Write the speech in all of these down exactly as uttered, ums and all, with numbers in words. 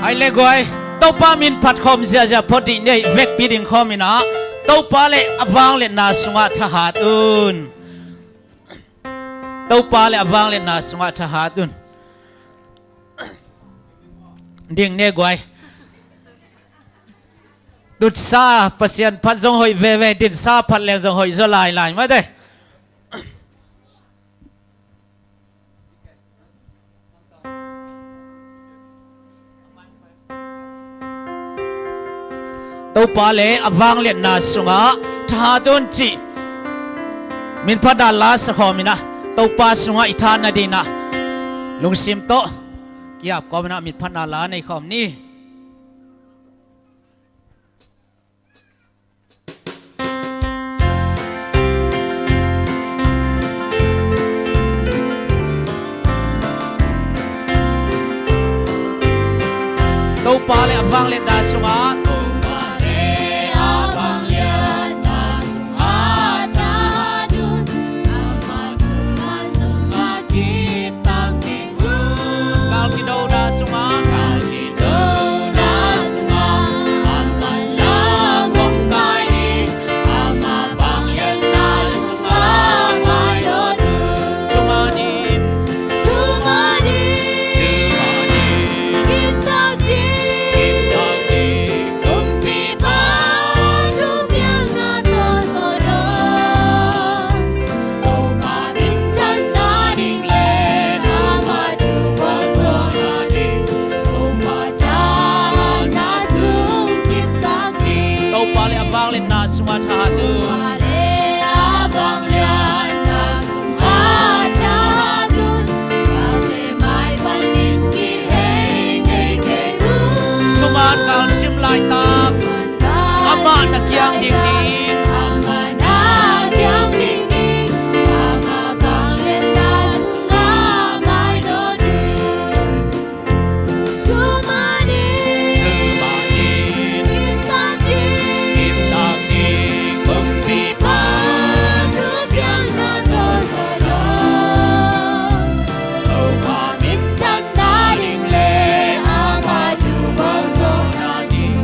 Ai le guai, Topa min phat khawm ziahziah phot dih ni ei, vekpi ding khawm in ah, Topa le a vangliatna sungah thahat un. Topa le a vangliatna sungah thahat un. Ding ne guai. Tutsa Pasian phat zong hoih veve, dinsa phat leng zong hoih zaw lailai mate. Topa le a vangliatna sungah thahat un cih min phatna la sakhawm in ah, Topa sungah i thahat nadingin ah lungsim tawh ki-ap kawm in ah min phatna la nei khawm ni. Topa le a vangliatna sungah, Topa le a vangliatna sungah thahat un. Amah thu sungah kiptak ding un. Gal kidona sungah, gal kidona sungah, amah lam hong kai ding. Amah vangliatna sungah maidawt un. Thuman in, thuman in, thuman in, kiptak ding, kiptak ding, kumpipa thupiakna tawh zawhdawn. Topa minthan nading le amah thu gualzawh nading, Topa thahatna sung kiptak ding. Topa le a vangliatna sungah thahat un. Topa le a vangliatna sungah thahat un. Galte mai panin kihei ngei kei un. Thuman gal sim laitak, amah na kiang ding ding. Amah na kiang ding ding. Amah vangliatna sungah maidawt un. Thuman in, thuman in, kiptak ding, kiptak ding, kumpipa thupiakna tawh zawhdawn. Topa minthan nading le amah thu gualzawh nading,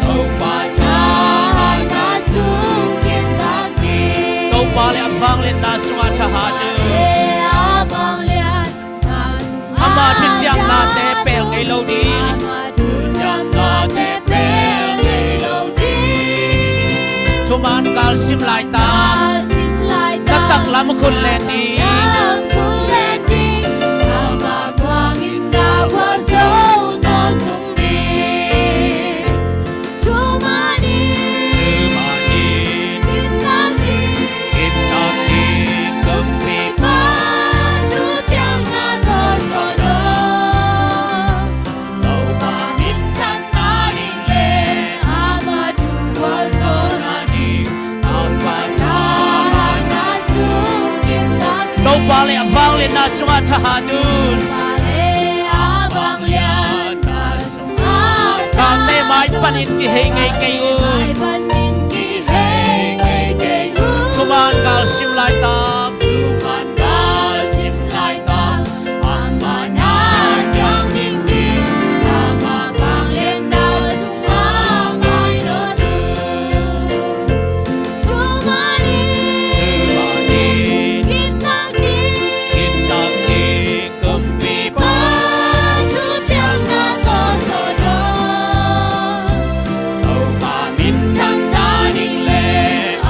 Topa thahatna sung kiptak ding. Topa le a vangliatna sungah thahat un. Topa le a vangliatna sungah, amah thuciamnate pel ngei lo ding. Amah thuciamnate pel ngei lo ding. Thuman gal sim laitak, gal sim laitak, na taklam khut len ding. Taklam khut len ding. Amah kuangin na gualzo tawntung ding. Thuman in, thuman in, kiptak ding, kiptak ding, kumpipa thupiakna tawh zawhdawn. Topa minthan nading le amah thu gualzawh nading, amah thahatna sung kiptak ding. Topa le a vangliatna sungah thahat un. Topa le a vangliatna sungah, galte mai panin kihei ngei kei un. Galte mai panin kihei ngei kei un. Thuman gal sim laitak, thuman gal sim laitak, amah na kiang ding ding, amah vangliatna sungah maidawt un. Thuman in, thuman in, kiptak ding, kiptak ding, kumpipa thupiakna tawh zawhdawn. Topa minthan nading le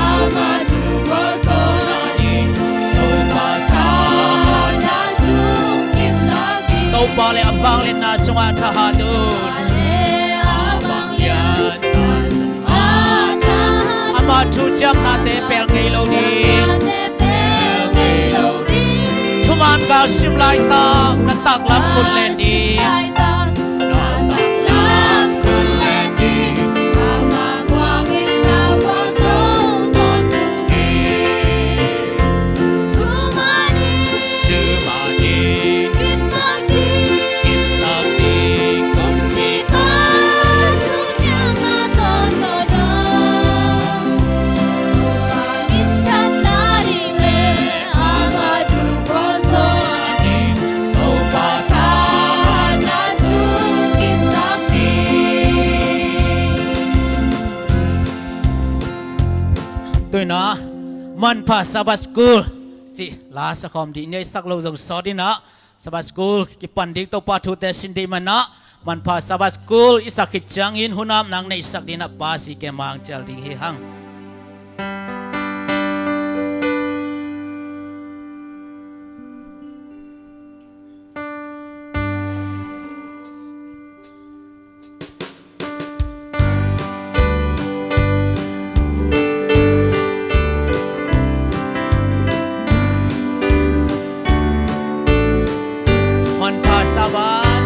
amah thu gualzawh nading, Topa thahatna sung kiptak ding. Topa le a vangliatna sungah thahat un. Topa le a vangliatna sungah thahat un. Amah thuciamnate pel ngei lo ding. Thuman gal sim laitak na taklam khut len ding. Na, Manpha Sabbath School cih la sakhawm dih, neihsak lo zong sawt in ah, Sabbath School kipan ding, Topa thute sin ding man ah, Manpha Sabbath School i sak khit ciangin hun apna neihsak ding ah, Pa si ke mang cial ding hi hang. Manpha Sabbath.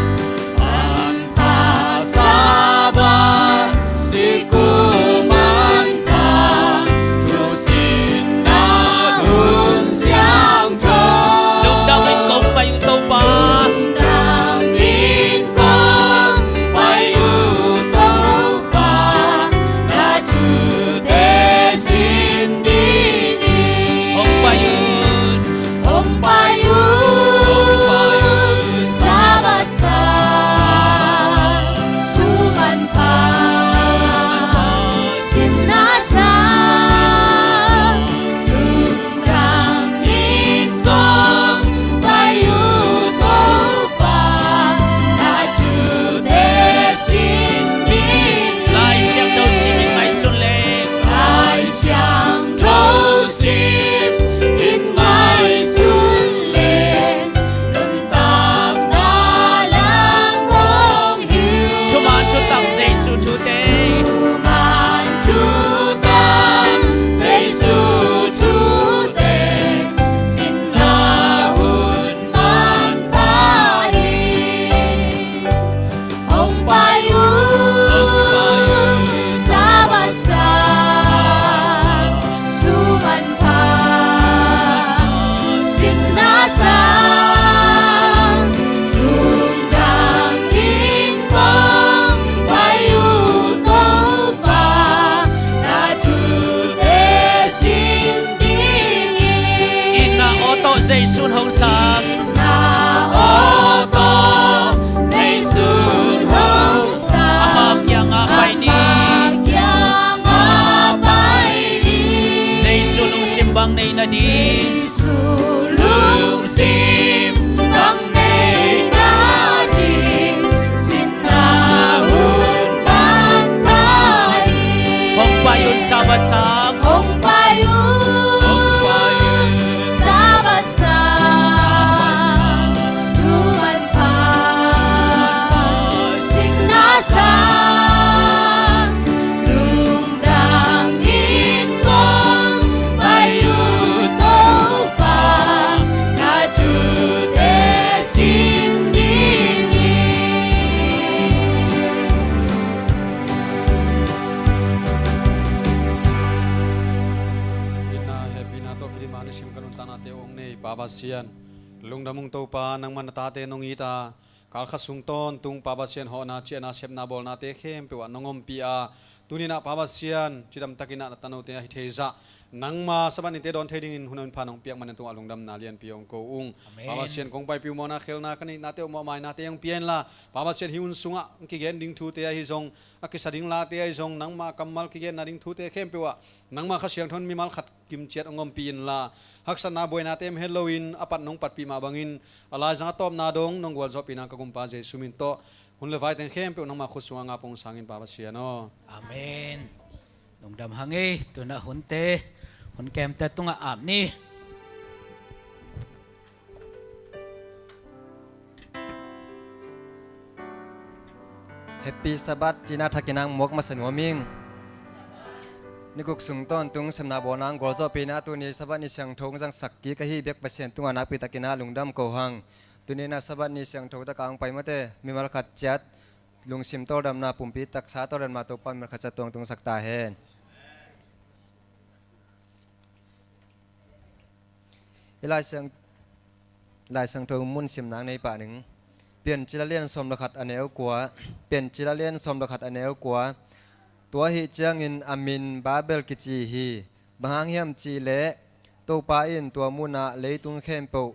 Manpha Sabbath, sikul manpha, thu sinna hun siangtho. Lungdam in kong pai uh Topa. Lungdam in kong pai uh Topa, na thute sin ding hi. Hong pai un. Hong pai un. Hong pai un. Sabbath sang, thu manpha, sinna sang, lungdam in kong pai uh Topa, na thute sin ding hi. Lai Siangtho sim in ngaihsun leng. Lai Siangtho sim in ngaihsun leng, nuntakna lam kong hilh. Thuman thutak Jesu thute. Thuman thutak Jesu thute, sinna hun manpha hi. Hong pai un. Hong pai un. Sabbath sang, thu manpha, sinna sang, lungdam in kong pai uh Topa, na thute sin ding hi. Itna aw tawh Jesu'n hong sam. Itna aw tawh Jesu'n hong sam. Ama kiangah pai ni. Ama kiangah pai ni. Jesu lungsim bang nei nading. Jesu lungsim bang nei nading, sinna hun manpha hi. Hong pai un Sabbath sang. Hong pai un. Hong pai un. Sabbath sang, thu manpha, sinna sang, lungdam in kong pai uh Topa, na thute sin ding hi. Itna hehpihna tawh kidim a na sim ka nuntaknate hong nei Pa Pasian. Lungdam ung Topa, nangman na tate nong it a, kalkhat sung tawntung Pa Pasian hawhna, ciahna, sepna, bawlnate khempeuh ah nong ompih a, tuni-in ah Pa Pasian cidamtakin ah na tanote ahi theizah nangma Sabbath nite dawn thei dingin hun a hun pha nong piak manin tungah lungdamna lianpi hong ko ung. Amen. Pa Pasian kong paipih uh mawhna khelna ka neihnate uh mawh mainate hong pia inla, Pa Pasian hih hun sungah hong kigen ding thute ahi zong, a kisa ding late ahi zong, nangma kammal kigenna ding thute khempeuh ah nangma Kha Siangtho in mimal khat kimciat hong ompih inla, haksatna buainate om het loin a pat nong patpih mah bangin a laizang a tawpna dong nong gualzawhpihna ka Gumpa Jesu min tawh hun le vai teng khempeuh nangma khut sungah ngap hong sang in Pa Pasian aw. Amen. Lungdam hang ei. Tu-in ah hunte, hun kemte tungah ap ni. Happy Sabbath cihna thakin ah muak masa nuam ing. Ni guk sung tawntung sepna bawlna hong gualzawhpihna, tuni Sabbath ni siangtho hong zangsak kik ahi biak Pasian tungah nakpi takin ah lungdam ko hang. Tuni-in ah Sabbath ni siangtho takah hong pai mate, mimal khat ciat lungsim tawldamna, pumpi taksa tawldamna Topa mimal khat ciat tuangtungsak ta hen. I Lai Siang, Lai Siangtho mun simna nei pah ning. Piancil a lian sawm le khat a neu kua. Piancil a lian sawm le khat a neu kua. Tua ahih ciangin a min Babel kici hi. Bang hang hiam cih leh Topa in tua munah leitung khempeuh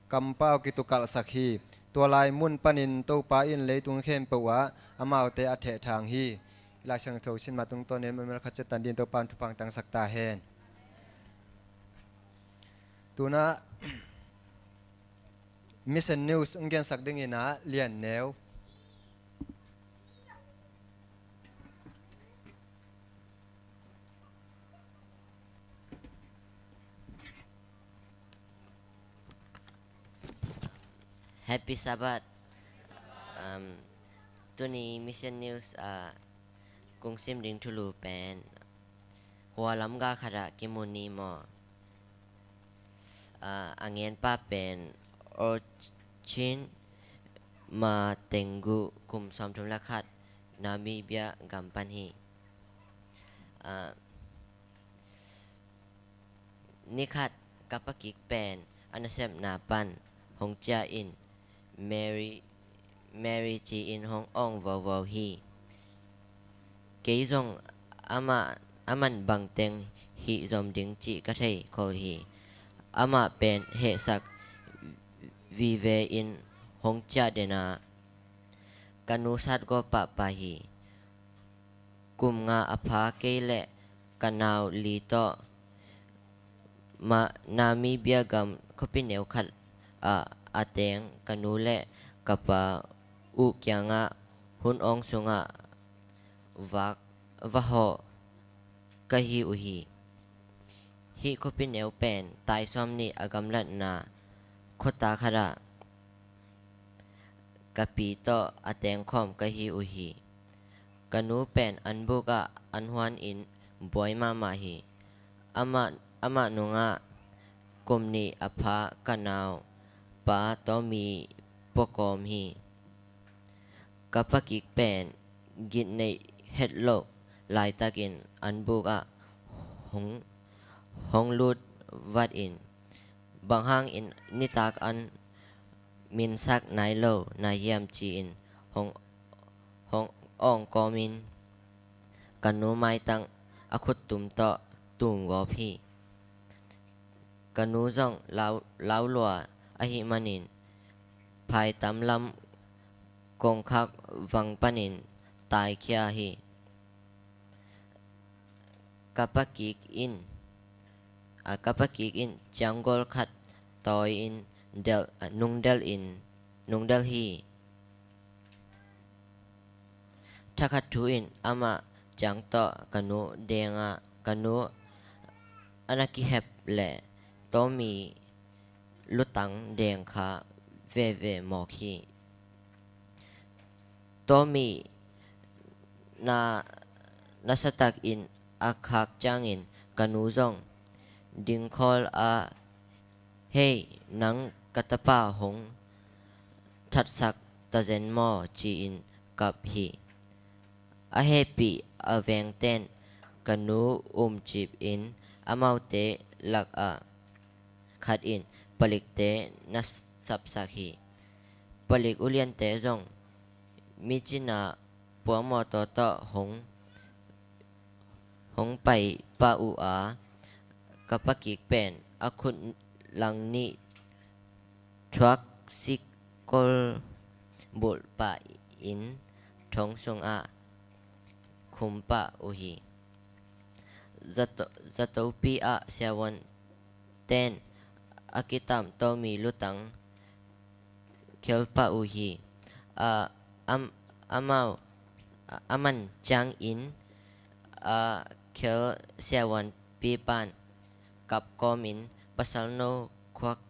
kampau kitukalhsak hi. Tua lai mun panin Topa in leitung khempeuh ah amaute a thehthang hi. Lai Siangtho sin mah tungtawnin mimal khat ciat tan dingin Topa'n thupha tangsak ta hen. Tuna Mission News hong gensak dingin ah Lian Neu. Happy Sabbath. Um, tuni Mission News ah kong sim ding thulu pen hua lam gal khat ah kimu ni maw? Ah, a ngenpa pen Orchin Matengu, kum sawmthum le khat, Namibia gam pan hi. Ah, ni khat ka pakik pen a nasepna pan hong ciah in Mary, Mary ci-in hong awng vauvau hi. Kei zong amah, aman bangteng hih zom ding cih ka thei khol hi. Amah pen hehsak vive in hong ciah den a, ka nu satgawp pahpah hi. Kum nga a pha kei leh ka nau li tawh ma, Namibia gam khuapi neu khat ah a teng ka nu le ka pa uh kiangah hun awng sungah vak, va hawh ka hi uh hi. Hih khuapi neu pen tai sawmnih a gamlatna khuata khat ah ka pi tawh a tengkhawm ka hi uh hi. Ka nu pen an buk ah an huan in buai mahmah hi. Amah, amah nungah kum nih a pha ka nau pa Tommy puakawm hi. Ka pakik pen gitneih hetloh laitakin an buk ah hong, hong lut vat in, bang hangin nitak an minsak nai lo na hiam ci-in hong, hong awng kawmin ka nu maitang a khuttum tawh tum gawp hi. Ka nu zong lau, lau lua ahih manin phaitam lam kongkhak vang panin taikhia hi. Ka pakik in, a, ka pakik in cianggawl khat tawi in delh, a, nungdelh in, nungdelh hi. Thakhat thu in amah ciang tawh ka nu dengah, ka nu a na kihep leh Tommy lutang deng kha veve mawk hi. Tommy na, nasatak in a khak ciangin ka nu zong dingkhawl ah, "Hei, nang ka tapa hong thatsak tazen maw?" ci-in kap hi. A hehpih a vengten ka nu umcip in amaute lakah khat in palikte na sapsak hi. Palik uliante zong mi cina puamawtaw tawh hong, hong pai pah uh a, ka pakik pen a khut lang nih thuak sikkol bulh pah in thong sungah khum pah uh hi. Zato, zatopi ah siavuanten a kitam Tommy lutang khel pah uh hi. A, am, amau, a, aman ciangin a khel siavuanpi pan kap kawmin pasal no khuak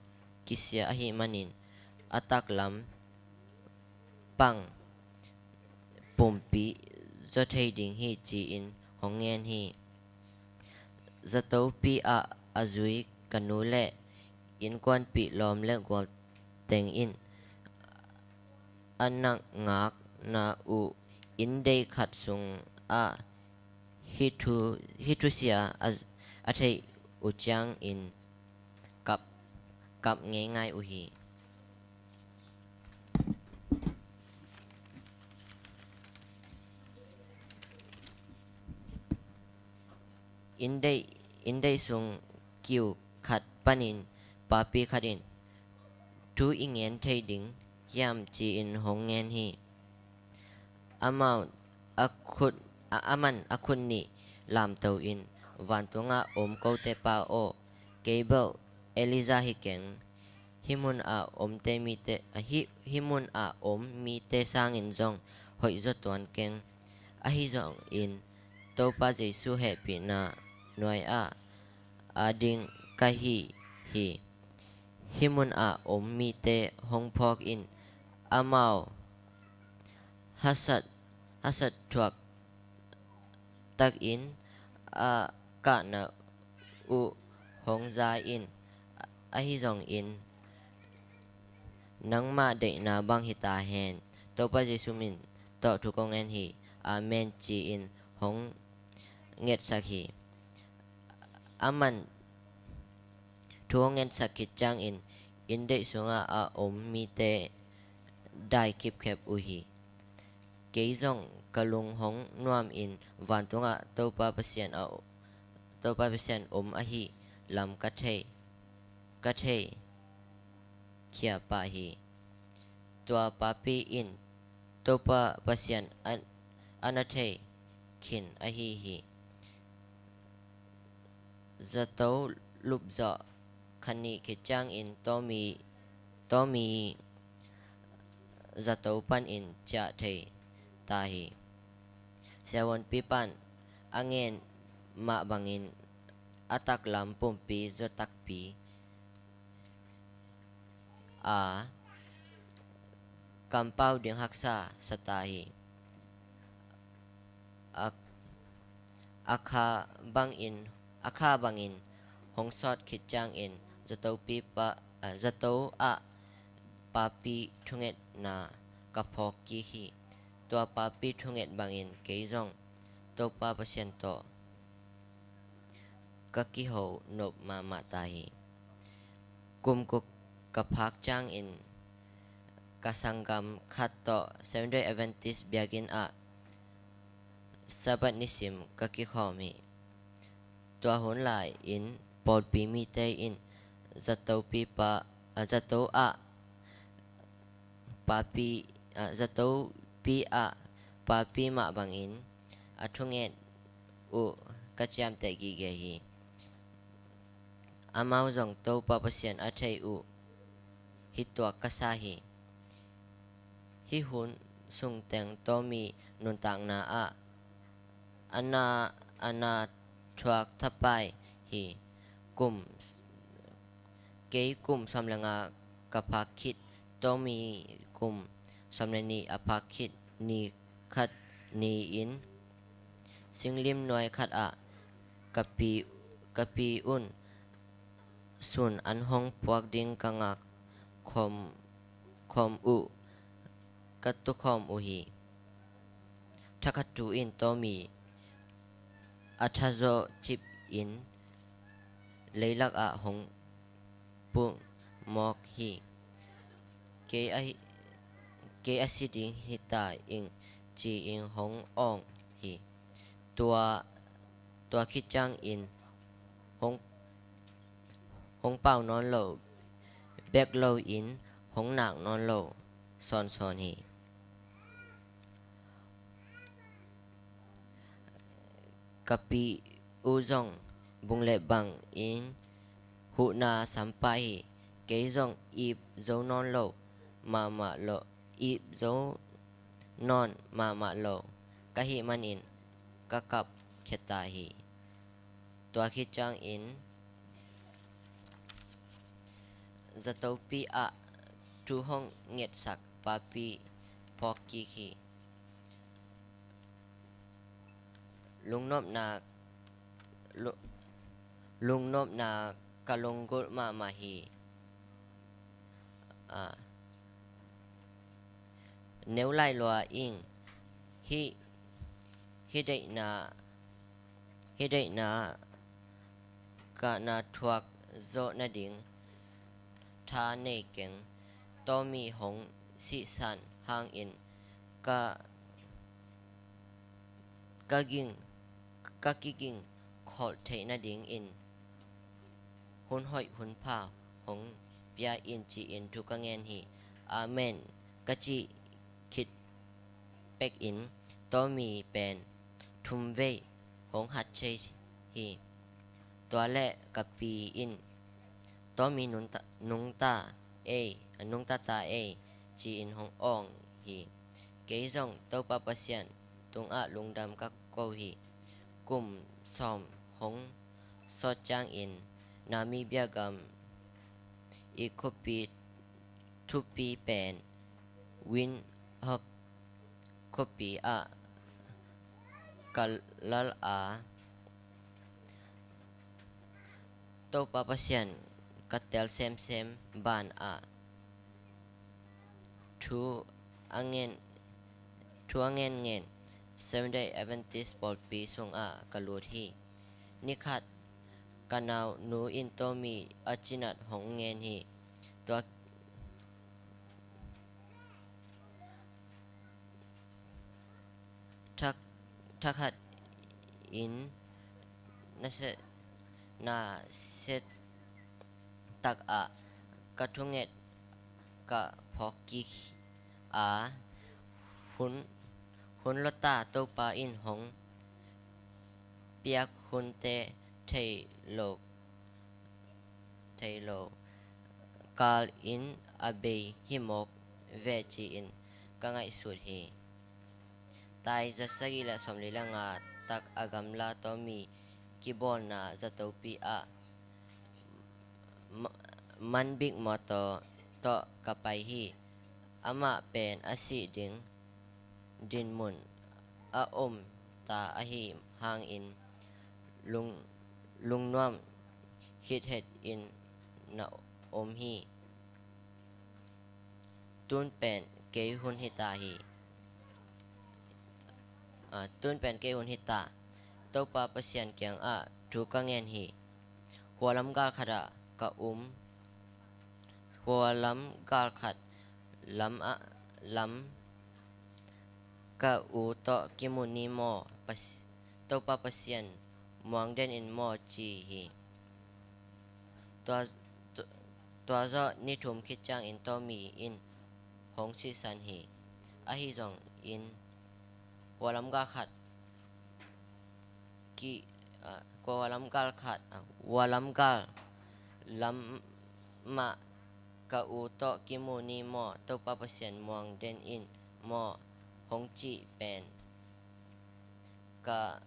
kisia ahih manin a taklam pang pumpi zaw thei ding hi ci-in hong ngen hi. Zatopi ah a zui ka nu le innkuanpih lawm le gual teng in a na ngakna uh inndei khat sungah hih thu, hih thusia a, a theih uh ciangin kap, kap ngeingai uh hi. Inndei, inndei sung kiu khat panin papi khat in, "Thu i ngen thei ding hiam?" ci-in hong ngen hi. Amau a khut A, aman a khut nih lamto in, "Vantungah om kote pa aw, kei bel Elijah hi keng. Hih munah omte mite, a, hih, hih munah om mite sangin zong hoihzaw tuan keng. Ahi zongin Topa Jesu hehpihna nuai-ah a ding ka hi hi. Hih munah om mite hong phawk in, amau hasat, hasat thuak takin a kahna uh hong za in. Ahi zongin nangmah deihna bang hi ta hen. Topa Jesu min tawh thu kong ngen hi. Amen," ci-in hong ngetsak hi. Aman thu hong ngetsak khit ciangin inn deih sungah a om mite dai kipkhep uh hi. Kei zong ka lung hong nuamin vantungah Topa Pasian a, Topa Pasian om ahi lam ka thei, ka thei khia pah hi. Tua papi in Topa Pasian a, a na thei khin ahi hi. Zato lupzawh kha nih khit ciangin tawmi, tawmi zato panin ciah thei ta hi. Siavuanpi pan a ngen mah bangin a taklam pumpi zaw takpi a kampau ding haksa sa ta hi. A, a kha bangin, a kha bangin hong sawt khit ciangin zato pi pa, a, zato ah papi thungetna ka phawk kik hi. Tua papi thunget bangin kei zong Topa Pasian tawh ka kiho nop mahmah ta hi. Kum guk ka phak ciangin ka sanggam khat tawh Seventh Day Adventist biakinn ah Sabbath nisim ka kikhawm hi. Tua hun lai-in pawlpi mite in zato pi pa, a, zato ah papi, a, zato pi ah papi mah bangin a thunget uh ka ciamteh gige hi. Amau zong Topa Pasian a thei uh hi tuak ka sa hi. Hih hun sungteng tawmi nuntakna ah a na, a na thuak thapai hi. Kum, kei kum sawm le nga ka phak khit, tawmi kum sawm le nih a phak khit ni khat ni-in singlim nuai khat ah ka pi, ka pi un sun an hong puak ding ka ngak khawm, khawm uh ka tukhawm uh hi. Thakhat tu in tawmi a thazaw cip in leilak ah hong puk mawk hi. Kei a, kei a si ding hi ta ing ci-in hong awng hi. Tua, tua khit ciangin hong, hong pau nawn lo, bek lo in hong nak nawn lo sawnsawn hi. Ka pi uh zong bung le bang in huhna sampah hi. Kei zong ip zo nawn lo mahmah lo, ip zo nawn mahmah lo ka hih manin ka kap khia ta hi. Tua khit ciangin zatopi ah thu hong ngetsak papi phawk kik hi. Lungnopna, lu-, lungnopna ka lunggulh mahmah hi. A, neu lai lua ing, hih, hih deihna, hih deihna ka na thuak zawh nading tha nei keng. Tawmi hong sihsan hangin ka, ka ging, ka kiging kholh theih nadingin hun hoih hun pha hong pia in ci-in thu ka ngen hi. Amen ka cih khit pekin tawmi pen thumvei hong hat thei hi. Tua leh ka pi in, "Tawmi nungta, nungta ei, nungta ta ei," ci-in hong awng hi. Kei zong Topa Pasian tungah lungdam ka ko hi. Kum sawm hong sawt ciangin Namibia gam i khuapi thupi pen Windhoek khuapi ah ka lal a, Topa Pasian ka tel semsem ban ah thu a ngen, thu a ngen ngen Seventh Day Adventist pawlpi sungah ka lut hi. Nikhat ka nau nu in Tawmi a cinat hong ngen hi. Tua thak, thakhat in na se, na se tak ah ka thunget ka phawk kik a, hun, hun lota Topa in hong piak hunte thei lo, thei lo kal in a bei hi mawk ve ci-in ka ngaihsut hi. Tai za sagih le sawmli le nga tak a gamla Tawmi kibawlna zatopi ah ma-, Manbik mawtaw tawh ka pai hi. Amah pen a sih ding dinmun a om ta ahi hangin lung, lungnuam hithet in na om hi. Tun pen kei hun hita hi. Ah, tun pen kei hun hita. Topa Pasian kiangah thu ka ngen hi. Hualam gal khat ah ka um. Hualam gal khat lam ah, lam ka u tawh kimu ni maw, Pas-, Topa Pasian muang den in maw ci hi. Tua, tu-, tua zawh ni thum khit ciangin Tawmi in hong sihsan hi. Ahi zongin hualam gal khat ki, ah, kua hualam gal khat, ah, hualam gal lam mah ka u tawh kimu ni maw, Topa Pasian muang den in maw, hong cih pen ka,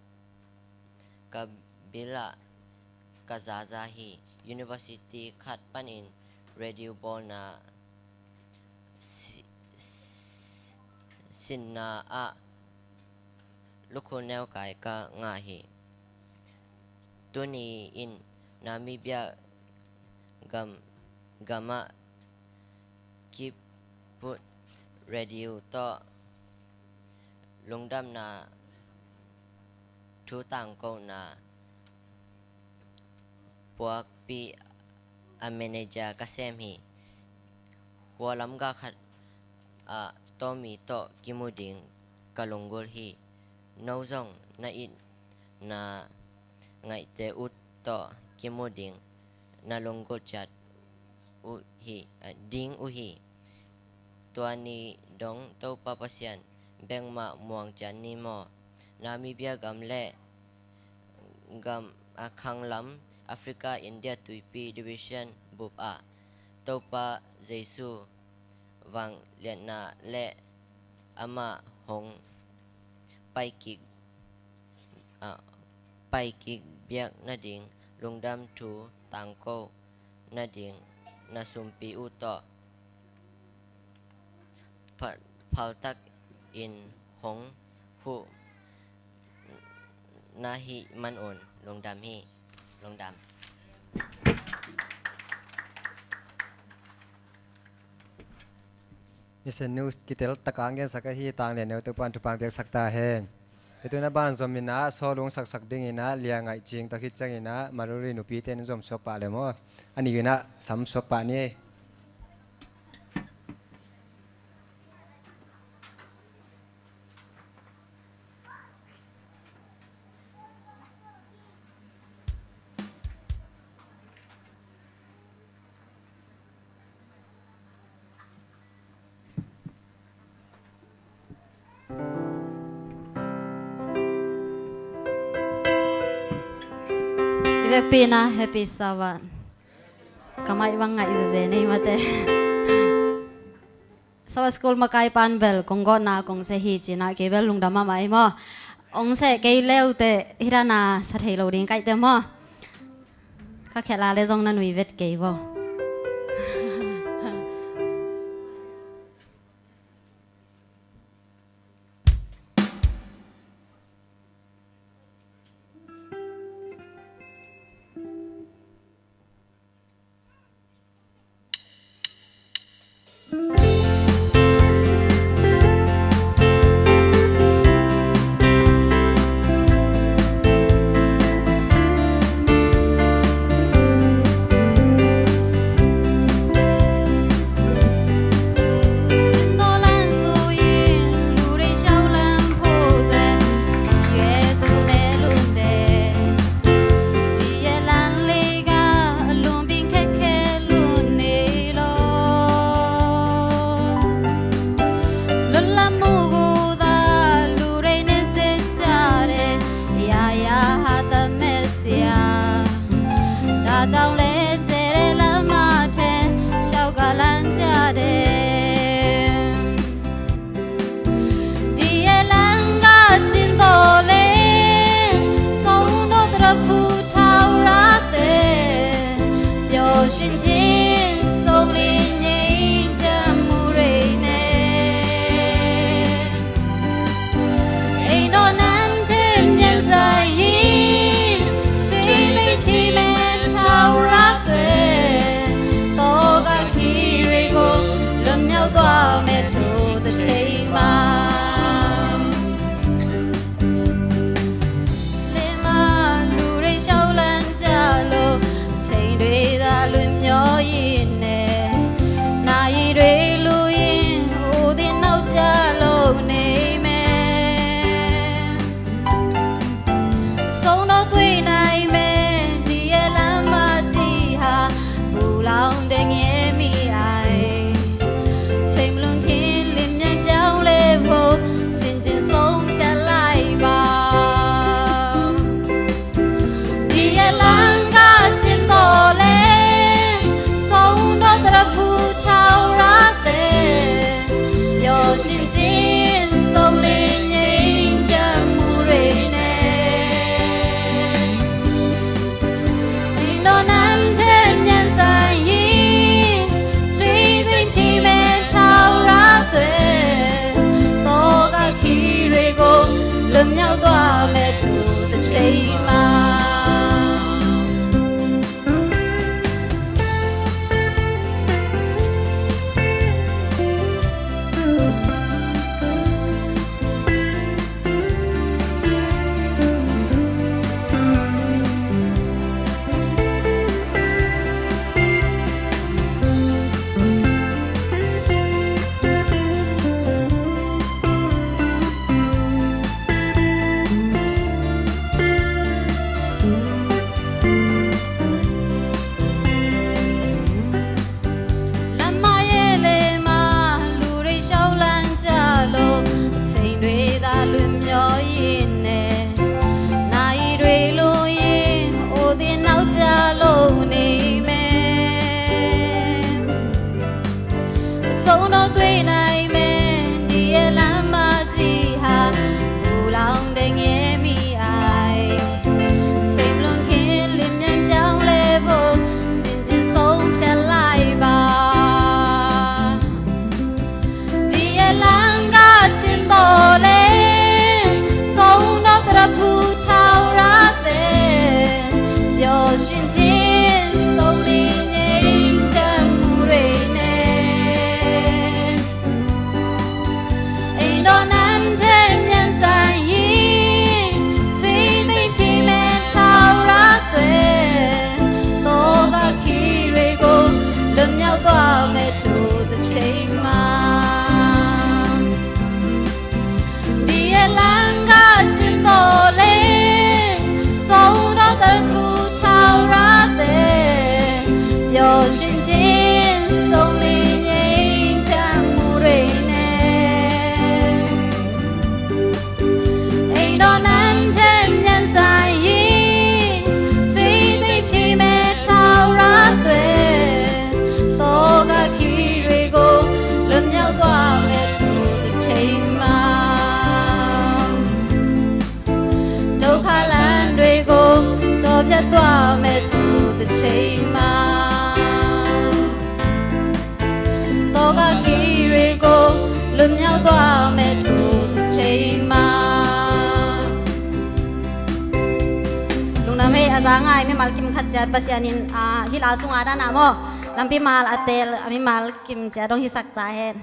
ka bilah ka zaza hi. University khat panin radio bawlna si-, si-, sinna ah lukhul neukai ka ngah hi. Tuni in Namibia gam, gamah kiput radio tawh lungdamna thu tangkona puakpi a manager ka sem hi. Hualam gal khat ah Tawmi tawh kimu ding ka lunggulh hi. No zong na itna ngaihte uh tawh kimu ding na lunggulh ciat uh hi, ah, ding uh hi. Tua ni dong Topa Pasian bek mah muang ciat ni maw. Namibia gam le gam, ah, khanglam Africa, India tuipi division bup ah Topa Jesu vangliatna le amah hong paikik, ah, paikik biak nading lungdam thu tangko nading na sumpi uh tawh pha-, phaltak in hong huh na hih manun lungdam hi. Lungdam. Mission News kitel taka ngensak ahi Tang Lian Neu Topa'n thupha piaksak ta hen. Hih tuna ban zom inah, sawlung saksak ding inah, Lia Ngaih Cing tawh khit ciang inah, Maruri nupite in zom suak pah le maw. A nih inah sam suak pah ni. Vekpi-in ah Happy Sabbath. Ka mic bang ngaih zeze nei mate. Sabbath school makai pan bel kong gawtna kong sia hi ci-in ah kei bel lungdam mahmah ei maw. Hong seh kei leuteh hih dan a sa thei lo ding kaihte maw. Ka khel a leh zong na nui vet kei vaw. ခါလန်တွေကို ကျော်ဖြတ်သွားမဲ့ သူတစ်ချိန်မှာ တော့ကကြီးတွေကို လွတ်မြောက်သွားမဲ့ သူတစ်ချိန်မှာ Lungdam ei, a za ngai mimal kim khat ciat Pasian in, ah, hih la sungah dan a maw, lampi mal a tel a mimal kim ciat dong hisak ta hen.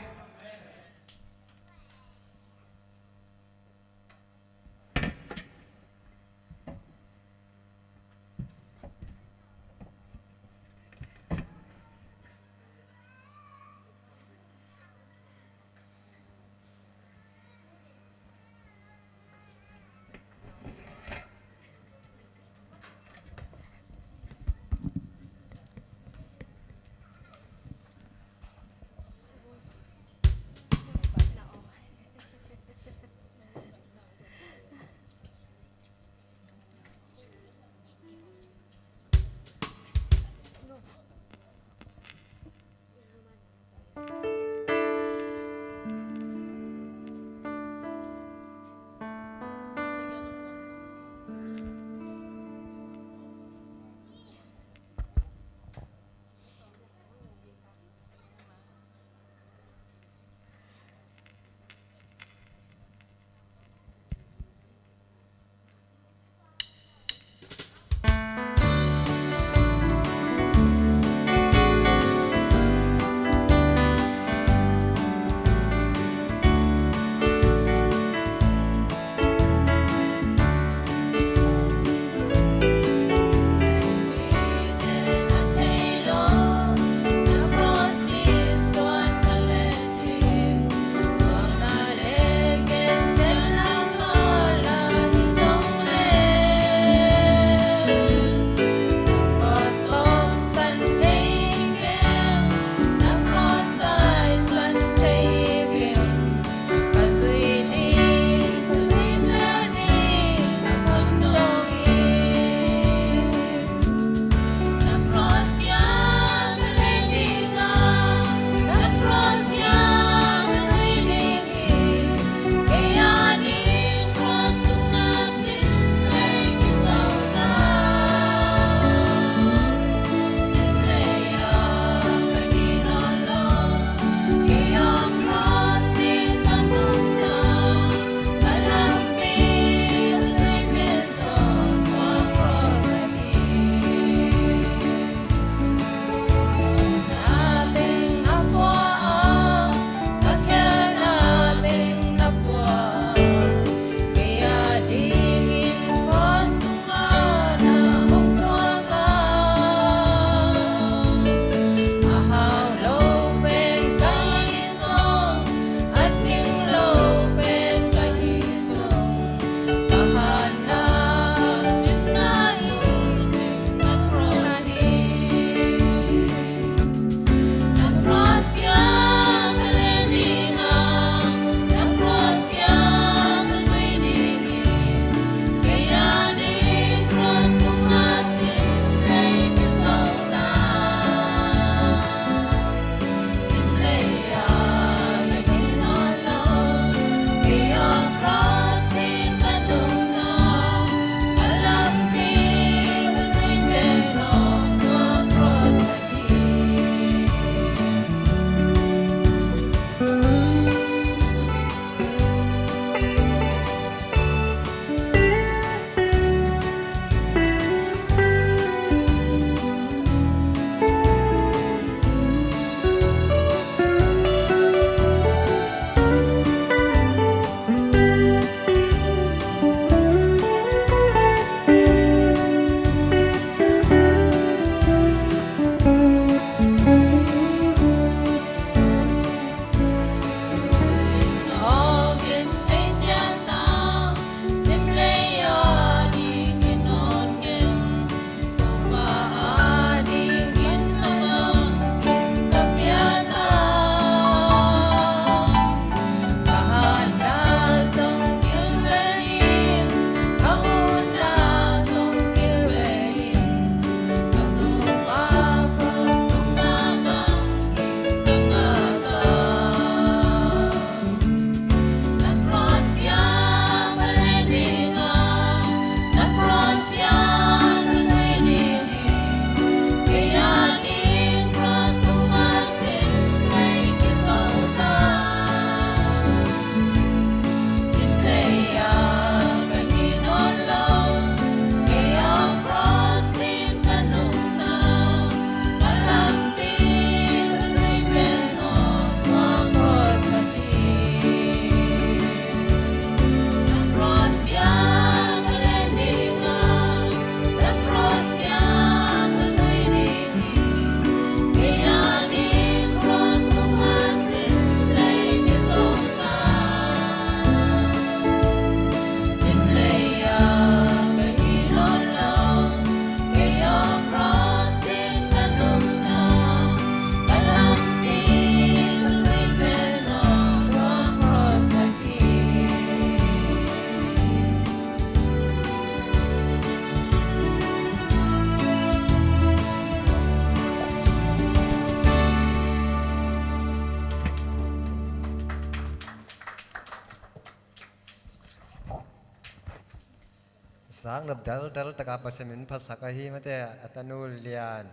Sang nop daldal taka Pasian min phatsak ahi mate, a tanu Lian,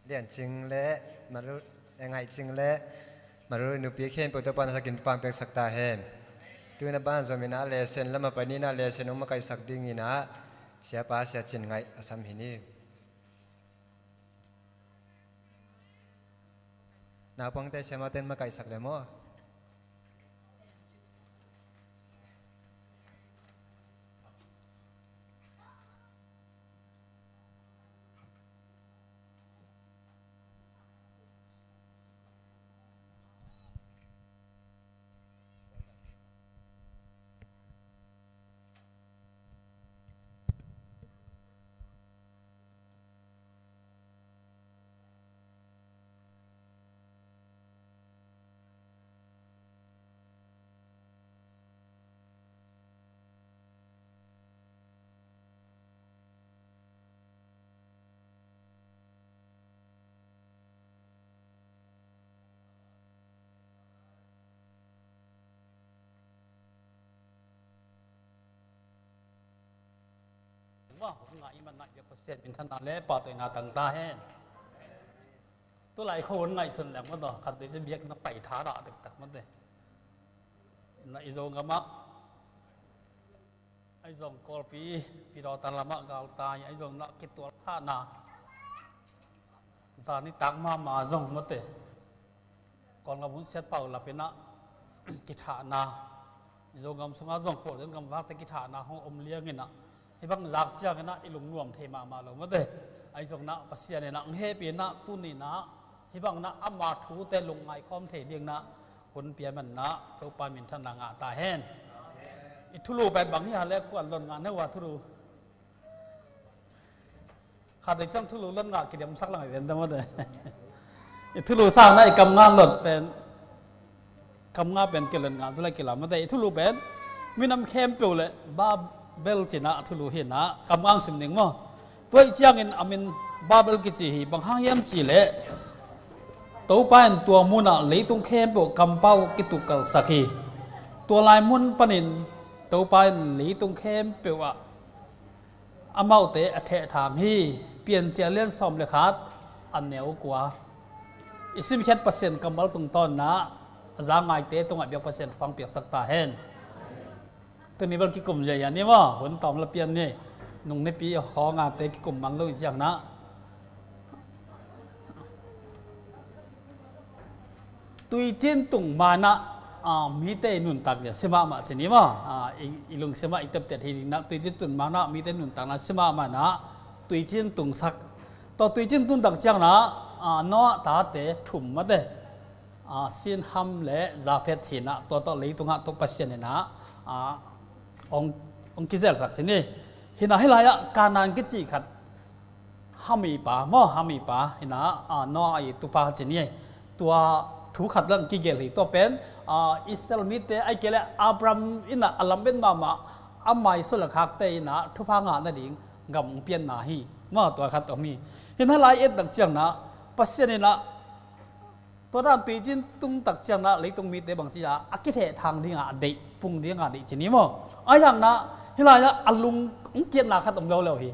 Lian Cing le Maru, eh, Ngaih Cing le Maru nupi khempeuh Topa'n a sakin pang peksak ta hen. Tuna ban zom in a lesen lama panin a lesen hong makaihsak dingin a siapa Sia Cin Ngaih a sam hi ni. Naupangte siamaten makaihsak le maw? Hun ngah i manna biak Pasian minthanna le pahtawina tang ta hen. Tulai khua hun ngaihsun leng maw, khat vei ci biakna pai tha dah dektak mate. Na i Zogam ah, Aizong Kawlpi, Pidawtan lamah galtai, Aizong na kitual thahna. Zan nitak mahmah zong mate. Kawlgam hun siat pau lapinah kithahna. Zogam sungah zong khualzin gam vakte kithahna hong om lianginah. Hih bang zak cianginah i lungnuam thei mahmah lo mate. Aizong nah Pasian inah hong hehpinah tuninah hih bang nah ama thute lungngai khawm thei dingnah hun pia manna Topa minthanna ngah ta hen. I thulu pen bang hi hale kuan lon ngah ne uh a thulu. Khat i cang thulu lon ngah kidemsak lang i ven ta mate. I thulu sang na i kam ngah lon pen, kam ngah pen kilon ngah zula kila mate. I thulu pen minam khempeuh le Babel cinah thulu hinah kam ngah sim ning maw? Tua i ciangin a min Babel kici hi. Bang hang hiam cih leh Topa in tua munah leitung khempeuh kampau kitukkalsak hi. Tua lai mun panin Topa in leitung khempeuh ah amaute a thehthang hi. Piancil lian sawm le khat, a neu kua. I simkhiat Pasian kammal tungtawnnah a za ngaite tungah biak Pasian fang piaksak ta hen. Tuni bel kikum ziahziah ni maw, hun tawm la pian ni. Nung nipi khawngate kikum mang lo i ciang nah. Tuiciin tung manah, ah, mite i nuntak zia si mahmah ci ni maw. Ah, i, i lungsimah i teptet hi dingnah tuiciin tung manah mite nuntakna si mahmah nah tuiciin tungsak. Tua tuiciin tungtak ciang nah, ah, Noah tate thum mate. Ah, Sin, Ham le Jafet hinah tua tawh leitungah tua Pasian inah, ah, hong, hong kizelsak ci ni. Hinah hih lai-ah Kanaan kici khat, Ham i pa maw, Ham i pa hinah, ah, Noah i tupa ci ni. Tua thu khat lang kigel hi. Tua pen, ah, Israel mite ai kei le Abraham inah a lam ben mahmah a maisual a khakte inah thupha ngah nading gam hong pianna hi. Maw tua khat om hi. Hinah lai ettak ciang nah Pasian inah tua dan tuiciin tungtak ciang nah leitung mite bangci a a kithehthang dingah a deih, pung dingah a deih ci ni maw? A hiang nah hih lai-ah a lung hong kiatna khat om leuleu hi.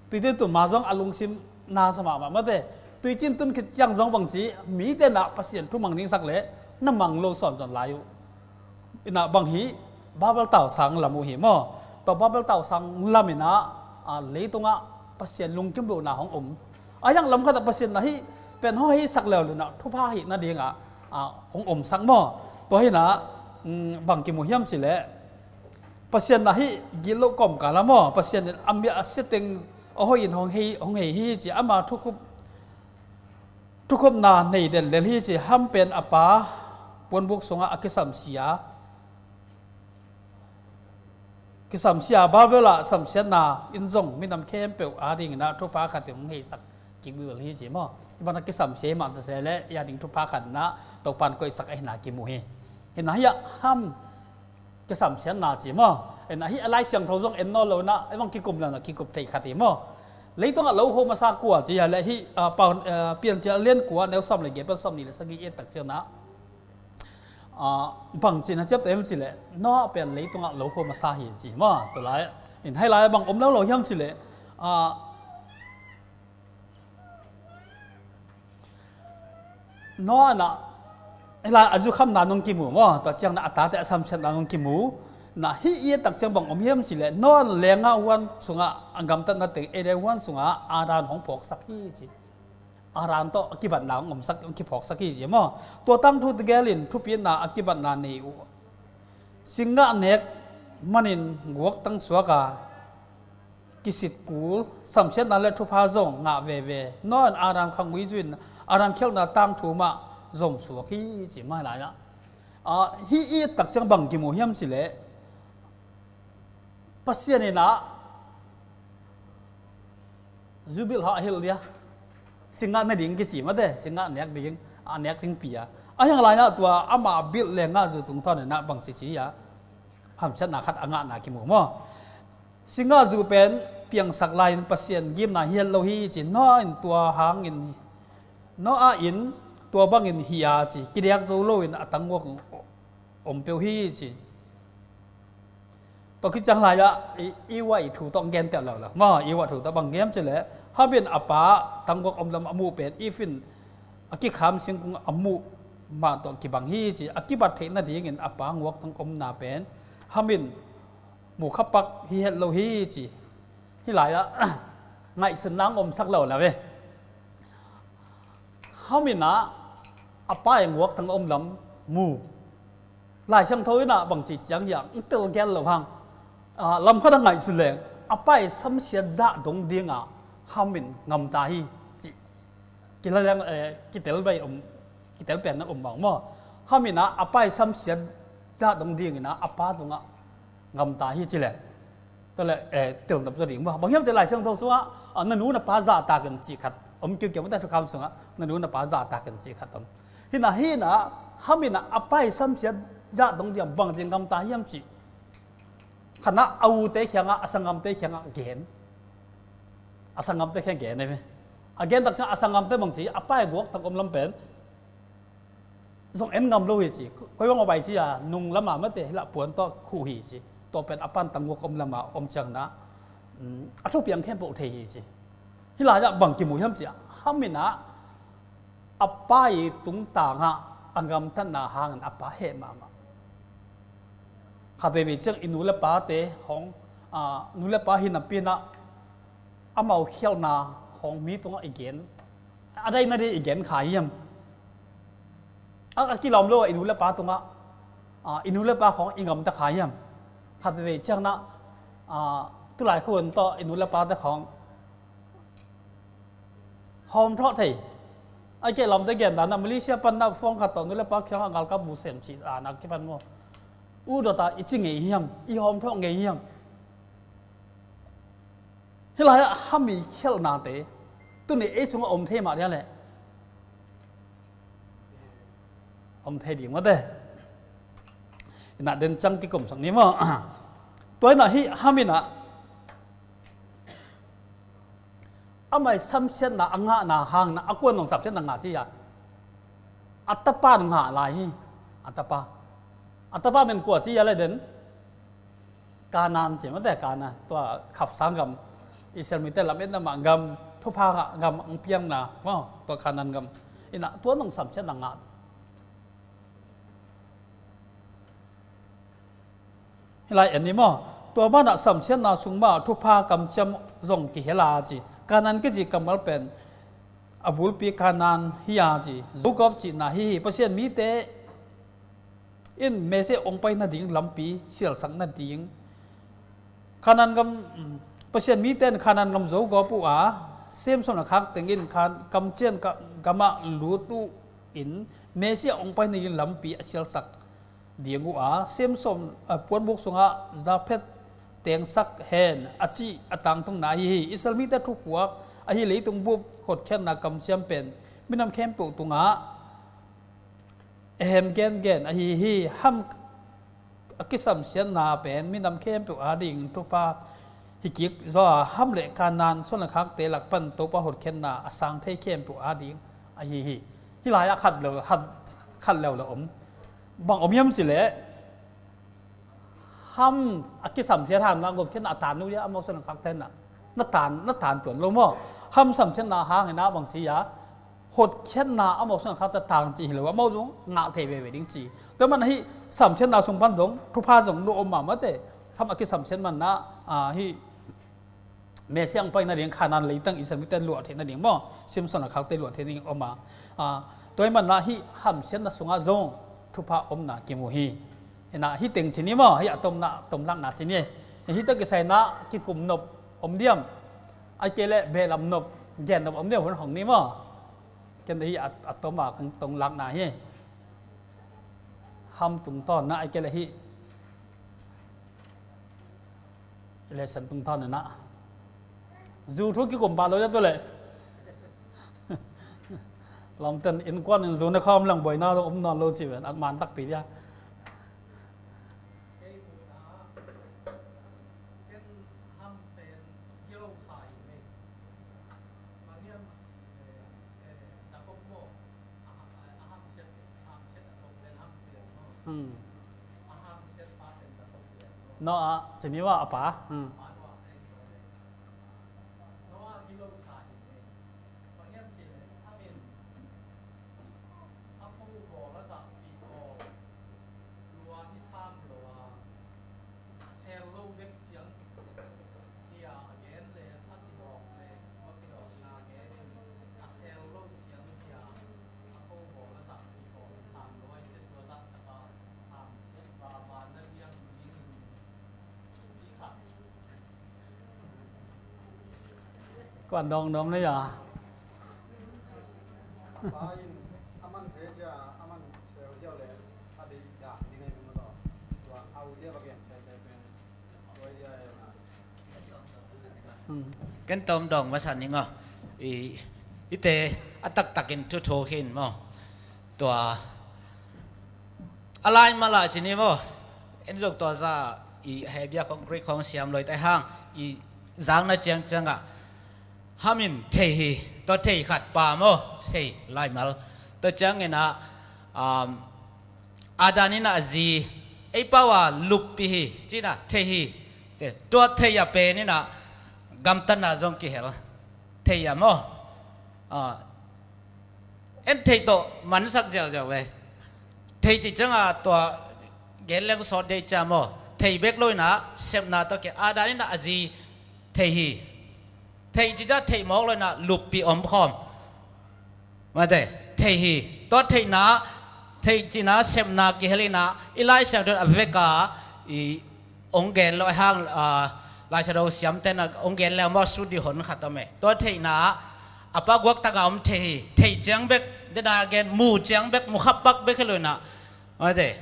Tuiciin tung ma zong a lungsim na sa mahmah mate. Tuiciin tun khit ciang zong bangci mite nah Pasian thu mang dingsak le na mang lo sawnsawn lai uh. Inah bang hi Babel tausang lam uh hi maw? Tua Babel tausang lam inah, ah, leitungah Pasian lungkim lohna hong om. A hiang lam khatah Pasian nah hih pen hong heisak leuleu nah thupha hih nadingah, ah, hong omsak maw? Tua hinah, um, bang kimu hiam cih leh Pasian nah hih gitloh kawmkal ah maw, Pasian in a mia a siateng a hoih in hong hei, hong hei hi ci. Ama thukhup thukhupna nei den lel hi ci. Ham pen a pa puanbuk sungah a kisamsia, kisamsia Babel ah samsiatna in zong minam khempeuh adinginah thupha khat in hong heisak kik bel hi ci maw? Hih banah kisamsia hi mah sese le i ading thupha khat inah Topa'n koihsak ahina kimu hi. Hinah hiah Ham kisamsiatna ci maw? Inah hih a Lai Siangtho zong en nawn lo inah ei bang kikum lana kikup thei khat hi maw? Leitungah lo kho masa kua ci hale hih, ah, pau, ah, Piancil lian kua neu sawm le giat pan sawm nih le sagih ettak ciang nah, Bang ci-in a ciapteh hiam cih leh, Noah pen leitungah lo khua masa hi ci maw. Tua lai in hih lai bang om lo lo hiam cih leh, Noah in ah hih lai a zukhamna nung kimu maw, tua ciangin a tate a samsiatna nung kimu. Na hih i et tak ciang bang om hiam cih leh, Noah in lenggah huan sungah a gamtatna teng, Eden huan sungah Adam hong phawksak hi ci. Adam tawh a kibatna hong omsak, hong kiphawksak hi ci maw. Tua tangthu tegel in thupitna a kibatna nei uh. Singgah nek manin guaktang suak a, kisit kul, samsiatna le thupha zong ngah veve. Noah in Adam khang ui zui-in Adam khialhna tangthu mah zom suak hi ci maw. Hih lai-ah, hih i et tak ciang bang kimu hiam cih leh, Pasian in ah zu bilh hah hilh dia, singgah ne ding kici mate, singgah nek ding, a nek ding pi a. A hiang lai-ah tua amah bilh lenggah zu tungtawn in ah bang ci ci a, hamsiatna khat a ngahna kimu maw. Singgah zu pen piangsak lai-in Pasian gimna hi het lo hi ci. Noah in tua hangin, Noah in tua bangin hi a ci, kidiak zo loin a tanguak om peuh hi ci. Tua khit ciang lai-ah i, Eva i thu tawh gen teuh lo lo maw. Eva thu tawh bang gen cih leh, Ham in a pa tanguak om lam a muh pen Eve in a kikham singkung a muh mah tawh kibang hi ci. A kibat theih nadingin a pa guaktang omna pen Ham in mu kha pak hi het lo hi ci. Hih lai-ah ngaihsutna hong omsak lo lo ve. Ham in ah a pa i guaktang om lam mu. Lai Siangtho in ah bang ci ciang hiam, hong tel gen lo hang, lam khat a ngaihsun leng, a pa i samsiat zah dong dingah Ham in gamta hi ci. Kila leng, kitel bai om, kitel pen na om bang maw. Ham in ah a pa i samsiat zah dong dingin ah a pa tungah gamta hi ci leng, tua leh, eh, telnop zaw ding maw. Bang hiam cih leh Lai Siangtho sungah, ah, na nu na pa zahtak in cih khat om kiukiau mate, Thukham sungah na nu na pa zahtak in cih khat om. Hi in ah, hi in ah, Ham in ah a pa i samsiat zah dong dingah bang ci gamta hiam cih, khatna a ute kiangah, a sanggamte kiangah gen. A sanggamte kiangah gen ei ve. A gen tak ciang a sanggamte bang ci, a pa i guaktang om lam pen zong en ngam lo hi ci. Koi bang a bai ci a, nung lam a mate, hih lah puan tawh khuh hi ci. Tua pen a pa in tanguak om lam a om ciangin ah, um, a thupiang khempeuh thei hi ci. Hih lai-ah bang kimu hiam cih leh, Ham in ah a pa i tungtangah a gamtatna hangin a pa heh mahmah. Khat veivei ciang i nu le pate khawng, ah, nu le pa hi napi-in ah amau khialhna khawng mi tungah i gen, a dai na dai i gen kha hiam? A, a kilawm lo a i nu le pa tungah, a, i nu le pa khawng i gamta kha hiam? Khat vei ciang na, a, tulai khua hun tawh i nu le pate khawng hawmthawh thei. A kilawmte gen dan na Malaysia pan na phone khat tawh nu le pa kiangah galkap bu sem cih a na kipan maw. U dawta i ci ngei hiam? I hawmthawh ngei hiam? Hih lai-ah Ham i khialhnate tuni ei sungah om thei mah dia leh, om thei ding mate. Inah den ciang kikumsak ni maw. Tua inah hih Ham inah amah i samsiatna a ngahna hang na, a kuan nong samsiatna ngah ci-a, a tapa ngah lai hi. A tapa, a tapa min kua ci-a leh den Kanaan ci mate, Kanaan. Tua khapsang gam, Israel mite lametna mah gam, thupha gam ang piangna maw, tua Kanaan gam. Inah tua nong samsiatna ngah. Hih lai en ni maw. Tua banah samsiatna sung mah thupha kamciam zong kihel a ci. Kanaan kici kammal pen a bulpi Kanaan hi a ci. Jakob cihna hi hi. Pasian mite in Messiah ong pai nading lampi sialsak nading Kanaan gam, Pasian mite in Kanaan gam zo gawp uh a, Samson a khak tengin kamcian gamah lut uh in Messiah ong pai nading lampi a sialsak ding uh a, Samson, a, puanbuk sungah Japheth tengsak hen a cih a tangtungna ahi hi. Israel mite thupuak ahi leitung bup hotkhiatna kamciam pen minam khempeuh tungah a hem gengen ahi hi. Ham a kisamsiatna pen minam khempeuh ading thupha hi kik zaw a, Ham le Kanaan suan le khakte lak pan Topa hotkhiatna a sang thei khempeuh ading ahi hi. Hih lai-ah khat leu, khat, khat leuleu om. Bang om hiam cih leh, ham a kisamsiat hangin ah gupkhiatna a tan lo dia, amau suan a khakte in ah na tan, na tan tuan lo maw. Ham samsiatna hangin ah bang ci a, hotkhiatna amau suan a khakte tang cih hi lo, amau zong ngah thei veve ding ci. Tua man ahi, samsiatna sung pan zong thupha zong lo om mahmah te. Ham a kisamsiat man ah, ah, hi Messiah hong pai nading, Kanaan leitang Israel mite luah theih nading maw, Samson a khakte luah theih nading om a. Ah, tua ahih manin ah hih hamsiatna sungah zong thupha omna kimu hi. Hi in ah hih teng ci ni maw, hih a tomna, tomlakna ci ni. Hih tawh kisai in ah kikum nop om diam, ahih kei leh behlap nop, gen nop om diam, hun hong ni maw. Ken hih a, a tom a kong tomlakna hi. Ham tungtawn in ah, ahih kei leh hih lesson tungtawn in ah, zu thu kikum pah lo dia tua leh. Lamten innkuan in zu ne khawm leng buaina om nawn lo ci ven, a man takpi dia. Hmm. Noah, ci ni maw, a pa. Hmm. Kuan dong dong na ya. Hmm. Ken tom dong masa ning aw. I, i te a taktakin thu thuk hi in maw. Tua a lai mala ci ni maw. En zong tua za i he bia khong Greek khong siam loi tai hang i zang na ciangciang ah. Ham in thei hi, tua thei khat pa maw, thei laimal. Tua ciangin ah, um, Adam in ah a zi, ei pau a luppi hi, ci in ah thei hi. Tua thei a pen in ah gamtatna zong kihel. Thei a maw. Ah, en thei tawh mansak ziauziau ve. Thei ci ciang a tua gen leng sawt dei cia maw. Thei bek lo in ah sepna tawh kia, Adam in ah a zi thei hi. Thei ci ciang thei mawk lo in ah luppi om khawm. Mate, thei hi. Tua theihna, thei cihna sepna kihel in ah, i Lai Siangtho in a vek a, i ong gen lo hang, a, Lai Siangtho siamte in ah ong gen le maw, sut dih hon khat om e. Tua theihna a pa guak tak a om thei hi. Thei ciang bek, den a gen, mu ciang bek, mu khapak bek hi lo in ah. Mate,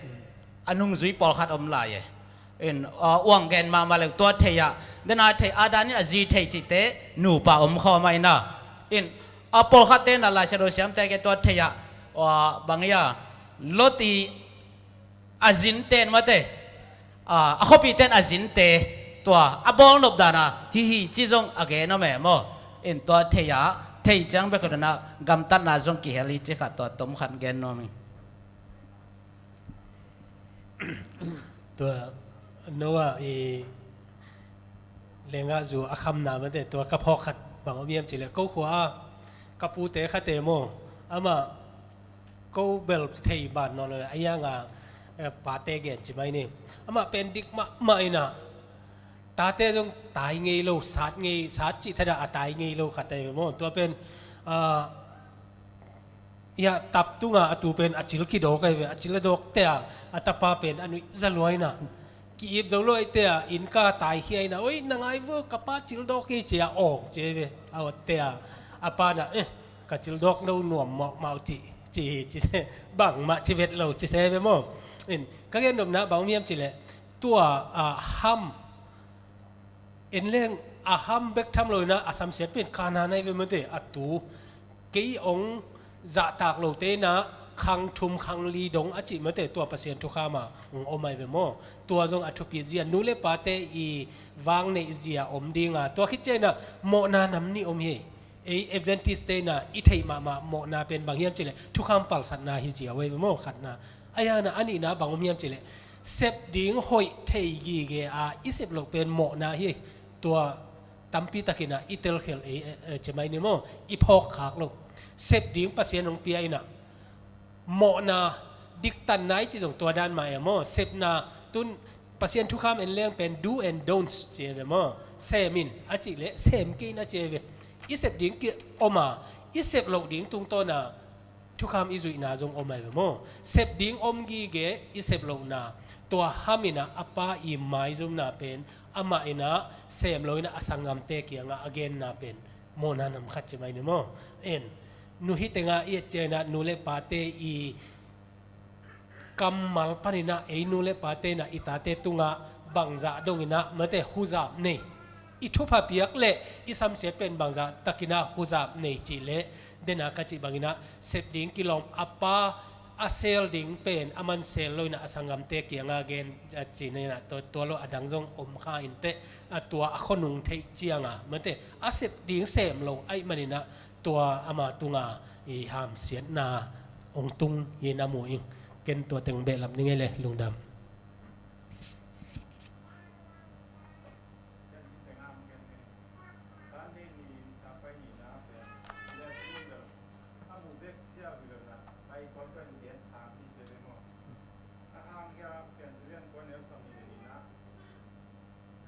a nungzui pawlkhat om lai e. In, a, uang gen mahmah le tua thei ah, den a thei, Adam in a zi thei cihte nupa om khawm a in ah. In, a pawlkhatte in ah Lai Siangtho siamte gen tua thei ah, a, bang ia, Lot i a zinte in mate, a, a khuapite in a zinte, tua a bawl nop dan a hi hi ci zong a gen om e maw. In tua thei ah, thei ciang bek hi lo in ah gamtatna zong kihel hi ci khat tua tom khat gen nuam ing. Tua Noah i lengah zu a khamna mate, tua ka phawk khat bang om hiam cih leh, ko khua a ka pute khate maw, amah ko bel thei ban nawn lo, a ianga, eh, pate gen ci mai ni. Amah pen dik mahmah in ah, tate zong tai ngei lo, sat ngei, sat cih thadah a tai ngei lo khat ahi ve maw. Tua pen, ah, ia, tap tunga a tu pen a cil kidawk ahi ve, a cil a dawk te a, a tapa pen a nuih za lua in ah, ki-ip zo lua i te a, innka taikhia in ah, oi, na ngai vo, ka pa cil dawk hi ci a, awng ci ahi ve, a ot te a, a pa in ah, eh, ka cil dawk no nuam mawkmawk ci, ci, ci se, bangmah ci vet lo ci se ve maw. In, ka gen nopna bang om hiam cih leh, tua, ah, ham, en leng a ham bek tham lo in ah, a samsiat pen Kanaan ahi ve mate, a tu. Kei ong zahtak lote in ah khang thum khang li dong a cih mate, tua Pasian thukham ah ong om ahi ve maw. Tua zong a thupi zia, nu le pate i vang neih zia om ding a, tua khit ciang in ah mawhna nam nih om hi. Ei Adventist te in ah i theih mahmah mawhna pen bang hiam cih leh thukham palsatna hi zia uh ahi ve maw, khatna. A iana a nihna bang om hiam cileh, sep ding hoih thei gige a i sep loh pen mawhna hi. Tua tampi takin ah i telkhial ei, eh, eh, cemai ni maw, i phawk khak loh. Sep ding Pasian hong pia inah mawhna, diktanna i ci zong tua dan mah e maw. Sepna tun Pasian thukham en leng pen do and don'ts ci e ve maw. Sem in a cih leh sem kei in a ci e ve. I sep ding ki om a, i sep loh ding tungtawna thukham i zuihna zong om ai ve maw. Sep ding om gige i sep lohna, tua ham inah a pa i maizumna pen amah inah sem lo inah a sanggamte kiangah a genna pen mawhna nam khat ci mai ni maw. En, nu hi tenga i et cianginah nu le pate i kammal paninah ei nu le pate inah i tate tungah bangzah donginah mate huzap nei, i thupha piak le i samsiat pen bangzah takinah huzap nei cih leh, dena ka cih banginah sep ding kilawm a pa a sel ding pen a man sel lo inah a sanggamte kianga gen a cih inah tua, tua lo a dang zong om kha inteh, a tua a khuanung theih cianga mate a sep ding sem lo aih maninah tua ama tunga i hamsiatna hong tung hi na mu ing. Ken tua teng behlap ning ei le lungdam.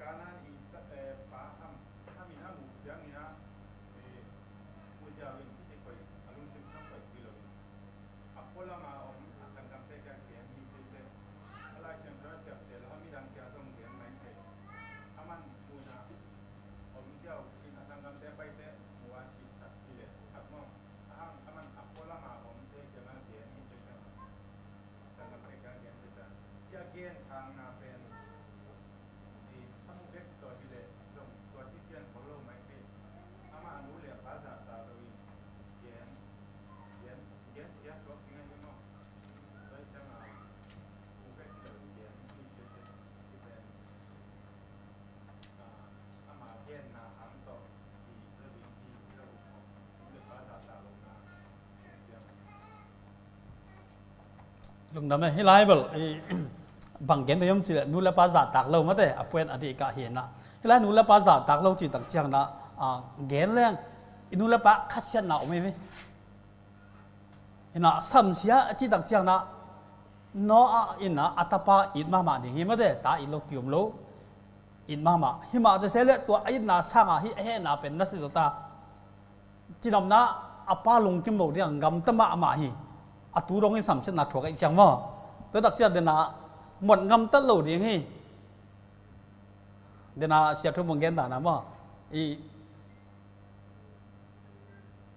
Kanaan i ta-, eh, pa Ham, Ham in a muh ciangin ah, eh, muh ziau in kici koih, a lungsim kham koih kei lo in. A pualam a om a sanggamte kiang gen hi ci teh, a Lai Siangtho a ciapteh lo a midang kiang zong gen mai thei. A man muh in ah om ziau in a sanggamte pai teh muh a sitsak hi leh khat maw. A hang a man a pualam a omte kiang a gen hi ci teh. Sanggamte kiang gen hi ci teh. Hih a gen khakna pen a mu bek tawh hi leh zong tua ci pian khol lo mai thei. Amah a nu le a pa zahtak lo in gen, gen, gen sia suak ding ahi maw. Tua hi ciang a mu bek hi lo in gen hi ci teh. Hi pen Lungdam e, hih lai bel i bang gen dei om cileh nu le pa zahtak lo mate, a puan a dih kah hi na. Hih lai nu le pa zahtak lo cih tak ciang na, a, gen leng i nu le pa khatsiatna om hi ve. Hi na, samsia a cih tak ciang na, Noah in na a tapa it mahmah ding hi mate, ta it lo kiom lo. It mahmah. Hi mah te se le tua a itna sanga hih a hehna pen na si zo ta. Cinopna a pa lungkim lo ding a gamta mahmah hi. A tu dong in samsiatna thuak a i ciang maw. Tua tak ciang dena mot gamtat lo ding hi. Dena sia thu mong gen dana maw. I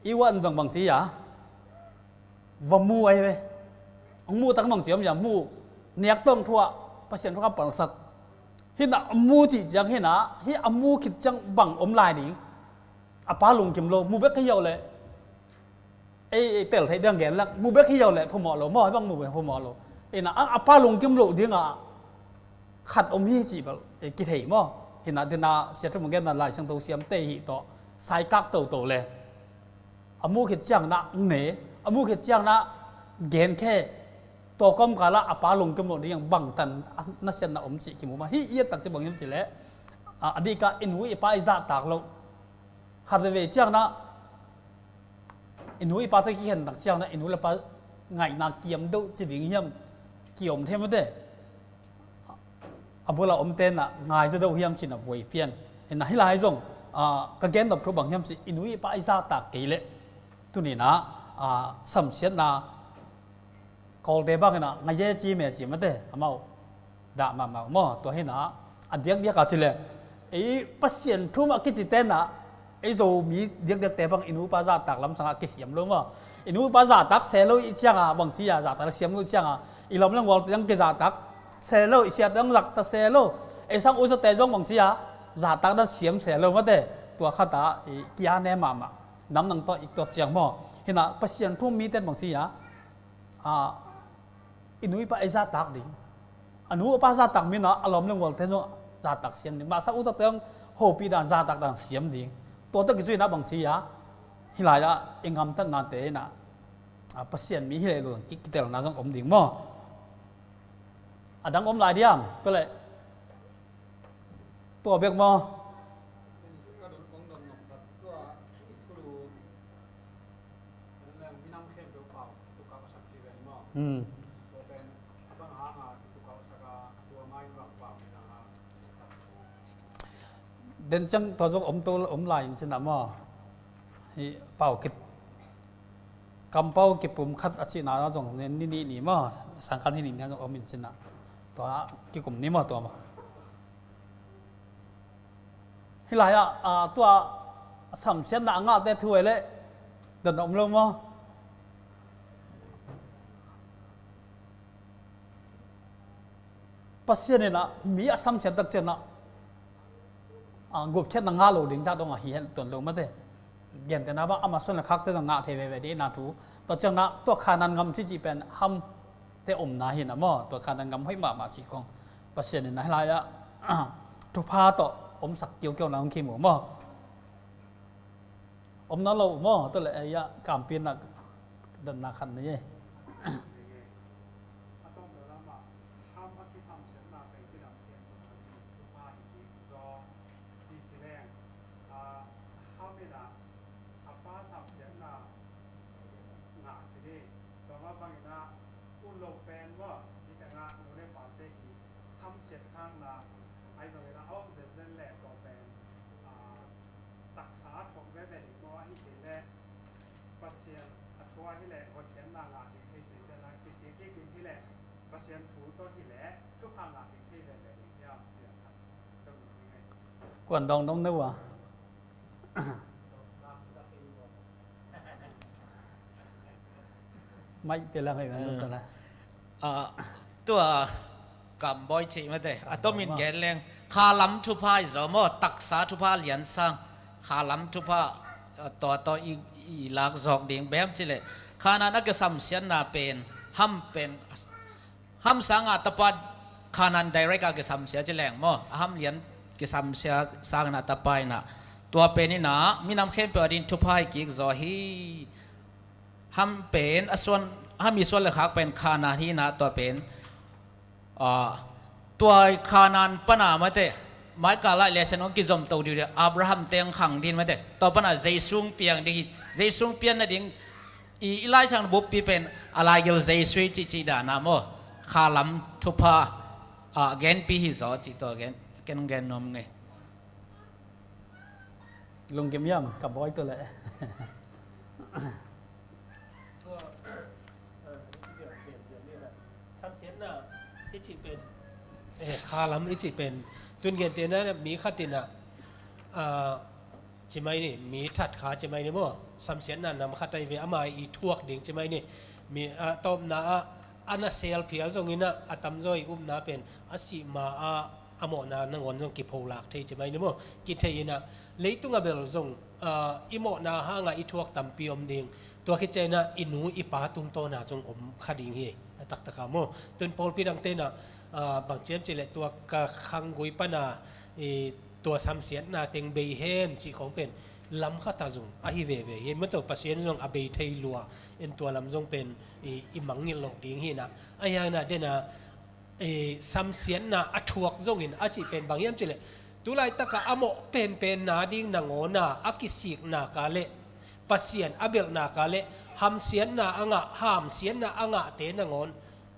I wan zong bang ci a, va mu ahi ve. Ang mu tak bang ci om ya, mu niak tong thuah, Pasian thuah palsat. Hina mu ci ciang hina, hi a mu khit ciang bang om lai ding. A pa lungkim lo, mu bek hi yau le. Ei, ei tel thei dang gen lak, mu bek hi yau le, phu mawh lo, maw bang mu bek phu mawh lo. Hina, ang a pa lungkim lo ding a, khat om hi ci bal, ei kithei maw. Hina, dina sia thu mong gen na Lai Siangtho siam te hi to, sai kak to to le. A mu khit ciang na ne, a mu khit ciang na gen khe, tua kawmkal ah a pa lungkim lo ding bangtan a nasiatna om cih kimu mah. Hih i et tak ci bang hiam cih leh, a, a dih kah i nu i pa i zahtak loh. Khat veve ciang na, i nu i pa tawh kikhen tak ciang na, i nu le pa ngaihna kiam deuh ci ding hiam, kiom them mate. A bul a omte na ngai zaw deuh hiam cih na buai pian. Hi na hih lai zong, a, ka gen nop thu bang hiam cih, i nu i pa i zahtak kei leh. Tuni na, a, samsiatna, Kawlte bang hi na, nga ye ci me ci mate, amau. Dah mahmah maw, tua hi na, a diakdiak a ci leh. Ei Pasian thu mah kici te na, ei Zomi diakdiak te bang i nu i pa zahtak lamsang a kisiam lo maw. I nu i pa zahtak se lo i ciang a, bang ci a zahtak siam lo i ciang a, i lawm le gual te zong kizahtak se lo, i siate zong zahtak se lo. Ei sang u zawte zong bang ci a, zahtak dan siam se lo mate. Tua khat a, i kia ne mahmah. Nam nang tawh i tuat ciang maw. Hi na, Pasian thu mite bang ci a, a, i nu i pa i zahtak ding. A nu a pa zahtak mi na, a lawm le gual te zong zahtak siam ding. Masa u zawte zong hopih dan zahtak dan siam ding. Tua tawh kizui na bang ci a, hih lai a i gamtatnate na, a, Pasian mi hi leh lo ki, kitelna zong om ding maw. A dang om lai diam? Tua leh tua bek maw? Hmm. Den ciang tua zong om to, om lai in cin ah maw? Hi pau kit, kampau kipum khat a cihna zong ni nih ni maw? Sang khat hi nih ni zong om in cin ah. Tua kikum ni maw tua maw? Hi lai ah, ah, tua samsiatna a ngahte thu ei leh dan om lo maw? Pasian in ah mi a samsiat tak ciang ah, ah, gupkhiatna ngah lo ding zah dong ahi hen tuan lo mate. Gentehna bang ama suan le khakte zong ngah thei veve ding na thu. Tua ciang ah tua Khanaan gam cici pen Ham te omna hi na maw? Tua Khanaan gam hoih mahmah ci kong Pasian in ah hi lai ah thupha tawh omsak kiukiu na hong kimu maw? Om na lo maw? Tua leh ei ah kampinah danna khan ni ei. Taksa a thuak veve ding maw, ahi kei leh Pasian a thu ahi leh hotkhiatna ngah ding thei cin cian a kisik kik in hi leh Pasian thu tawh hi leh thupha ngah ding thei veve ding hiam? Cian khat dong ding ei. Kuan dong dong neu a. Mai pia lang hei kan dong ta la. Ah, tua Kambawi cih mate a tomin gen leng khalam thupha i zaw maw, taksa thupha liansang, khalam thupha, ah, tua tawh i, i lak zawk ding bem cileh Khanaan a kisamsiatna pen Ham pen, Ham sangah tapa Khanaan direct a kisamsia ci leng maw, a Ham lian kisamsia sangin a tapa inah tua pen inah minam khempeuh a ding thupha hi kik zaw hi. Ham pen a suan, Ham i suan le khak pen Khanaan hi inah tua pen, ah, tua Khanaan pana mate Micah lai lesen hong kizom to ding, Abraham teng khang ding mate, tua pana Jesu piang ding hi. Jesu pian nading i, i Lai Siangtho buppi pen a laigil Jesu cihcih dana maw, khalam thupha, ah, genpi hi zaw cih tua gen, ken gen nuam ngei. Lunggim hiam Kambawi tua leh? Tua, eh, samsiatna i cih pen, eh, khalam i cih pen tun gentehna mi khat inah, ah, ci mai ni, mi that kha ci mai ni maw, samsiatna nam khat ahi ve, ama i thuak ding ci mai ni. Mi, ah, tawpna ah a nasel phial zong inah a tamzaw i upna pen a sih ma ah a mawhna nangawn zong kipholak thei ci mai ni maw, kithei inah leitung a bel zong, ah, i mawhna hangah i thuak tampi om ding. Tua khit ciang inah i nu i pa tungtawna zong om kha ding hi a taktak a maw. Tun pawlpi dangte inah, ah, bang ciam cileh tua ka khanggui pana i tua samsiatna teng bei hen cih khawng pen lam khat ah zong ahi veve hi. Mataw Pasian zong a bei thei lua in tua lam zong pen i, i mangngilh loh ding hi inah. Ahi hangin ah dena, eh, samsiatna a thuak zongin a cih pen bang hiam cileh, tulaitakah a mawh penpen nading nangawn a a kisikna ka leh Pasian a belhna ka leh hamsiatna a ngah, hamsiatna a ngahte nangawn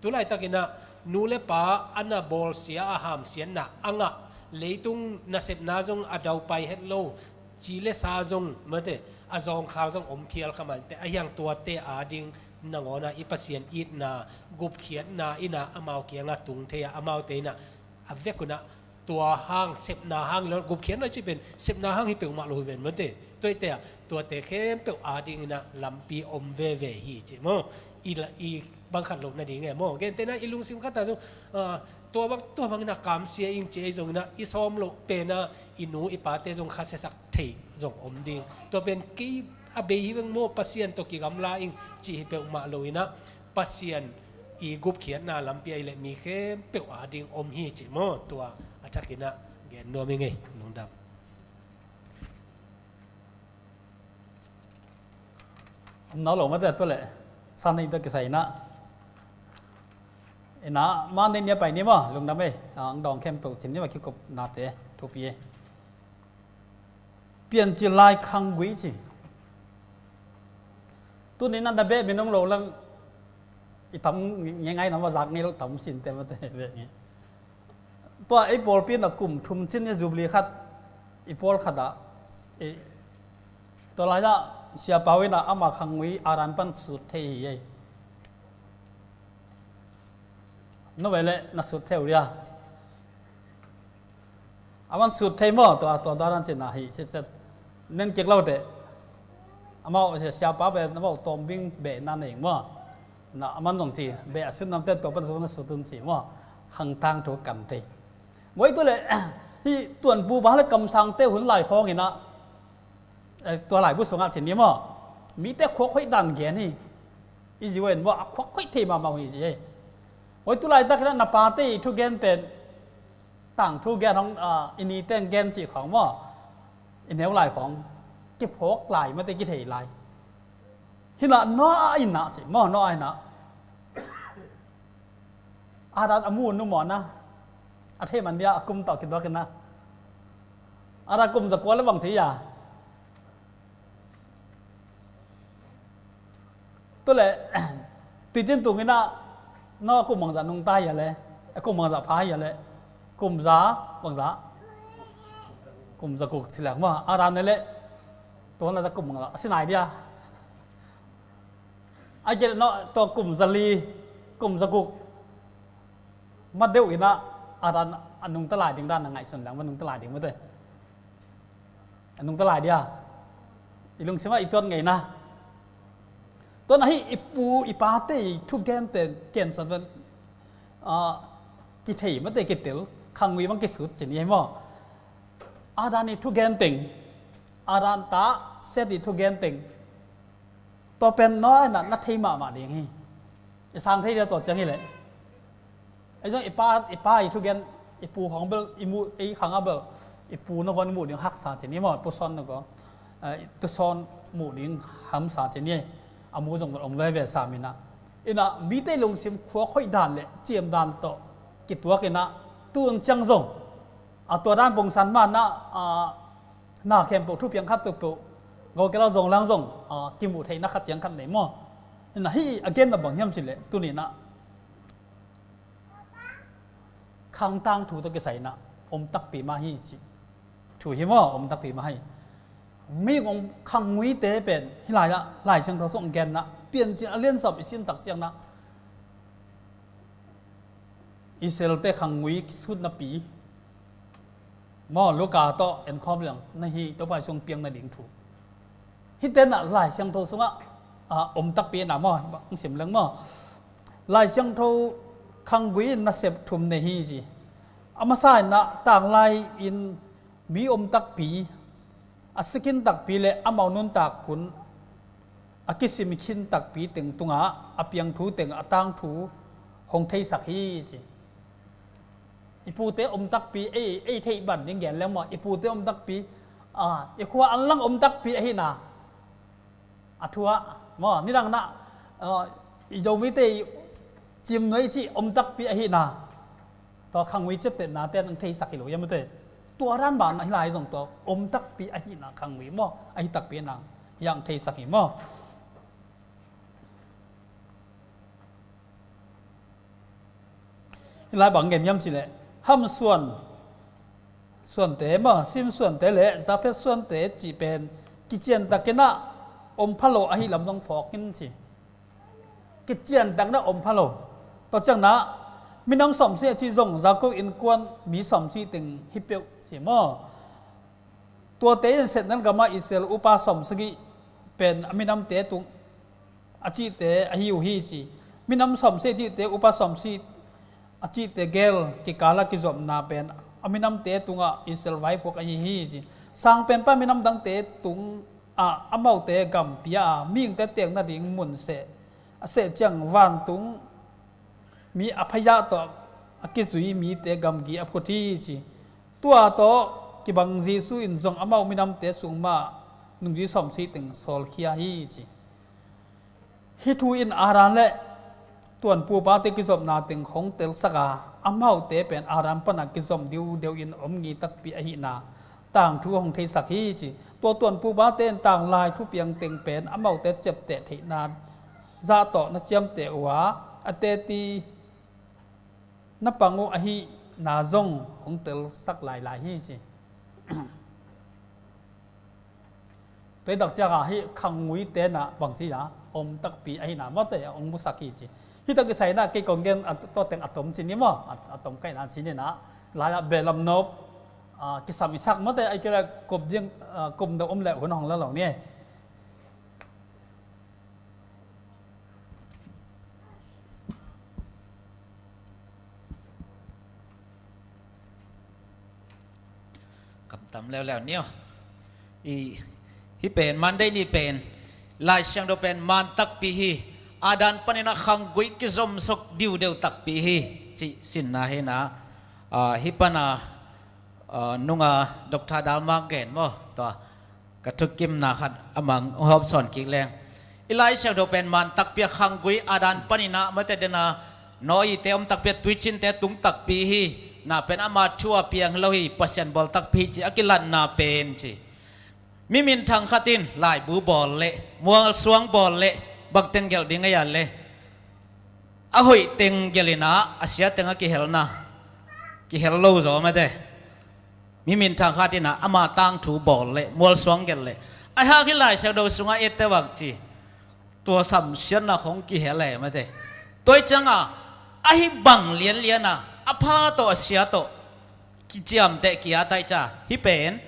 tulaitakinah nu le pa a na bawlsia a hamsiatna a ngah, leitung nasepna zong a daupai het lo, ci le sa zong mate a zawngkhal zong om phial kha mante, a hiang tuate ading nangawn a i Pasian itna, gupkhiatna inah amau kiangah tung thei a, amaute inah a vek unah tua hang sepna hang lo, gupkhiatna cih pen sepna hang hi peuhmah lo hi ven mate. Tuaite ah tuate khempeuh ading inah lampi om veve hi cih maw. I la, i bangkhat loh nading e maw. Gentehna i lungsim khatah zong, ah, tua bang, tua bangin a kamsia ing ci ei zongin ah i sawm loh pen a i nu i pate zong khasiasak thei zong om ding. Tua pen kei a bei hi veng maw, Pasian tawh kigamla ing cih hi peuhmah lo inah Pasian i gupkhiatna lampi ahi leh mi khempeuh ading om hi cih maw. Tua a thakin ah gen nuam ing ei, lungdam. Om nau lo mate tua leh san nei tua kisai inah Ina, Monday ni a pai ni maw, lungdam ei. Ang dawng khempeuh cin ni maw, kikupnate thupi ei. Piancil lai khanggui ci. Tuni na na beh minung lo lang i tam ngei ngai na maw, zak ngei lo tam sin te maw te beh ngei. Tua ei pawlpi na kum thum cin ni Jubilee khat i pawl khat ah, tua lai-ah Sia Pau in ah ama khanggui Adan pan sut thei hi ei. No ve le na sut thei uh dia. A man sut thei maw, tua tua daran cin ah hi sitset nen kik lo te. Amau Sia Pau beh na maw tawm bing beh na nei maw. Na a man zong ci beh a sut nam te tua pan sut na sut un ci maw. Khang tangthu kan thei. Ngoi tu le hi tuanpu ba le kamsang te hun lai khawng in ah, tua laibu sungah cin ni maw, mite khuak hoih dan gen hi. I zi wen maw a khuak hoih thei mahmah hi ci ei. Ngoi tu laitak in ah na pate i thugen pen tangthu gen hong, i nite gen cih khawng maw, i neu lai khawng kiphawk lai mate kithei lai. Hi nah Noah in ah ci maw, Noah in ah Adan a mu nu maw na, a thei man dia a kum tawh kituak in ah. Adan kum za kua le bang ci a. Tu le tuicin tung in ah Noah kum bangzah nungta hi a le, kum bangzah pha hi a le, kum za bangzah, kum za guk ci leng maw, Adan ne le tua na kum bangzah a si nai dia. A gen no tua kum za li, kum za guk ma deuh in ah Adan a nungta lai ding dan a ngaihsun leng ma nungta lai ding mate. A nungta lai dia. I lungsim ah i tuat ngei na. Tua na hi i pu i pate i thugen te kensan pen kithei mate kitel khanggui bang kisut cin hi maw. Adan i thugen teng, Adan ta Set i thugen teng tua pen Noah in ah na thei mahmah ding hi. I sang thei dia tua ciang hi leh. Ei zong i pa, i pa i thugen, i pu khang bel, i mu, ei khang a bel, i pu na kong muh ding haksa cin hi maw, i pu sawn na kong, i tu sawn muh ding hamsa cin hi. A mu zong bel om veve sa min ah. In ah mite lungsim khuak hoih dan le ciam dan tawh kituak in ah tun ciang zong a tua dan pungsan man ah na khempeuh thupiang khat peuhpeuh gawkela zong lang zong kimuh theihna khat ciang khat nei maw. Hi nah hi a genna bang hiam cih leh tuni nah khangtang thu tawh kisai nah om takpi mah hi ci. Thu hi maw, om takpi mah hi. Mi kong khangngui te pen hi lai ah Lai Siangtho sung gen nah Piancil a lian sawm i sim tak ciang nah Israel te khangngui sutna pi maw, Luka tawh en khawm leng na hi, Topa i sung piang nading thu. Hihte nah Lai Siangtho sungah om takpi nah maw, hong sim leng maw. Lai Siangtho khangngui in nasep thum nei hi ci. A masa in nah tanglai in mi om takpi, a si khin takpi le amau nuntak hun a kisim khin takpi teng tungah a piang thu teng a tang thu hong theisak hi ci. I pute om takpi, ei, ei theih ban ding gen leng maw, i pute om takpi, i khua an lang om takpi ahi nah a thu ah maw, nidang nah i Zomite i cimnuai cih om takpi ahi nah tua khangngui ciaptehna te nang theisak hi lo hiam ute. Tua dan ban nah hi lai zong tua om takpi ahi nah khangngui maw, ahi takpi nah hiang theisak hi maw. Hi lai bang gen hiam cih leh Ham suan suante maw, Sim suante le Jafet suante cih pen kiciantakin ah om pha lo ahi lam dong phawk in ci. Kiciantakin ah om pha lo. Tua ciang nah minam sawmsih a cih zong Jakob innkuan mi sawmsih teng hi peuh ci maw. Tuate in Satan gamah Israel upa sawmsagih pen a minamte tung a cihte ahi uh hi ci. Minam sawmsih a cihte upa sawmsih a cihte gel kikala kizopna pen a minamte tungah Israel vaipuak ahi hi ci. Sangpenpa minam dangte tungah amaute gam pia a mihingte teek nading mun seh a seh ciang vantung mi a phaya tawh a kizui mite gamgi a phut hi ci. Tua tawh kibang Jesu in zong amau minamte sung mah nungzui sawmsih teng sawlkhia hi ci. Hih thu in Adam le tuanpupate kizopna teng hong telsak a, amaute pen Adam pana kizom diudeu in om ngi takpi ahihna tangthu hong theisak hi ci. Tua tuanpupate in tanglai thupiang teng pen amaute ciapteh theihna zah tawh na ciamteh uh a, a teti na pang uh ahihna zong hong telsak lailai hi ci. Tua hi takciang a hih khanggui tenah bangci a om takpi ahihna mawte a hong musak hi ci. Hih tak kisai inah kei kong gen a tawteng a tom ci ni maw, a, a tom kaihna ci ni inah, lai-ah belam nop, a, kisam i sak mawte, a, kei le kop ding, a, kop nop om le hun hong la lo ni. Kamtam leuleu ni aw. I, hih pen Monday ni pen Lai Siangtho pen man takpi hi. Adam panin a khanggui kizomsuk diudeu takpi hi, cih sinna hi inah, a, hih pana, a, nunga Doctor Dalmang gen maw, tua ka thukimna khat amah hong hawmsawn kik leng. I Lai Siangtho pen man takpi a khanggui Adam panin a mate dena nawite om takpi a tuicinte tung takpi hi. Na pen ama thu a piang hi lo hi, Pasian bawl takpi hi ci a kilatna pen ci. Mi minthang khat in laibu bawl le, mualsuang bawl le, bangten gelh ding a ia le, a hoih teng gelh inah a sia teng a kihelna kihel lo zaw mate. Mi minthang khat inah ama tangthu bawl le, mualsuang gelh le, a hak hi Lai Siangtho sungah ette bang ci. Tua samsiatna khong kihel e mate. Tua hi cianga ahi bang lianliana a pha tawh a sia tawh kiciamteh kia taih ca hih pen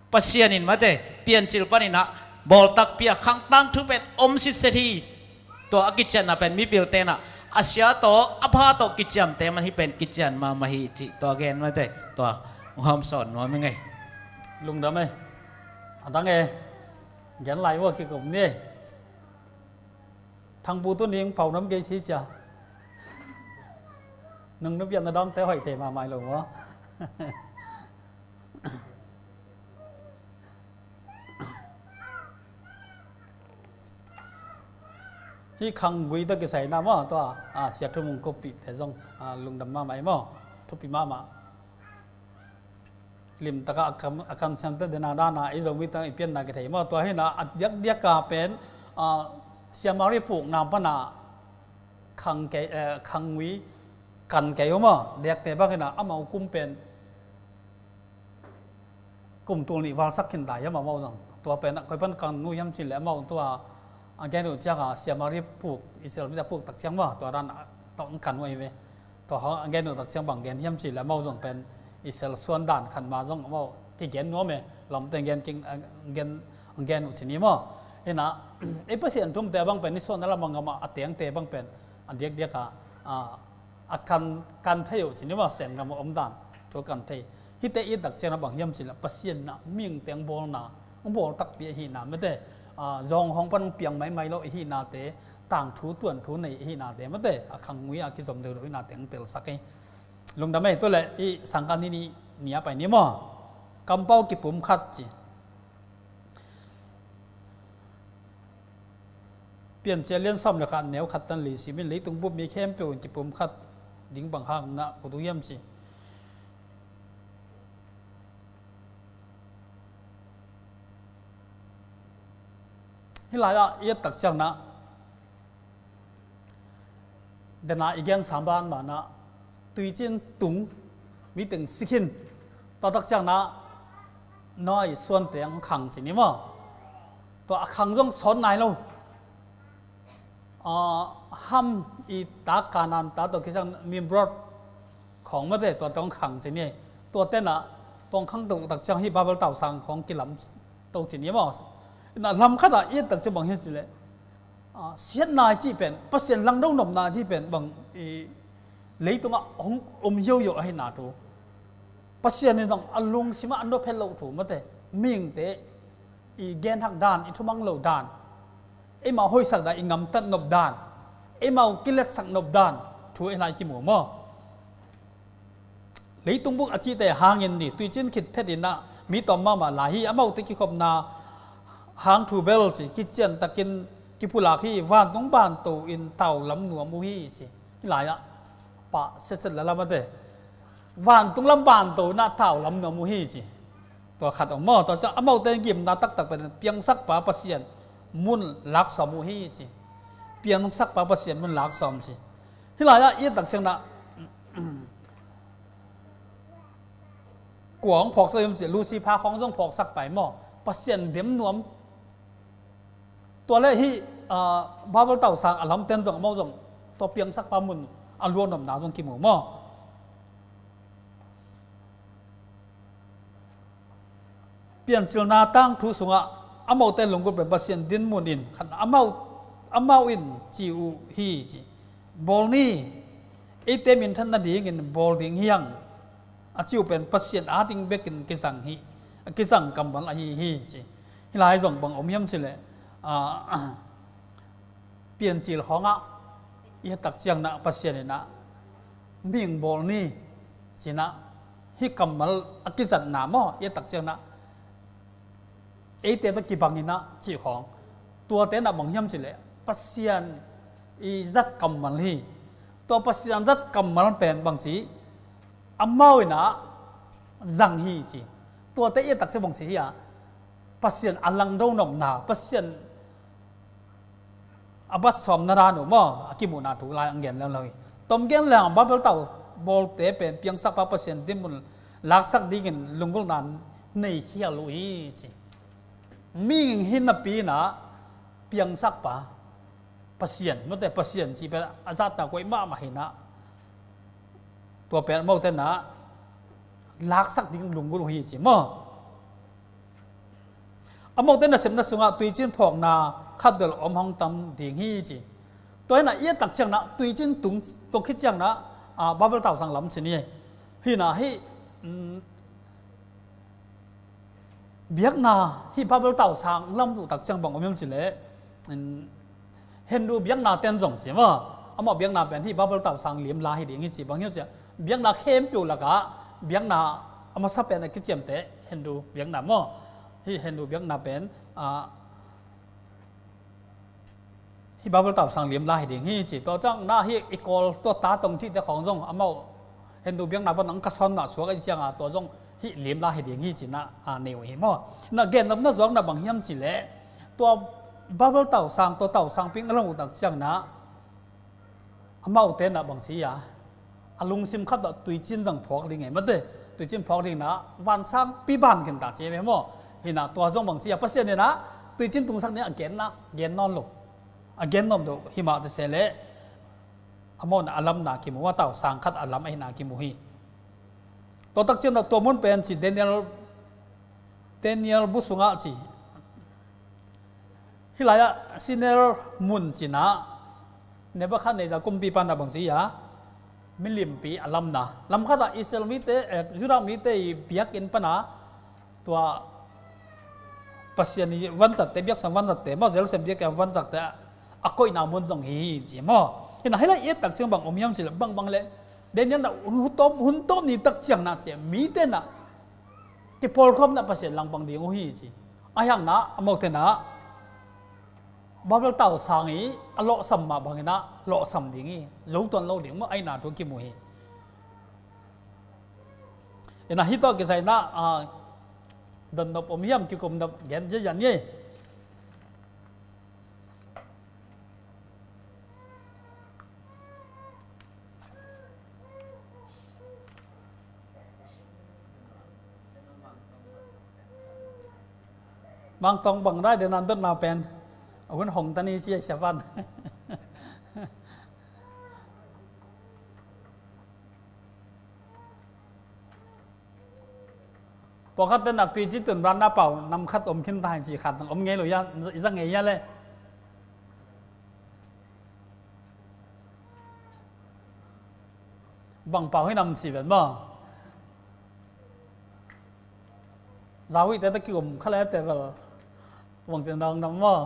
Pasian in mate, Piancil panin a bawl takpi a khang tangthu pen om sitset hi. Tua a kicianna pen mipil tenah a sia tawh a pha tawh kiciamteh man hih pen kician mahmah hi cih tua gen mate. Tua hong hawmsawn nuam hi ngei. Lungdam ei. A dang e. Gen lai vua kikum ni. Thangpu tu ning pau nam gei si cia. Nung nu bian na dawngte hoih thei mahmah lo maw? Hih khanggui tawh kisai na maw, tua, a, Sia Thu Mung Koppih te zong, a, lungdam mahmah ei maw, thupi mahmah. Limtakah a kam, a kamsiam tawh dena dana ei Zomi tawh i pianna kithei maw, tua hi na a diakdiaka pen, a, Sia Mari pukna pana khang kei, eh, khanggui kan kei uh maw, diakte bang hi na amau kum pen kum tul nih valsak khin dai hiam amau zong. Tua pen koi pan kan uh hiam cih leh amau tua a gen uh cianga Sia Mari puk, Israel mi a puk tak ciang maw, tua dan tawh kan uh ahi ve. Tua a gen uh tak ciang bang gen hiam cih leh amau zong pen Israel suan dan khan ma zong amau kigen nuam e, lamte gen king, a, gen, gen uh ci ni maw. Hi na, ei Pasian thumte bang pen nisuan a lam a ngam a, a tengte bang pen a diakdiaka, a, a kan, kan thei uh ci ni maw, Sen gam a om dan thu kan thei. Hihte i tak ciangin a bang hiam cih leh Pasian na mihingte hong bawlna, hong bawl takpi ahihna mate, a, zawng hong pan hong piang maimai lo ihihnate, tangthu tuanthu nei ihihnate mate, a khanggui a kizom deuhdeuh ihihnate hong telsak hi. Lungdam ei, tua leh i sangkah ni, ni, ni a pai ni maw. Kampau kipum khat ci. Piancil lian sawm le khat neu khat tan li simin leitung bup mi khempeuh in kipum khat ding bang hang na ut uh hiam ci. Hih lai-ah i et tak ciang na dena i gen sam ban mana tuicin tung mi teng si khin. Tua tak ciang na Noah i suante hong khang ci ni maw. Tua a khang zong sawn nai lo. A, Ham i ta Kanaan ta tawh kiciang Nimrod khawng mate tua tawh hong khang ci ni. Tua tena tua hong khang to tak ciang hih Babel tausang khawng kilam to ci ni maw. Na lam khatah i et tak ciang bang hiam cih leh, a, siatna i cih pen, Pasian langdo nopna i cih pen bang i leitungah hong om yoyo ahihna thu. Pasian in zong a lungsimah a nop het loh thu mate, mihingte i genhak dan, i thumang loh dan, eimau hoihsak dan, i ngamtat nop dan, eimau kiletsak nop dan thu ei lai kimu maw. Leitung buk a cihte hangin ni, tuicin khit phetin ah mi tawm mahmah lai hi, amaute kikhopna hang thu bel ci, kician takin kipulak hi, vantung banto in tau lam nuam uh hi ci. Hih lai-ah pah setset lala mate, vantung lam banto in ah tau lam nuam uh hi ci. Tua khat om maw. Tua ciang amaute in gimna taktak pen piangsakpa Pasian mun laksawm uh hi ci. Piangsakpa Pasian mun laksawm ci. Hih lai-ah i et tak ciang ah kua hong phawksak hiam cih leh Lucifer khawng zong phawksak pai maw. Pasian dem nuam. Tua leh hih, ah, Babel tausang a lamten zong amau zong tua piangsakpa mun a luah nopna zong kimu maw. Piancilna tangthu sungah amaute lunggulh pen Pasian dinmun in khat amau, amau in ci uh hi ci. Bawl ni, eite minthan nadingin bawl ding hi hang, a ci uh pen Pasian ading bekin kizang hi, kizang kammal ahi hi ci. Hih lai zong bang om hiam cih leh, ah, Piancil khawngah i et tak ciang ah Pasian in ah mihing bawl ni ci-in ah hih kammal a kizatna maw, i et tak ciang ah eite tawh kibangin ah cih khawng. Tuate in ah bang hiam cih leh Pasian i zat kammal hi. Tua Pasian zat kammal pen bangci, amau in ah zang hi ci. Tuate i et tak ciang bangci hi a, Pasian a langdo nopna, Pasian a bat sawmna dan uh maw, a kimuhna thu lai ang gen lem lo hi. Tom gen leng Babel tau bawlte pen piangsakpa Pasian dinmun laksak dingin lunggulhna nei khial uh hi ci. Mihing hi napi-in ah piangsakpa Pasian, mate Pasian cih pen a zatna kuai mahmah hi-in ah tua pen amaute in ah laksak ding lunggulh uh hi ci maw. Amaute nasepna sungah tuicin phawkna khatbel om hong tam ding hi ci. Tua hi-in ah i et tak ciang ah tuicin tung tua khit ciang ah, ah, Babel tausang lam ci ni. Hi-in ah hih, um, biakna hih Babel tausang lam uh tak ciang bang om hiam cih leh, um, Hindu biakna ten zong ci maw. Amau biakna pen hih Babel tausang limla hi ding hi ci, bang hiam cih leh biakna khempeuh lakah biakna a masa pen a kiciamteh Hindu biakna maw. Hih Hindu biakna pen, ah, hih Babel tausang limla hi ding hi ci. Tua ciang ah hih i Kawl tua ta tong cihte khawng zong amau Hindu biakna pan ang ka sawn mah suak a i ciang a tua zong hih limla hi ding hi ci-in ah, a, nei uh hi maw. Na gen nopna zuakna bang hiam cih leh tua Babel tausang, tua tausang ping a lam uh tak ciang ah amaute in ah bang ci a, a lungsim khat ah tuicin zong phawk ding e mate. Tuicin phawk ding in ah vansang pi ban khin ta ci e maw. Hi-in ah tua zong bang ci a, Pasian in ah tuicin tungsak ni a gen na, gen nawn lo. A gen nawn lo hi mah ci se leh amau in ah a lamna kimu, a tausang khat a lam ahihna kimu hi. Tua tak ciang ah tua mun pen ci Daniel, Daniel bu sungah ci. Hih lai-ah Shinar mun ci-in ah Nebuchadnezzar kumpipa in ah bang ci a, milimpi a lamna. Lam khat ah Israel mite, eh, Judah mite i biakinn pan a tua Pasian i vanzatte, biaksan vanzatte maw, Jerusalem biakinn vanzatte a koihna mun zong hi hi ci maw. Hi-in ah hih lai i et tak ciang bang om hiam cih leh, bang bang leh Daniel in ah hun tawp, hun tawp ni tak ciang ah ci a, mite in ah kipawlkhawm in ah Pasian langpang ding uh hi ci. Ahih hang in ah amaute in ah Babel tausang i a lawhsam mah bangin ah lawhsam ding hi, zo tuan lo ding maw, ahihna thu kimu hi. Hi-in ah hih tawh kisai in ah, a, dotnop om hiam, kikumnop gen ziahziah ni. Mangtawng bang dai den an dotna pen a hun hong ta ni ci a, sia van. Pawlkhat ten a tuici tun ranna pau nam khat om khin ta hi ci khat nang om ngei lo ia, i za ngei ia le. Bang pau hi nam ci ven maw. Za huih te ta ki om kha le te vel. Bang ci nang nam maw.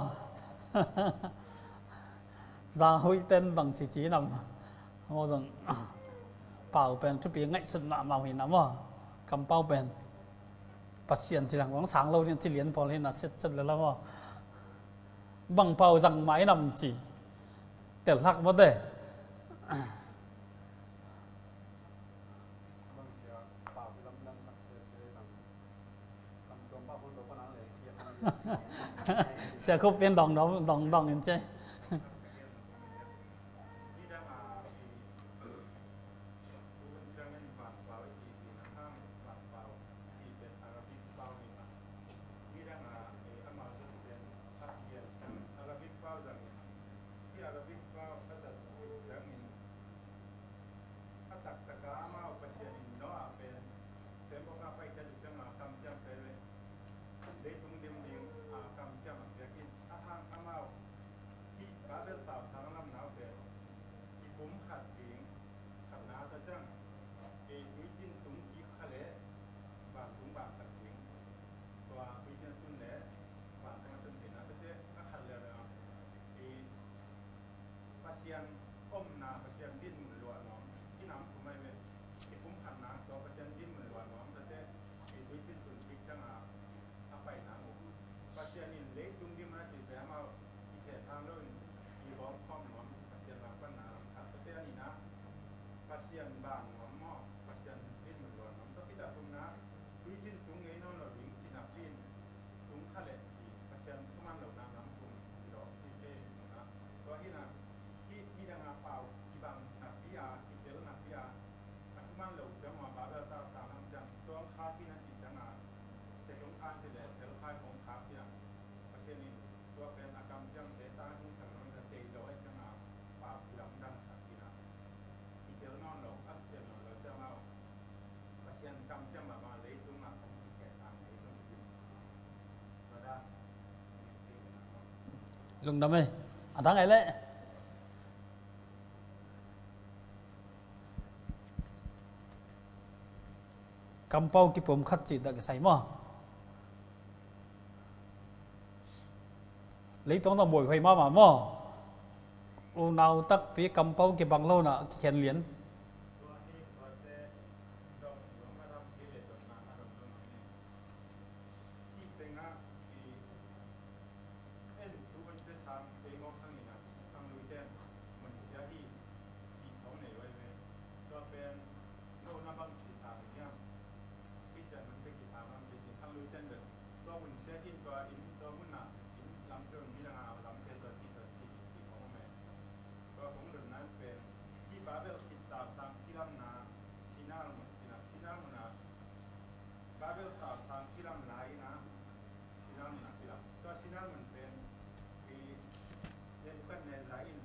Za huih ten bang ci ci nam. Maw zong pau pen thupi ngaihsut mahmah hi nam maw. Kam pau pen Pasian ci lang kong sang lo ding ci lian pawl hi na set set le la maw. Bang pau zang mai nam ci. Tel hak mawte. Sia Khup in dong dong dong dong in ce. Nidang a, eh, amau zong pen Pasian Arabic pau zangin, hih Arabic pau a zat ciangin a taktak a amau Pasian in Noah pen tembok a paikhiat uh ciangin a kamciam pen ve. Leitung dim ding a kamciam a piak in a hang amau hih Babel tausang lamnau pen kipumkhat ding khatna ta ciang, eh, tuicin tung kik kha leh vantung bangsak ding. Tua tuicin a tun leh vantung a tun ding na ta ciang a khat leuleu, eh, Pasian omna, Pasian dinmun luah nuam, i nam kum ai ve. Kipumkhatna tua Pasian dinmun luah nuam ta ciang, eh, tuicin tun kik ciang a a paina uh. Pasian in leitung dim a cih pen amau i theh thang lo in i bawm khawm nuam, Pasian langpanna lam khat. Tua te a nihna, Pasian ban nuam maw, Pasian dinmun luah nuam. Tua khit a thumna, tuicin tung ngei nawn lo ding cih napi in tung kha leh cih Pasian thuman lohna lam kum i dawk cih te thumna. Tua hi na, hih nidang a pau kibang napi a, kitel napi a, a thuman lo ciang a Babel tausang lam ciang tuang khak in a cih ciang a, sia tung khan cih leh tel khai kong khak ciang Pasian in tua pen a kamciam te tang hong sang lam ciang tei lo a ciang a pau kilamdang sak in a, kitel nawn lo, a kitel nawn lo ciang a Pasian kamciam mahmah leitung ah hong kikeh tang leitung dim. Tua dan. Lungdam ei. A dang ei leh. Kampau kipum khat cih dah kisai maw? Leitung dah buaihuai mahmah maw? Unau takpi kampau kibang lo na kikhen lian. En tu pen te sang te ngawk sang in a, sang lui ten mun sia hi cih thong nei vai ve. Tua pen no na bang ci sang in hiam? Christian mun sia ki sang lam ci ci sang lui ten ve. Tua mun sia in tua in tua mun na in lam tua mi na nga lam te tua ci tua ci ci thong me. Tua kong lun nan pen hi Babel khit tau sang kilam na Sinar mun ci na Sinar mun na Babel tau sang kilam lai na Sinar mun a kilam. Tua Sinar mun pen i Nebuchadnezzar in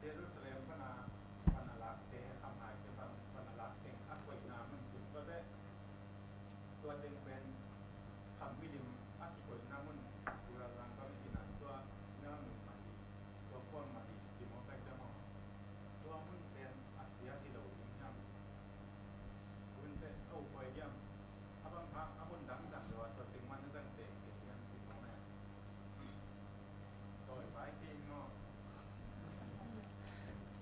Jerusalem pana pana lakte khamhaite pan pana lakte a koihna mun ci. Tuate tua teng pen kham milim a kikoihna mun tura zang kam i cihna tua Sinar mun mah hi. Tua kuan mah hi. Ci mawk kai ciang aw. Tua mun pen a sia hi lo ding hiam? Tua mun pen a upai hiam? A bang hang a mun dang zang lo a tua teng man a zang teng teng hiam ci mawk nai.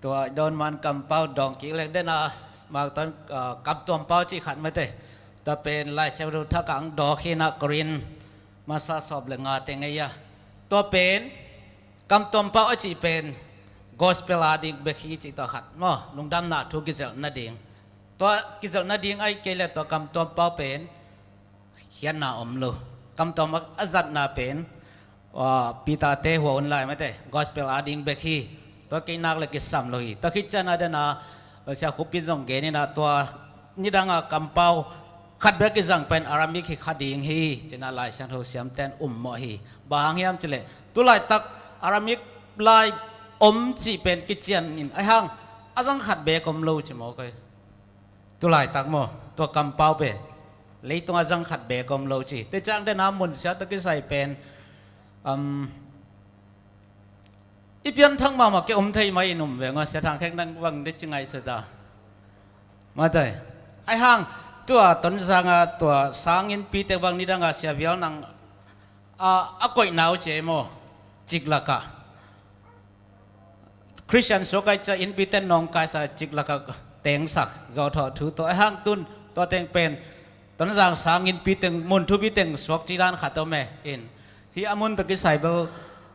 Tua i dawn man kampau dawng kik leng den a, mau tawn, ah, kamtuam pau cih khat mate. Tua pen Lai Siangtho thak ang dawk hi na Korin masa sawm le nga teng ei a. Tua pen kamtuam pau a cih pen gospel a ding bek hi cih tua khat maw, lungdamna thu kizelh nading. Tua kizelh nading ai kei le tua kamtuam pau pen khiatna om lo. Kamtuam a zatna pen, ah, Peter te hua un lai mate, gospel a ding bek hi. Tua kei nak le kisam lo hi. Tua khit ciang a den a, ah, Sia Khup in zong gen in a tua nidang a kampau khat bek kizang pen Aramaic hi kha ding hi. Ci na Lai Siangtho siam ten um mawh hi. Bang hang hiam cih leh tu laitak Aramaic lai om cih pen kician in ai hang a zang khat bek om lo ci mawk ai. Tu laitak maw, tua kampau pen leitung a zang khat bek om lo ci. Te ciang den a mun sia tawh kisai pen, um, i pianthak mahmah kei om thei mai in um veng aw, Sia Thang Khek nang bang de ci ngaihsut a. Matai. Ai hang tua Tonzang a tua sang innpi teng bang nidang a Sia Vial nang a, a koihna uh ci ei maw, ciklak ah Christian suak ai ciah innpi ten nawngkaisa ciklak ah tengsak zawhthawh thu tawh a hang tun tua teng pen Tonzang sang innpi teng mun thupi teng suak ci dan khat om e in. Hi a mun tawh kisai bel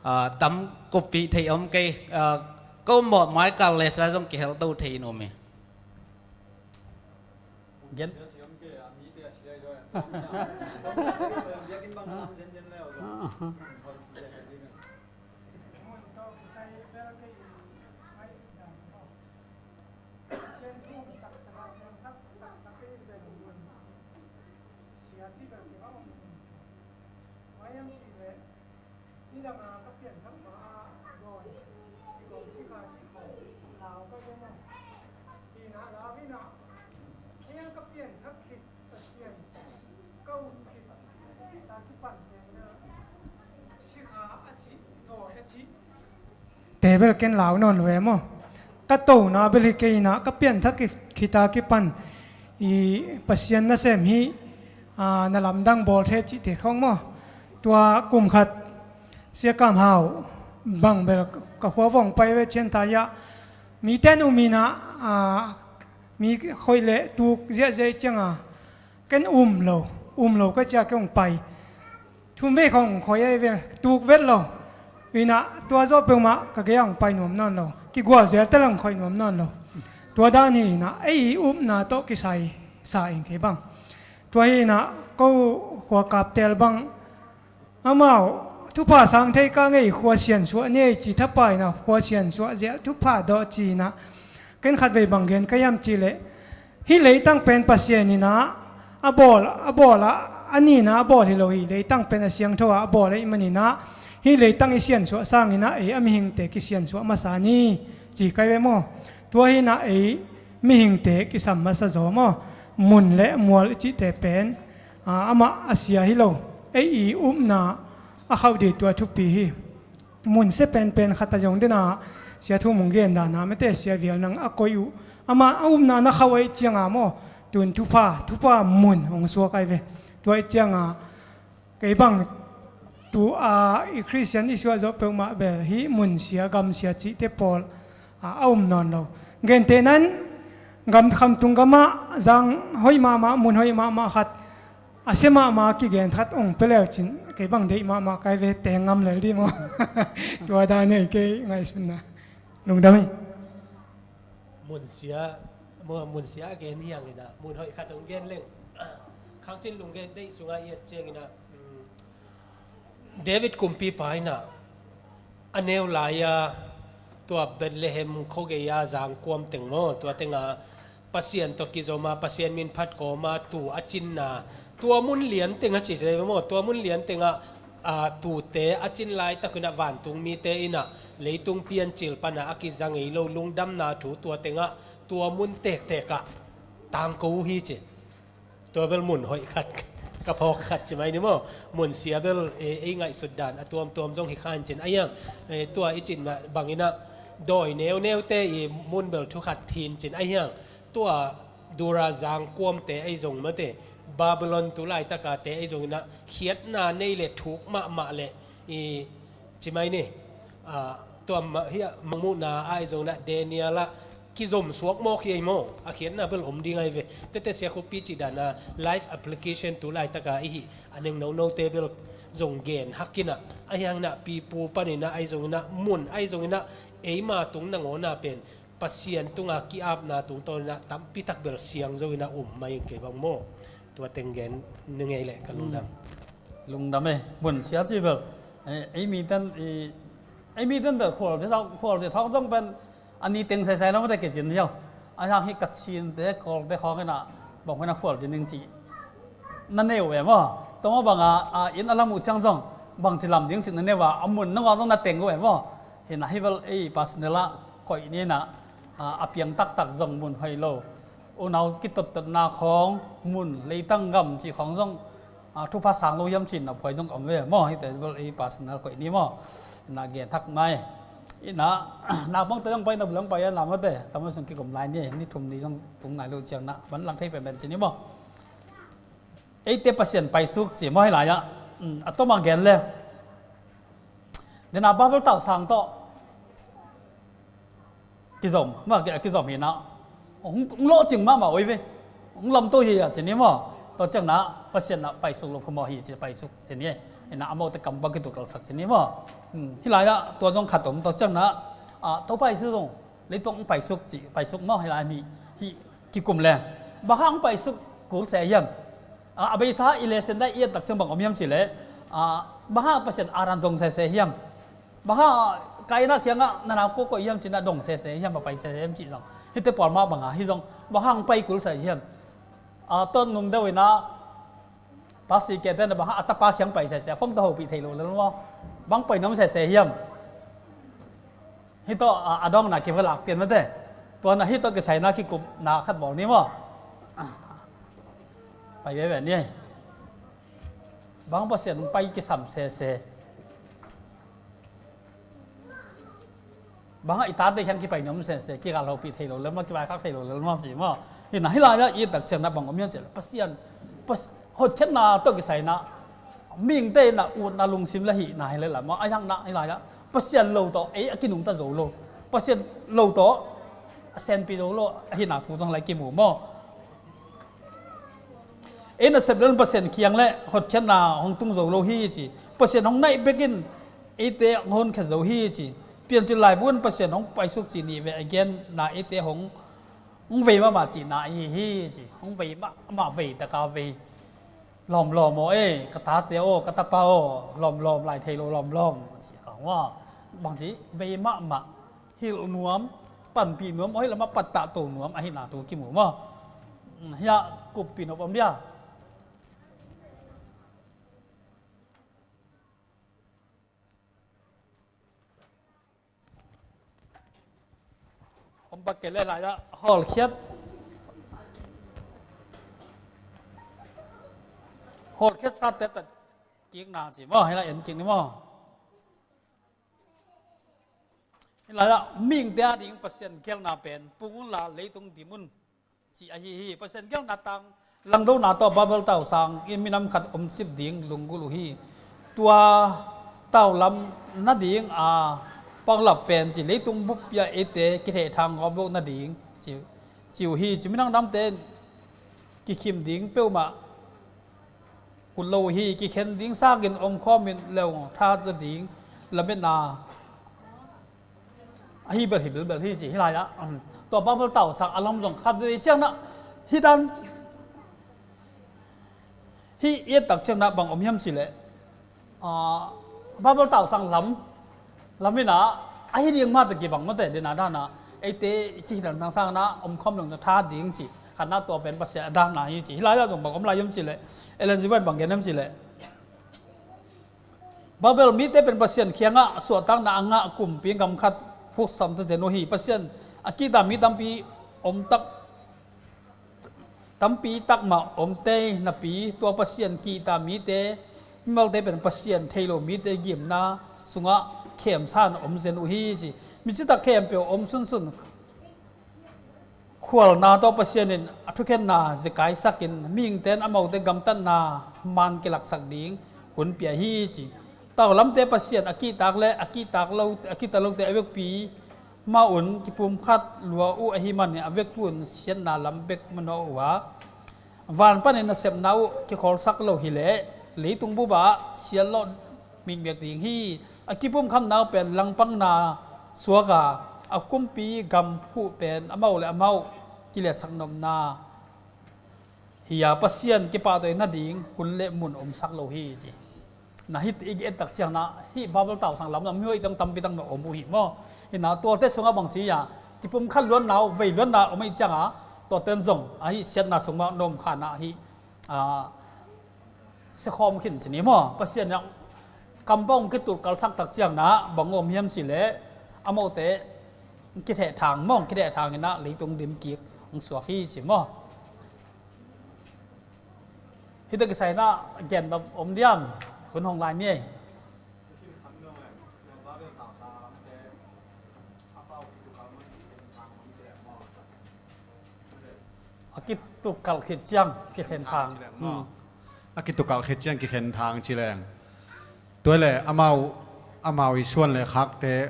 Ah, dam kuppih thei om kei. Ah, ko mawh mai kal les lai zong kihelto thei in om hi. Gen. Te bel ken lau nawn lo e maw? Ka tona bel hi kei inah ka pianthak khita kipan i Pasian nasem hi. A, na lamdang bawl the cihte khawng maw? Tua kum khat Sia Kam Hau bang bel ka khua vawng pai ve cian ta iah miten um inah, a, mi khoih le tuk ziahziah cianga ken um lo, um lo ka cia ke hong pai. Thum vei khawng hong khoih ahi ve, tuk vet lo. Inah tua zawh peuhmah ka gei hong pai nuam nawn lo. Kigual zel te le hong khoih nuam nawn lo. Tua dan hi inah ei i upna tawh kisai sa ing kei bang. Tua hi inah ko khua kaptel bang amau thupha sang thei ka ngei khua siansuah ni ei ci thapa inah khua siansuah zel thupha dawh ci inah ken khatvei bang gen ka hiam cihleh hih leitang pen Pasian inah a bawl, a bawl ah a nina a bawl hi lo hi. Leitang pen a siangtho ah a bawl ahih maninah hih leitang i siansuah sanginah ei a mihingte kisiansuah masa ni ci kai ve maw? Tua hinah ei mihingte kisam masa zaw maw? Mun le mual i cihte pen, a, amah a sia hi lo. Ei i upna a khauh dih tua thupi hi. Mun sia penpen khat a zong dena sia thu mung gen dana mete sia vial nang a koih uh. Amah a upna na khauh ahih cianga maw? Tun thupha, thupha mun hong suak ai ve. Tua ahih cianga kei bang tu a i Khristian i suah zawh peuhmah bel hih mun sia gam sia cihte pawl a, a um nawn lo. Gentehnan gam khamtung gamah zang hoih mahmah, mun hoih mahmah khat a sia mahmah kigen khat ong pia leu cin kei bang deih mahmah kai ve, teng ngam lel dih maw? Tua dan hi kei ngaihsutna. Lungdam hi. Mun sia, mun sia a gen hiang inah mun hoih khat ong gen leng khangcin lunggen deih sungah i et cianginah, um, David kumpipa inah a neu lai-a tua Bethlehem khuagei-a zangkuam teng maw, tua tenga Pasian tawh kizoma Pasian min phat kawma tuu a cinna, tua mun lian teng a ci maw, tua mun lian tengah, a, tuute a cin laitak inah vantung mite inah leitung piancil pana a kiza ngei lo lungdamna thu tua tengah tua mun tektekah tangko uh hi ci. Tua bel mun hoih khat ka phawk khat ci mai ni maw? Mun sia bel, e, ei ngaihsut dan a tuamtuam zong hi kha in cin a hiang, e, tua i cin mah banginah dawi neuneute i mun bel thu khat hi in cin a hiang. Tua Dura zangkuamte ei zong mate, Babylon tu laitakate ei zonginah khiatna nei le thuk mahmah le i ci mai ni, a, tua mah hiah mangmuhna ai zonginah Daniel ah kizom suak mawk hi ei maw? A khiatna bel om ding ai ve. Tete sia khupi cih dana life application tu laitaka i hih a neng nonote bel zong gen hakinah a hianginah pipu paninah ai zonginah mun ai zonginah eima tung nangawna pen Pasian tunga ki-apna tungtawninah tampitak bel siang zoinah um mai ing kei bang maw? Tua teng gen ni ngei leh ka lungdam. Lungdam e, mun sia ci bel. E, ei miten, e, ei miten te khual ci thawk, khual ci thawk zong pen a ni teng saisai lo mate kei cin ziau. A hiang hi Kachinte, Kawlte khawng inah bang huina khual ci ning ci na neu e maw? Tawma banga, a, inn a lam uh ciang zong bang ci lam ding ci na neu a, a mun nangawn zong na teng uh e maw? Hinah hi bel ei personal ah koih ninah, a, a piang taktak zong mun hoih lo. Unau kitottotna khawng mun leitang gam cih khawng zong, a, thupha sang lo hiam cih na phuai zong om ve maw? Hite bel ei personal koih ni maw? Inah gen hak mai. Inah naupangte zong pai na bulang pai a lamate tamai sung kikum lai ni, ni thum ni zong tung nai lo ciang na man lang thei penpen ci ni maw? Eite Pasian paisuk ci maw hi lai-ah, um, a toma gen le dena Babel tausang tawh kizom, ma, ki-, kizom hinah hong, hong lawhcing mahmah oi ve. Hong lamto hi a ci ni maw? Tua ciangin ah Pasian ah paisuk lo kha maw hi ci, paisuk ci ni. Ina amaute kam bang kituk kalsak ci ni maw. Hmm, hih lai-ah tua zong khat om, tua ciangin ah, ah, Topa Jesu zong leitung hong paisuk ci, paisuk maw hih lai mi hih kikum le. Bang hang paisuk kul se hiam? Ah, a beisa i lesen dai i et tak ciang bang om hiam ci le. Ah, bang hang Pasian Adam zong sese hiam? Bang hang Kaina kiangah na nau ko koih hiam ci na dong sese hiam, a pai sese hiam ci zong. Hihte pual mah bang a, hih zong bang hang pai kul se hiam? Ah, ton nung deuh ina, Pasi kete na bang a tapa kiang pai sese, a phone tawh hopih thei lo lel maw? Bang pai nuam sese hiam? Hih tawh, a, a dawngna kiva lak pian mate. Tua na hih tawh kisaina kikupna khat bawl ni maw? Pai veve ni. Bang Pasian pai kisam sese. Bang hang i tate kiang kipai nuam sese, kigal hopih thei lo lel maw, kivaikhak thei lo lel maw ci maw. Hih na hih lai-ah i et tak ciangin ah bang om hiam ci le. Pasian, Pas-, hotkhiatna tawh kisai-in ah mihingte in ah utna lungsim le hihna hi le la maw. A hiang na hih lai-ah Pasian lo tawh ei a kinungta zo lo. Pasian lo tawh a senpi zo lo ahihna thu zong lai kimu maw. Ei nasep lel Pasian kiang le hotkhiatna hong tung zo lo hi ci. Pasian hong naih bek in eite hong honkhia zo hi ci. Piancil laibu in Pasian hong paisuk cih nih vei a genna eite hong, hong vei mahmah cihna ahi hi ci. Hong vei mahmah, vei taka vei. Lawmlawm aw e, ka tate aw, ka tapa aw, lawmlawm lai thei lo lawmlawm ci ka hong a. Bang ci, vei mahmah, hilh nuam, panpih nuam, aw hi lamah pattah to nuam ahihna thu kimu maw. Hiah kuppih nop om dia. Om bak kei le lai-ah hawlkhiat, hawlkhiat sate tat kikna ci maw, hih lai en kik ni maw. Hih lai-ah mihingte a ding Pasian gelna pen pung unla leitung dim un. Ci ahi hi. Pasian gelna tang langdona tawh Babel tausang in minam khat om cip ding lunggulh uh hi. Tua taulam nading a paulap pen ci leitung buppi ah eite kithehthang gawp loh nading ci, ci uh hi. Ci minam namte in kikhim ding peuhmah ut lo uh hi. Kikhen ding sakin omkhawm in leu tha zaw ding lametna ahi bel hi belbel hi ci hih lai-ah. Um, tua Babel tausang a lam zong khat vei ciang na hih dan hih i et tak ciang na bang om hiam ci leh, ah, Babel tausang lam, lam in ah ahi ding mah tawh kibang mate dina dana eite kihilh dan sang na omkhawm leng tha ding ci. Khat na tua pen Pasian a danna hi ci. Hih lai-ah zong bang om lai hiam ci leh, Ellen G. White bang gen hiam ci leh, Babel mite pen Pasian kiangah suahtakna a ngah kumpi gam khat phuksam ta zen uh hi. Pasian a kihta mi tampi om tak, tampi tak mah om tei napi tua Pasian kihta mite, mimalte pen Pasian thei lo mite gimna sungah khemsa in om zen uh hi ci. Mi citak khempeuh om sunsun khualna tawh Pasian in a thukhenna zikaisakin mihingte in amaute gamtatna man kilaksak ding hun pia hi ci. Taulamte Pasian a kihtak le a kihtak lo, a kihtak lote a vekpi mah un kipumkhat lua uh ahih manin a vekpi un siatna lam bek manawh uh a, van panin nasepna uh kikholsak lo hileh leitung bup ah siatlawh mikmiak ding hi. A kipumkhatna uh pen langpangna suak a, a kumpi gam phuh pen amau le amau kiliatsak nopna hi a, Pasian kipahtawi nading hun le mun omsak lo hi ci. Na hih i et tak ciang na hih Babel tausang lam na mi hoih tang tampi tak mah om uh hi maw. Hih na tuate sungah bang ci a, kipumkhat luanna uh vei luanna om ahih ciang a, tuate in zong ahi siatna sung mah na om kha na hi. Ah, siakhawm khin ci ni maw. Pasian in kam bang kituh kalsak tak ciang na bang om hiam ci leh, amaute kithehthang maw, kithehthang in ah leitung dim kik hong suak hi ci maw. Hih tawh kisai-in ah gen nop om diam? Hun hong lai ni. A kitukalh khit ciang kikhen thang. Hmm. A kitukalh khit ciang kikhen thang ci leng. Tua leh amau, amau i suan le khakte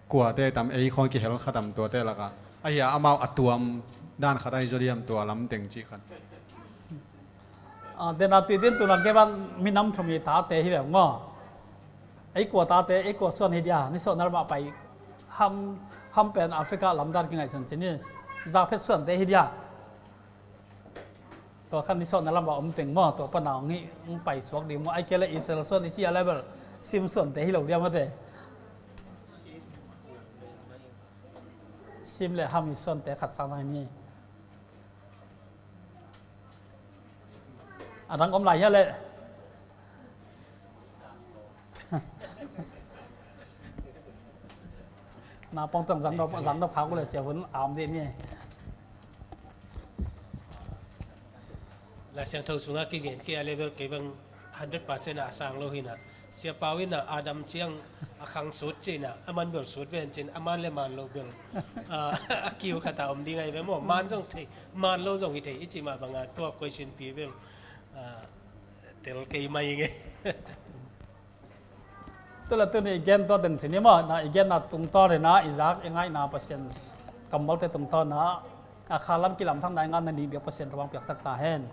kuate tam, ei khawng kihel kha tam tuate lakah. Ahi a amau a tuam dan khat ahi zaw diam tua lam teng cih khat. Ah, dena tui din tuna keban minam thum hi tate hi ve maw. Ei kua tate, ei kua suan hi dia, ni sawhna lamah pai ham, ham pen Africa lamdan kingaihsun cin hi. Zakphet suante hi dia. Tua khan ni sawhna lamah om teng maw, tua pana hong hi, hong pai suak ding maw. Ai kei le Israel suan i ci a level, sim suante hi lo dia mate. Sim le ham i suante khat sang sang hi ni. A dang om lai hia le. Na pawng tang zang nop, zang nop khak uh le sia hun am dih ni. Lai Siangtho sungah kigen kei a level kei bang hundred percent a sang lo hi na. Sia Pau in a Adam ciang a khang sut cin a, a man bel sut ven cin, a man le man lo bel. A, a kiu khat a om ding ahi ve maw, man zong thei, man lo zong hi thei, i cih mah bangin tua question pi bel. A, tel kei mai nge. Tua le tuni i gen tua teng cin hi maw, na i genna tungtawn hi na, i zak i ngaihna Pasian kammalte tungtawn na, a kha lam kilam thang na i ngan na nih biak Pasian rawang piaksak ta hen.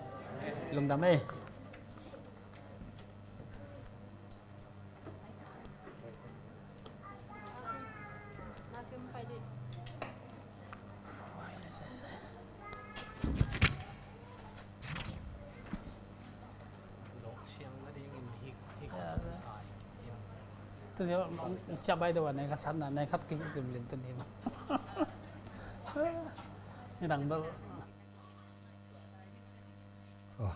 Lungdam ei. Tuni ciah bai deuh a nei khat satna, nei khat kik limlim tuni. Ni dang bel. Oh.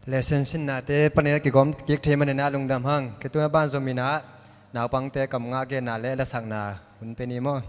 Lesson sinnate panin a kigawm kik thei manin a lungdam hang. Kei tung a ban zom in a naupangte kam ngah genna le lasakna hun pe ni maw.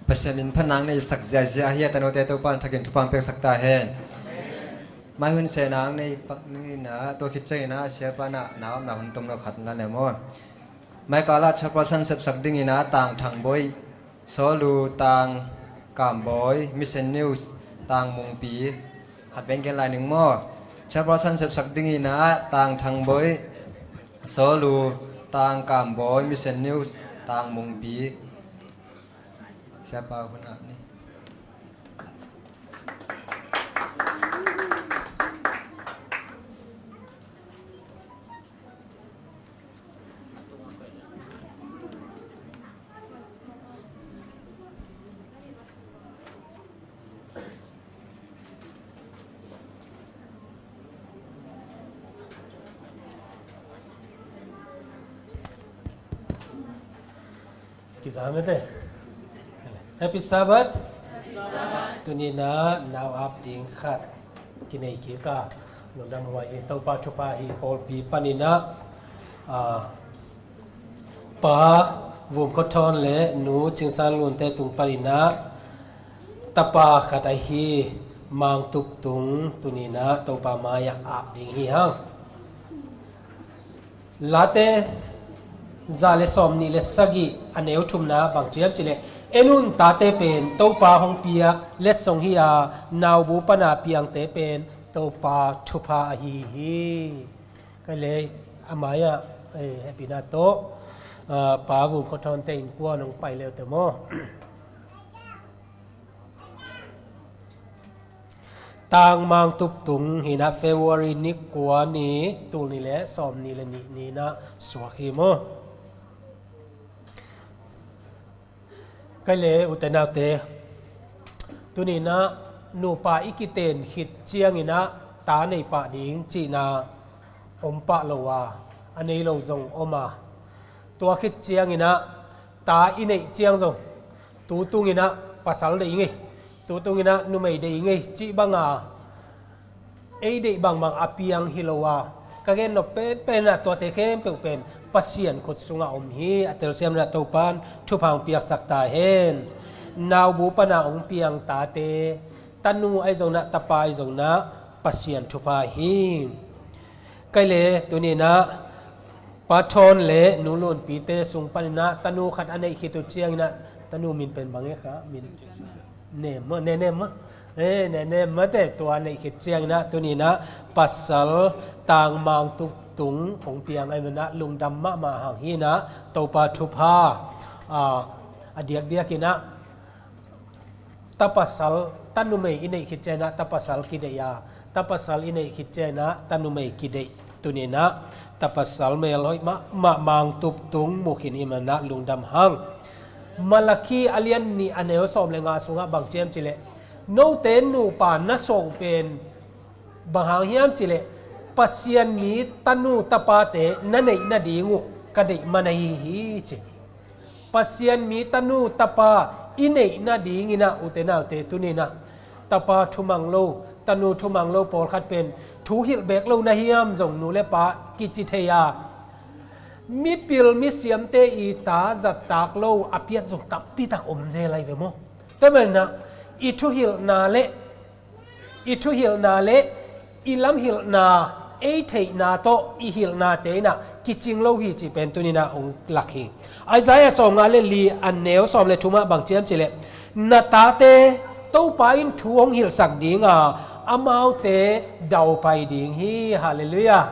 Pasian min phatna nei sak ziahziah hi a, tanute Topa in thakin thupha piaksak ta hen. Mai hun sena nei pak ni na, tua khit ciangin a siapa na na omna hun tom lo khat na le maw. Mai kala chairperson sepsak dingin a Tang Thang Boih, Solu Tang Kam Boih, Mission News Tang Mung Pi, khat beng gen lai ning maw. Chairperson sepsak dingin a Tang Thang Boih, Solu Tang Kam Boih, Mission News Tang Mung Pi. Siapa hun ap ni. Kizam e te. Happy Sabbath. Tuni na nau ap ding khat kinei kik a, lungdam huai hi. Topa thupha hi. Pawlpi panin a, ah, Pa Vum Khua Thawn le Nu Cing San Lun te tung panin a tapa khat ahi Mang Tup Tung tuni na Topa mai-ah ap ding hi hang. Late za le sawm nih le sagih a neu thumna bang ci hiam cih leh, en un, tate pen Topa hong piak letsong hi a, naubu pana piangte pen Topa thupha ahi hi. Ka le a mai-ah, eh, hehpihna tawh, ah, Pa Vum Khua Thawn te innkuan hong pai leute maw. Tang Mang Tup Tung hi na, February ni kua ni, tul nih le sawm nih le nih ni na suak hi maw. Ka le ute naute, tuni na nupa i kiten khit ciangin a ta nei pah ding cihna om pah lo a, a nei lo zong om a, tua khit ciangin a ta i neih ciang zong, tu tungin a pasal deih i ngei, tu tungin a numei deih i ngei cih banga ei deih bangbang a piang hi lo a, ka gen nop penpen a tuate khempeuh pen Pasian khut sungah om hi. A telsiam na Topan thupha hong piaksak ta hen. Naubu pana hong piang tate, tanu ahi zong na, tapa ahi zong na, Pasian thupha hi. Ka le tuni na Pa Thawn le Nu Lun Pi te sung panin a tanu khat a neih khit uh ciangin a, tanu min pen bang e kha, min Nem maw, Ne Nem maw. Eh, Ne Nem maw te, tua neih khit ciangin a, tuni na pasal Tang Mang Tup Tung hong piang ahi man a, lungdam mahmah hang hi na, Topa thupha, ah, a diakdiakin a, ta pasal, ta numei i neih khit ciangin a, ta pasal kideih a, ta pasal i neih khit ciangin a, ta numei kideih. Tuni na ta pasal mel hoih mahmah Mang Tup Tung mu khin i man a, lungdam hang. Malakhi a lian nih a neu sawm le nga sungah bang ci hiam cih leh, note nupa na suah uh pen bang hang hiam cih leh, Pasian mi tanu tapate na neih nading uh ka deih man ahi hi, ci. Pasian mi tanu tapa i neih nadingin a, ute naute, tuni na tapa thumang lo, tanu thumang lo pawlkhat pen thu hilh beek lo na hiam zong nu le pa kici thei a, mipil misiamte i ta zat tak lo a piat zong tampi tak om zel ahi ve maw. Tua man a, i thuhilhna le, i thuhilhna le i lamhilhna, ei theihna tawh i hilhnate in a kicing lo hi cih pen tuni na hong lak hi. Isaiah sawmnga le li a neu sawm le thumah bang ci hiam cih leh, na tate Topa in thu hong hilhsak ding a, amaute daupai ding hi. Halleluiah.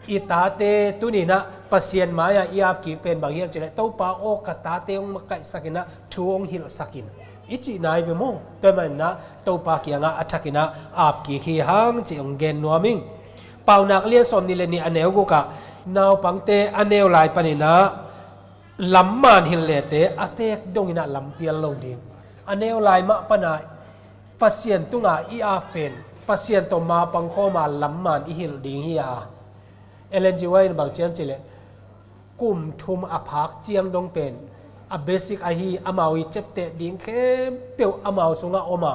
I tate tuni na Pasian mai-ah i ap kik pen bang hiam cih leh, Topa aw, ka tate hong makaihsak in a, thu hong hilhsak in, i cihna hi ve maw. Tua man a Topa kiangah a thakin a ap kik hi hang cih hong gen nuam ing. Paunak lian sawm nih le nih a neu gukah, naupangte a neu lai panin a lam man hilh lete a teek dongin a lampial lo ding. A neu lai mah pana Pasian tunga i ap pen Pasian tawh ma pangkhawma lam man i hilh ding hi a. Ellen G. White in bang ci hiam cih leh, kum thum a phak ciang dong pen a basic ahi, amau i ciapteh ding khempeuh amau sungah om a,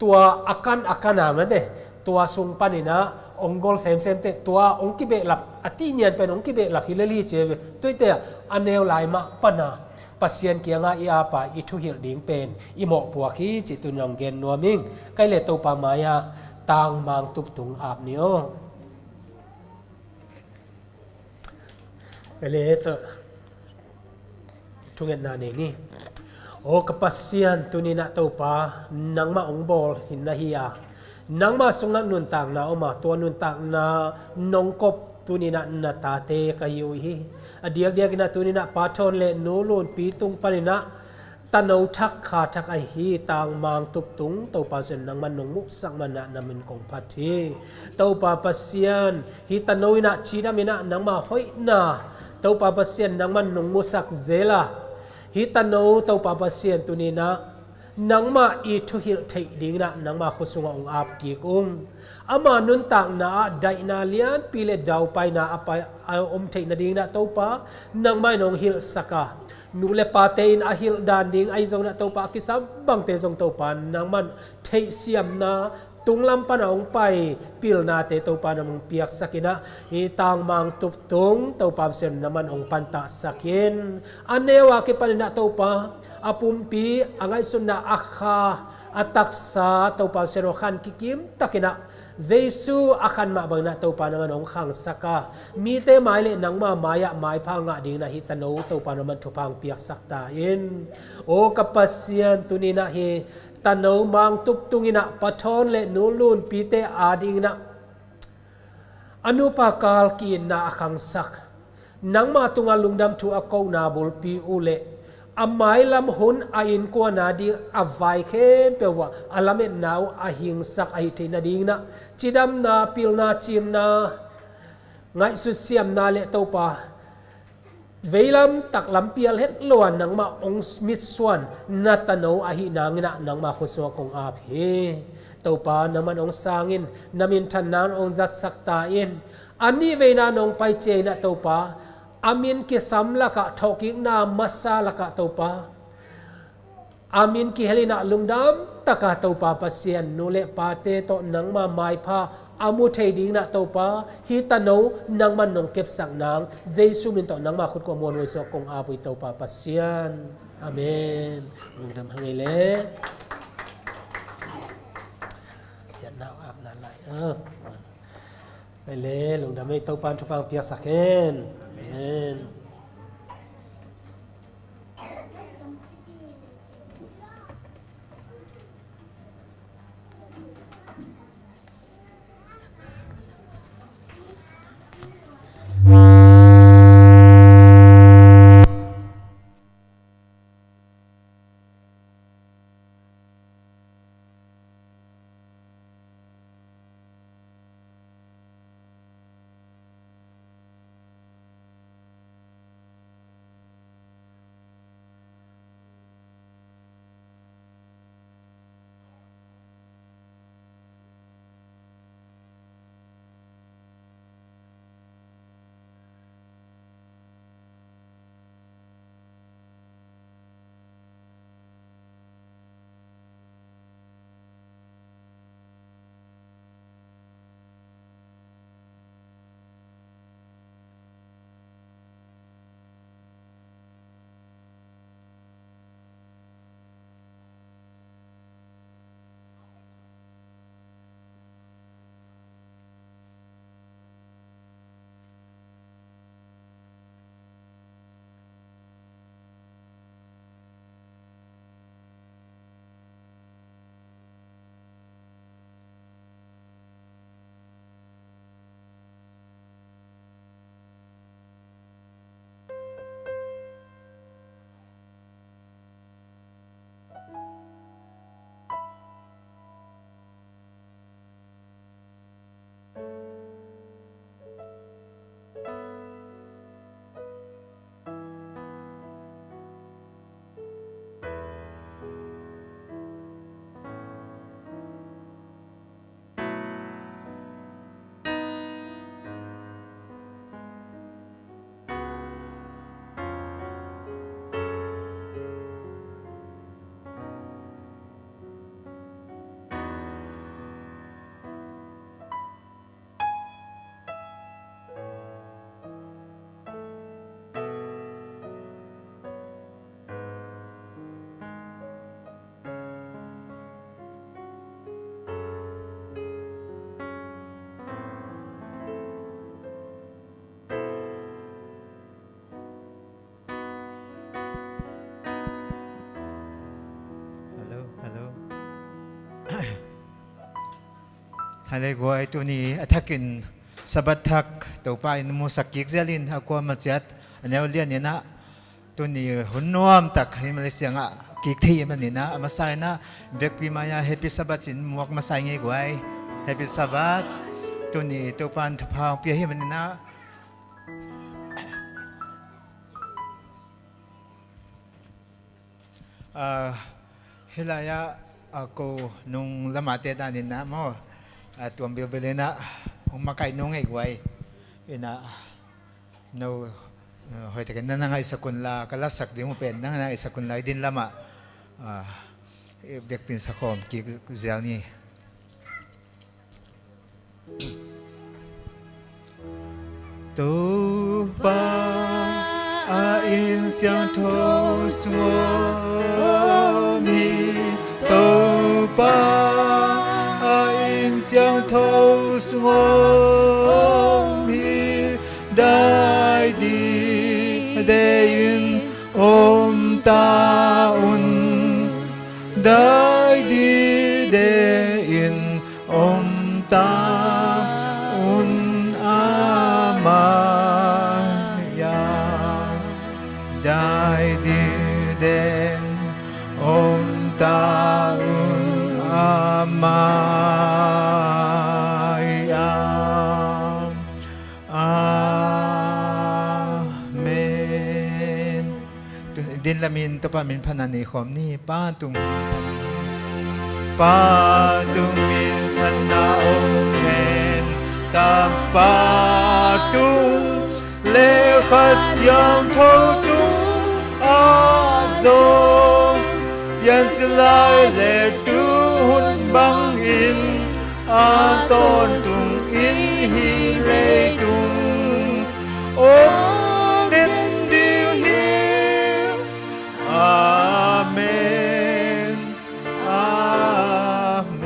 tua a kan a kan a mate, tua sung panin a hong gol semsemte, tua hong kibehlap, a tinian pen hong kibehlap hi lel hi ci ve. Tuate a neu lai mah pana Pasian kiangah i ap a i thuhilh ding pen i mawhpuak hi cih tuni-in hong gen nuam ing. Kei le Topa mai-ah tangmang tuptung ap ni aw. Kei le to thungetna nei ni. Aw ka Pasian, tuni-in ah Topa, nangmah hong bawl hi na hi a, nangmah sungah nuntakna om a, tua nuntakna nong kop tuni-in ah na tate ka hi uh hi. A diakdiakin ah tuni-in ah Pa Thawn le Nu Lunpi tung panin ah tano thak kha thak ahi tangmang tuptung Topa Pasian, nangman nong muhsak manin ah na min kong phat hi. Topa Pasian, hih tano in ah cidam in ah nangmah hoihna Topa Pasian, nangman nong musak zel a, hih tano Topa Pasian, tuni-in ah nangmah i thuhilh theih dingin ah nangmah khut sungah hong ap kik ung. Ama nuntakna ah daihna lianpi le daupaina a pai, a om theih nadingin ah Topa, nangmah in hong hilhsak a, nu le pate in a hilh dan ding ahi zongin ah Topa, a kisam bangte zong Topa, nangman theihsiamna, tunglam pan a hong pai pilnate Topa, nangman hong piaksak in ah, hih tangmang tuptung Topa Pasian, nangman hong pantahsak in. A neu a kipanin ah Topa, a pumpi, a ngaihsutna, a kha, a taksa Topa Pasian, hong khan kikim takin ah Jesu a khan mah bangin ah Topa, nangman hong khangsak a, mite mai le nangmah mai-ah maipha ngah dingin ah hih tano Topa, nangman thupha hong piaksak ta in. Aw ka Pasian, tuni-in ah hih tano mang tuptung in ah Pa Thawn le Nu Lunpite adingin ah a nupa kal ki-itna a khangsak, nangmah tungah lungdam thu a kohna bulpi uh leh a mailam hun a innkuan ading a vai khempeuh uah a lametna uh a hingsak ahi theih nadingin ah cidamna, pilna, ciimna, ngaihsut siamna le Topa, veilam tak lampial het lo a nangmah hong mitsuan na tano ahih nangin ah nangmah khut sungah kong ap hi. Topa, nangman hong sang in, na minthanna hong zatsak ta in. A nihveina nong pai ciangin ah Topa, a min kisam lakah, thawhkikna masa lakah Topa, a min kihel in ah lungdam takin Topa Pasian, nu le pate tawh nangmah maipha a mu thei dingin ah Topa, hih tano nangman nong kepsak nang Jesu min tawh nangmah khut kuah muanhuai sungah kong ap uh hi Topa Pasian. Amen. Lungdam hang ei le. Kiatna uh apna lai. Ah. Ei le, lungdam ei, Topa'n thupha hong piaksak hen. Amen. A le guai, tuni a thakin Sabbath thak Topa in musak kik zialin a kuama ciat a neu lian inah tuni hun nuamtak hi Malaysia ah kik thei hi maninah a masa inah biakpi mai-ah Happy Sabbath in muak masa i ngei guai. Happy Sabbath. Tuni Topa in thupha hong pia hi maninah Ah, hih lai-ah, ah, ko nung lamahte danin ah maw, ah, tuam bilbil inah hong makaih nung ei guai. Inah no, ah, hoihtakin na na ngaihsak unla, ka lasak ding uh pen nang na ngaihsak unla i din lamah, ah, biakpi in sakhawm kik zial ni. Topa a inn siangtho sung om hi. Topa a inn siangtho sung om hi. Dai dide in om ta un. Dai dide in om ta un a mai-ah. Dai dide in om ta un a mai-ah. Amen. Din lamin Topa min phatna nei khawm ni. Pa tung min phatna. Pa tung min phatna om hen. Tapa tung le Kha Siangtho tung ah zong piancil lai le tuhun bangin a tawntungin hih leitung om den ding hi. Amen. Amen.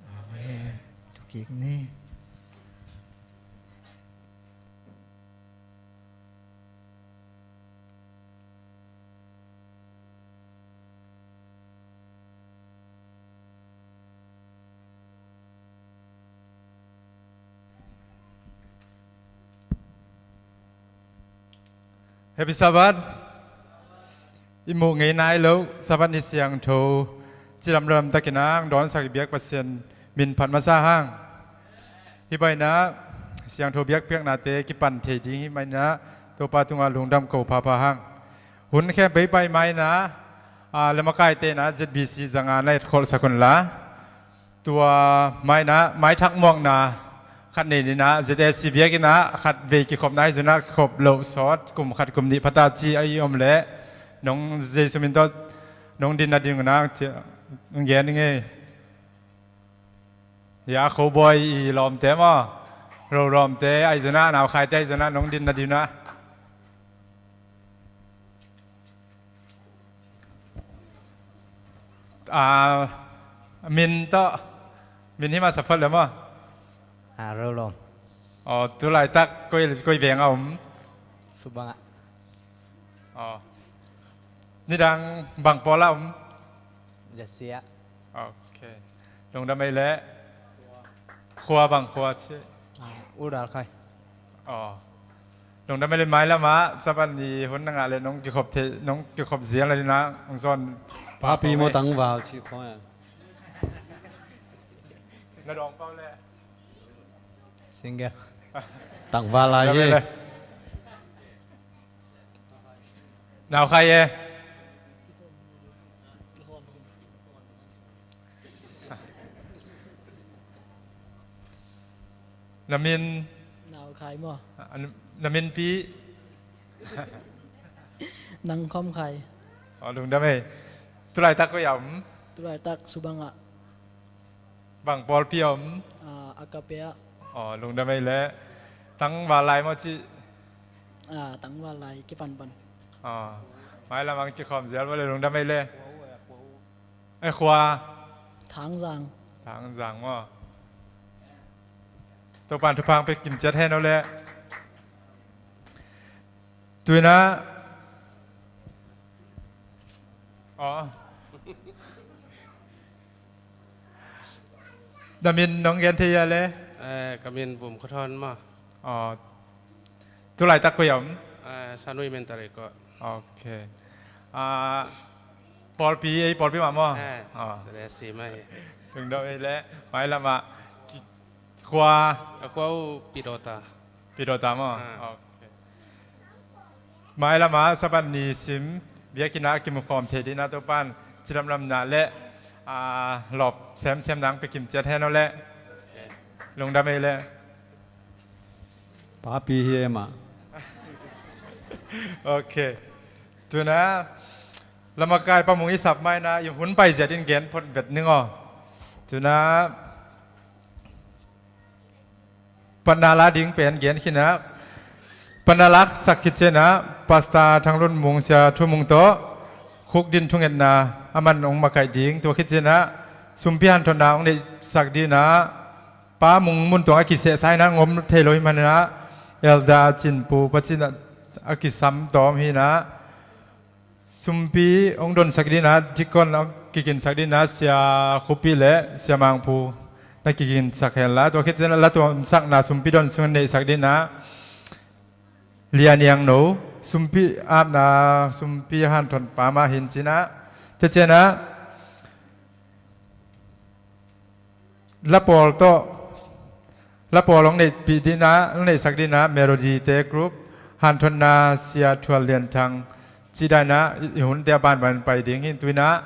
Amen. Thukik ni. Happy Sabbath. I muh ngei nai lo Sabbath ni siangtho cilamlam takin ang dawnsak i biak Pasian min phat masa hang. Hih bangin ah siangtho biakpiaknate kipan thei ding hih bangin ah Topa tungah lungdam ko phapha hang. Hun khempeuh i pai ma-in ah, ah, le makaite in ah Z B C zanga na etkholhsak unla. Tua ma-in ah maithak muakna khat nei ni-in ah Z A C biakinn ah khatvei kikhopna ahi zongin ah kikhop loh sawt kum khat kum nih phata ci ahi om leh nong Jesu min tawh nong din nading un ah ci-in gen ing ei. Ya, Kho Bawi i lawmte maw? Ro lawmte ahi zongin ah, Nau Khaite ahi zongin ah, nong din nading un ah. Ah, min tawh, min hi masa phot le maw? Ah, Ro lawm. Aw, tu laitak koi, koi veng a om? Subang ah. Aw. Nidang bang pawl a om? Jasia. Ok. Lungdam ei leh. Khua bang khua ci? Ah, Uldalkhei. Aw. Lungdam ei leh, mailam ah Sabbath ni hun na ngah leh nong kikhop thei, nong kikhop zial nading ah hong zawn. Papi maw, tangval ci khawng. Na dawng pau leh. Single. Tangval lai hi. Lungdam ei leh. Nau Khai e. Na min? Nau Khai maw? Ah, na min pi? Nang Khawm Khai. Aw, lungdam ei. Tu laitak koi a om? Tu laitak Subang ah. Bang pawlpi om? Ah, Agape ah. Aw, lungdam ei leh. Tangval lai maw ci? Ah, tangval lai kipanpan. Aw, mailam ang kikhawm zial maw leh, lungdam ei leh. Eh, khua? Thangzang. Thangzang maw? Topan thupha pia kim ciat hen aw leh. Tuinah. Aw. Na min nong gen thei hia leh? Eh, ka min Bum Khua Thawn maw. Aw. Tulaitak koi om? Eh, Sanui Mentari ko. Ok. Ah, pawlpi, ei pawlpi mah maw? Eh, aw. Sale si mai. Lungdam ei leh, mailam ah. Ki-, khua? A khua uh Pidawta. Pidawta maw? Ah. Ok. Mailam ah Sabbath ni sim biakinn ah kimukhawm thei dingin ah Topan cidamlamna leh, ah, lawp semsemna pia kim ciat hen aw leh. Ok. Lungdam ei leh. Papi hi e mah. Ok. Tuinah lamakai pamung i sap mai-in ah i hun pai ziat in gen phot vet ning aw. Tuinah patna la ding pen gen khin ah, patna laksak khit ciangin ah Pastor Thang Lun Mung, Sia Thu Mung tawh khukdin thungetna a man hong makaih ding, tua khit ciangin ah sumpi hanthotna hong neihsak dingin ah Pa Mung Mun Tuang a kisehsa in ah hong om thei lo ahih manin ah Elder Cin Pu Pa Cin a kisam tawm hi-in ah sumpi hong donsak dingin ah, deacon hong kiginsak dingin ah Sia Khupi leh Sia Mang Pu na kiginsak hen la, tua khit ciangin ah la tuamsakna sumpi don sung neihsak dingin ah Lia Niang No, sumpi apna, sumpi hanthotpa mah hi-in ci-in ah, tua ciangin ah Lapawl tawh, lapawl hong neihpih dingin ah, hong neihsak dingin ah Melody te group, hanthotna Sia Thual Lian Thang, cih dan in ah i, i hunte a banban pai ding hi. Tuinah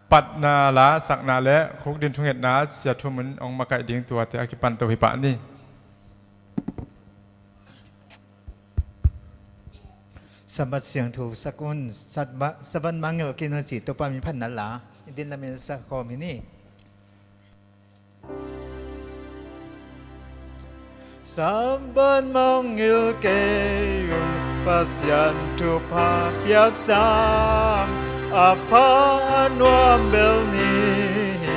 patna la sakna leh khukdin thungetna Sia Thu Mun hong makaih ding, tuate a kipan to hi pah ni. Sabbath siangtho sak un, Sabbath, Sabbath mangngilh kei un cih Topa min phatna la i din lamin sak khawm hi ni. Sabbath mangngilh kei un, Pasian thupha piak sam, a pha a nuam bel ni hi.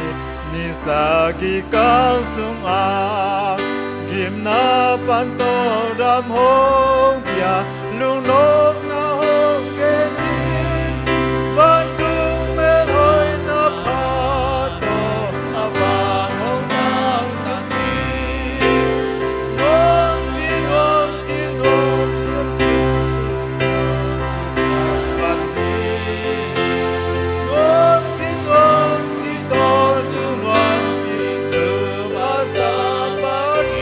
Ni sagih kal sungah gimna pan tawldam hong pia, lungnopna hong gen in, vantung melhoihna pha tawh a vang hong tangsak ni. Nuamcin, nuamcin, nuamcin, nuamcin, nuamcin, nuamcin, nuamcin, nuamcin, nuamcin, nuamcin,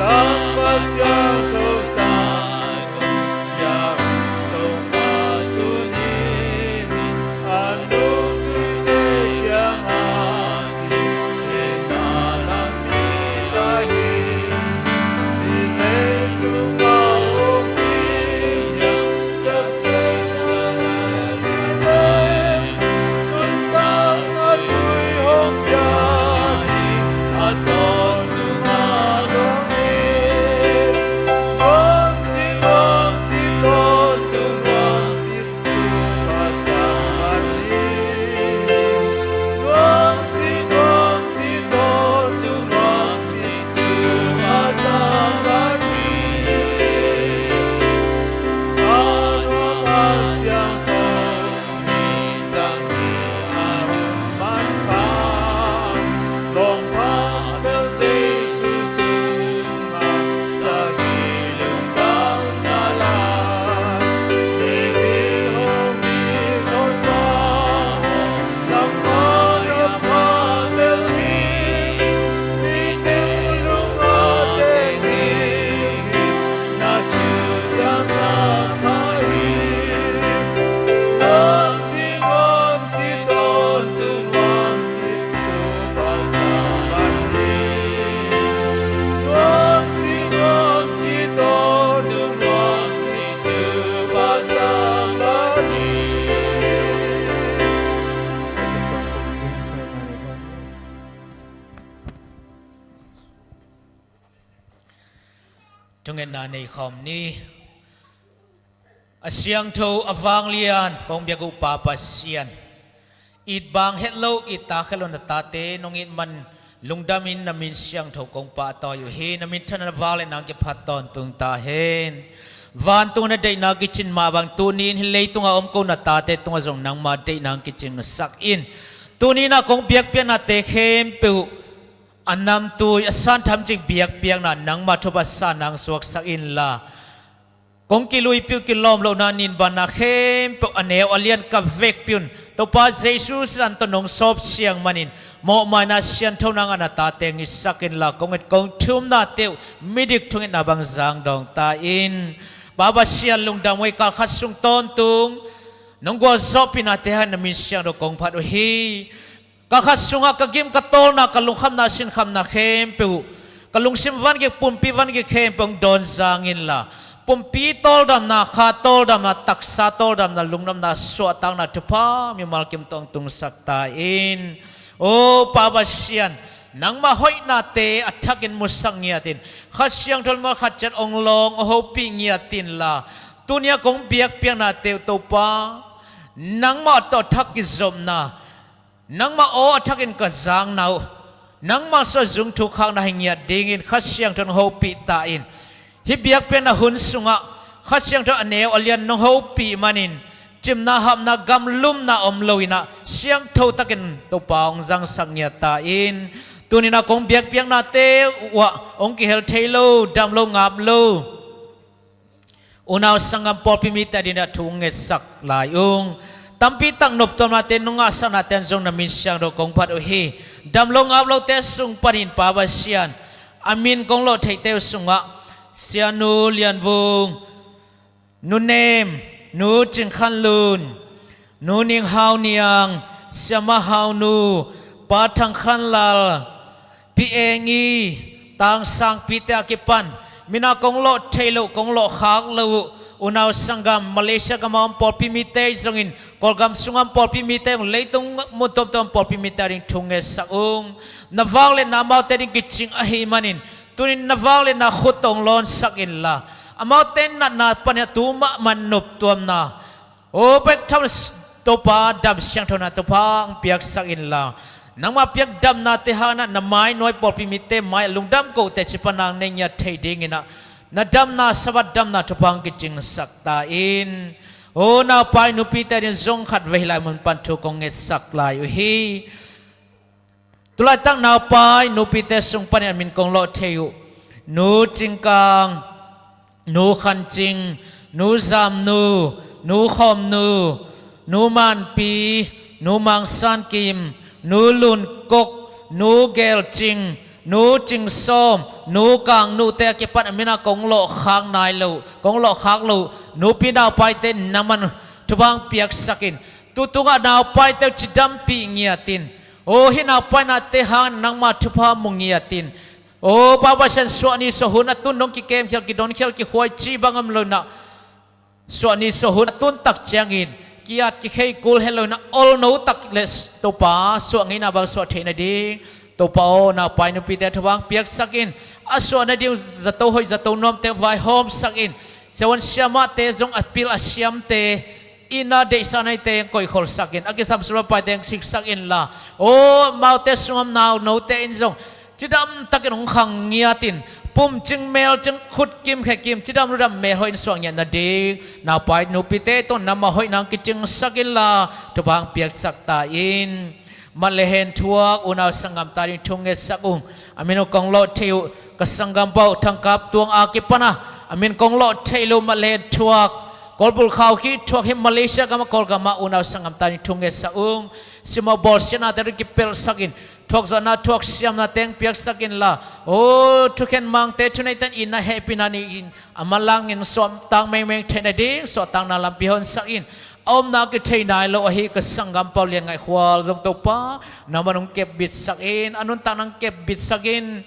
Sabbath siangtho sang Biakpiakna nei khawm ni. A siangtho, a vanglian kong biak uh Pa Pasian, it bang het lo, it tak het lo na tate nong it man lungdamin na min siangtho kong pahtawi uh hi. Na minthanna, na vangliatna hong kiphat tawntung ta hen. Vantung na deihna kicin mah bang tuni-in hih leitungah om ko na tate tungah zong nangma deihna hong kicingsak in. Tuni-in ah kong biakpiaknate khempeuh a namtui, a santhamcing biakpiakna, nangma thupha sa nang suaksak inla, kong kiluipih uh kilawm lohna, ninbanna khempeuh a neu a lian ka vekpi un. Topa Jesu sisan tawh nong sawp siang manin mawhmaina, sianthona ngahna tate hong hisak inla, kong et kong thumnate uh midik thungetna bang zangdawng ta in. Pa Pasian, lungdam uh hi. Kal khat sung tawntung nong gualzawhpihnate hangin na min siangtho kong phat uh hi. Kal khat sungah ka gim, ka tawlna, ka lungkhamna, sinkhamna khempeuh, ka lungsim vangik, pumpi vangik khempeuh hong dawn zang inla, pumpi tawldamna, kha tawldamna, taksa tawldamna, lungdamna, suahtakna thupha mimal kim tawh hong tungsak ta in. O Pa Pasian, nangma hoihnate a thakin musak ngiat in, Kha Siangtho lam ah khat ciat hong lawng, hong hopih ngiat inla, tuni-a kong biakpiaknate uh Topa, nangmah tawh a thak kizopna, nangmah aw a thakin ka zakna uh, nangmah sungah zung thuk khakna hi ngiat dingin Kha Siangtho in hong hopih ta in. Hih biakpiakna hun sungah Kha Siangtho a neu a lian nong hopih manin cimna, hapna, gamlumna om lo-in ah, siangtho takin Topa hong zangsak ngiat ta in. Tuni-in ah kong biakpiaknate uh ah hong kihel thei lo, dam lo, ngap lo unau sanggam, pawlpi mite adingin ah thu hong ngetsak lai ung. Tampi tak noptuamnate, nong ngahsaknate in zong na min siangtho kong phat uh hi. Dam lo ngap lote sung panin Pa Pasian, a min kong lawh theite uh sungah Sianu Lian Vung, Nu Nem, Nu Cing Khan Lun, Nu Ning Hau Niang, Siama Hau Nu, Pa Thang Khan Lal, Pi Eng I, Tang Sang Pite a kipan, min a kong lawh theih loh, kong lawh khak loh uh unau sanggam, Malaysia gam a om pawlpi mite zongin, Kawlgam sungah om pawlpi mite zong, leitung mun tuamtuam pawlpi mite ading thu ngetsak ung. Na vangliatna amaute ading kicing ahih manin, tuni-in na vangliatna khut tawh hong lawnsak inla, amaute natna panin a tu mahmah noptuamna, aw, bek tham Topa, dam siangthona Topa hong piaksak inla, nangma piak damnate hangin ah na mai nuai, pawlpi mite mai-ah lungdam kote, ci pan nang nei ngiat thei dingin ah, na damna, Sabbath damna thupha hong kicingsak ta in. Aw, naupai nupite ading zong khatvei hih lai mun pan thu kong ngetsak lai uh hi. Tulaitak naupai nupite sung panin a min kong lawh thei uh Nu Cing Kang, Nu Khan Cing, Nu Zam Nu, Nu Khawm Nu, Nu Man Pi, Nu Mang San Kim, Nu Lun Kok, Nu Gel Cing, Nu Cing Sawm, Nu Kang Nu te a kipan a min a kong lawh khak nai loh, kong lawh khak loh nupi naupaite nangman thupha hong piaksak in. Tutung ah naupaite uh cidampih ngiat in. Aw, hih naupainate hangin nangma thupha mu ngiat in. Aw, Pa Pasian, suahni suahhun a tun dong kikemkhial, kidonkhial, kikhuai cih bang om lo-in ah, suahni suahhun a tun tak ciangin ki-at kikhei kul het lo-in ah, olno tak le Topa, suah ngeina bang suah theih nading Topa aw, naupai nupite thupha hong piaksak in. A suah nading zato hoih, zato nuamte vaihawmsak in. Siavuan siamahte zong, a pil a siamte, itna deihsakna neite hong koihkholsak in, a kisam sum le paite hong siksak inla, aw, amaute sungah om naunote in zong cidamtakin hong khang ngiat in, pumcing melcing, khut kim khe kim, cidam ludam melhoih in suah ngiat nading naupai nupite tungah nangma hoihna hong kicingsak inla, thupha hong piaksak ta in. Mat le hen thuak unau sanggamte ading thu ngetsak ung. A min uh kong lawh thei uh ka sanggampa uh Thang Kap Tuang a kipan a, a min kong lawh thei loh mat le hen thuak, Kawlbul khau khih thuak hi, Malaysia gam ah, Kawlgam ah unau sanggamte ading thu ngetsak ung. Simmawh bawlsiatnate ading kipelhsak in, thuakzawhna thuaksiamnate hong piaksak inla, aw, thukhen mangte, thuneihte in itna hehpihna nei-in, a manlangin suahtak mengmeng theih nading suahtakna lampi honsak in. A omna kithei nai lo ahi ka sanggampa uh Lian Ngaih Khual zong Topa, nangman hong kepbitsak in, a nuntakna hong kepbitsak in.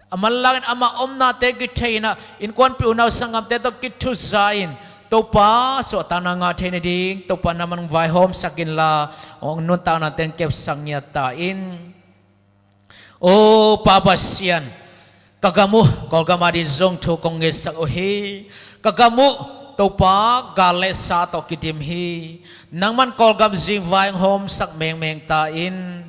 A manlangin amah omnate kithei-in ah, innkuanpih unau sanggamte tawh kithuza in, Topa, suahtakna ngah theih nading Topa, nangman hong vaihawmsak inla, hong nuntaknate hong kepsak ngiat ta in. Aw, Pa Pasian, Ka gam uh, Kawlgam ading zong thu kong ngetsak uh hi. Ka gam uh, Topa, gal le sa tawh kidim hi. Nangman Kawlgam zingvai hong hawmsak mengmeng ta in.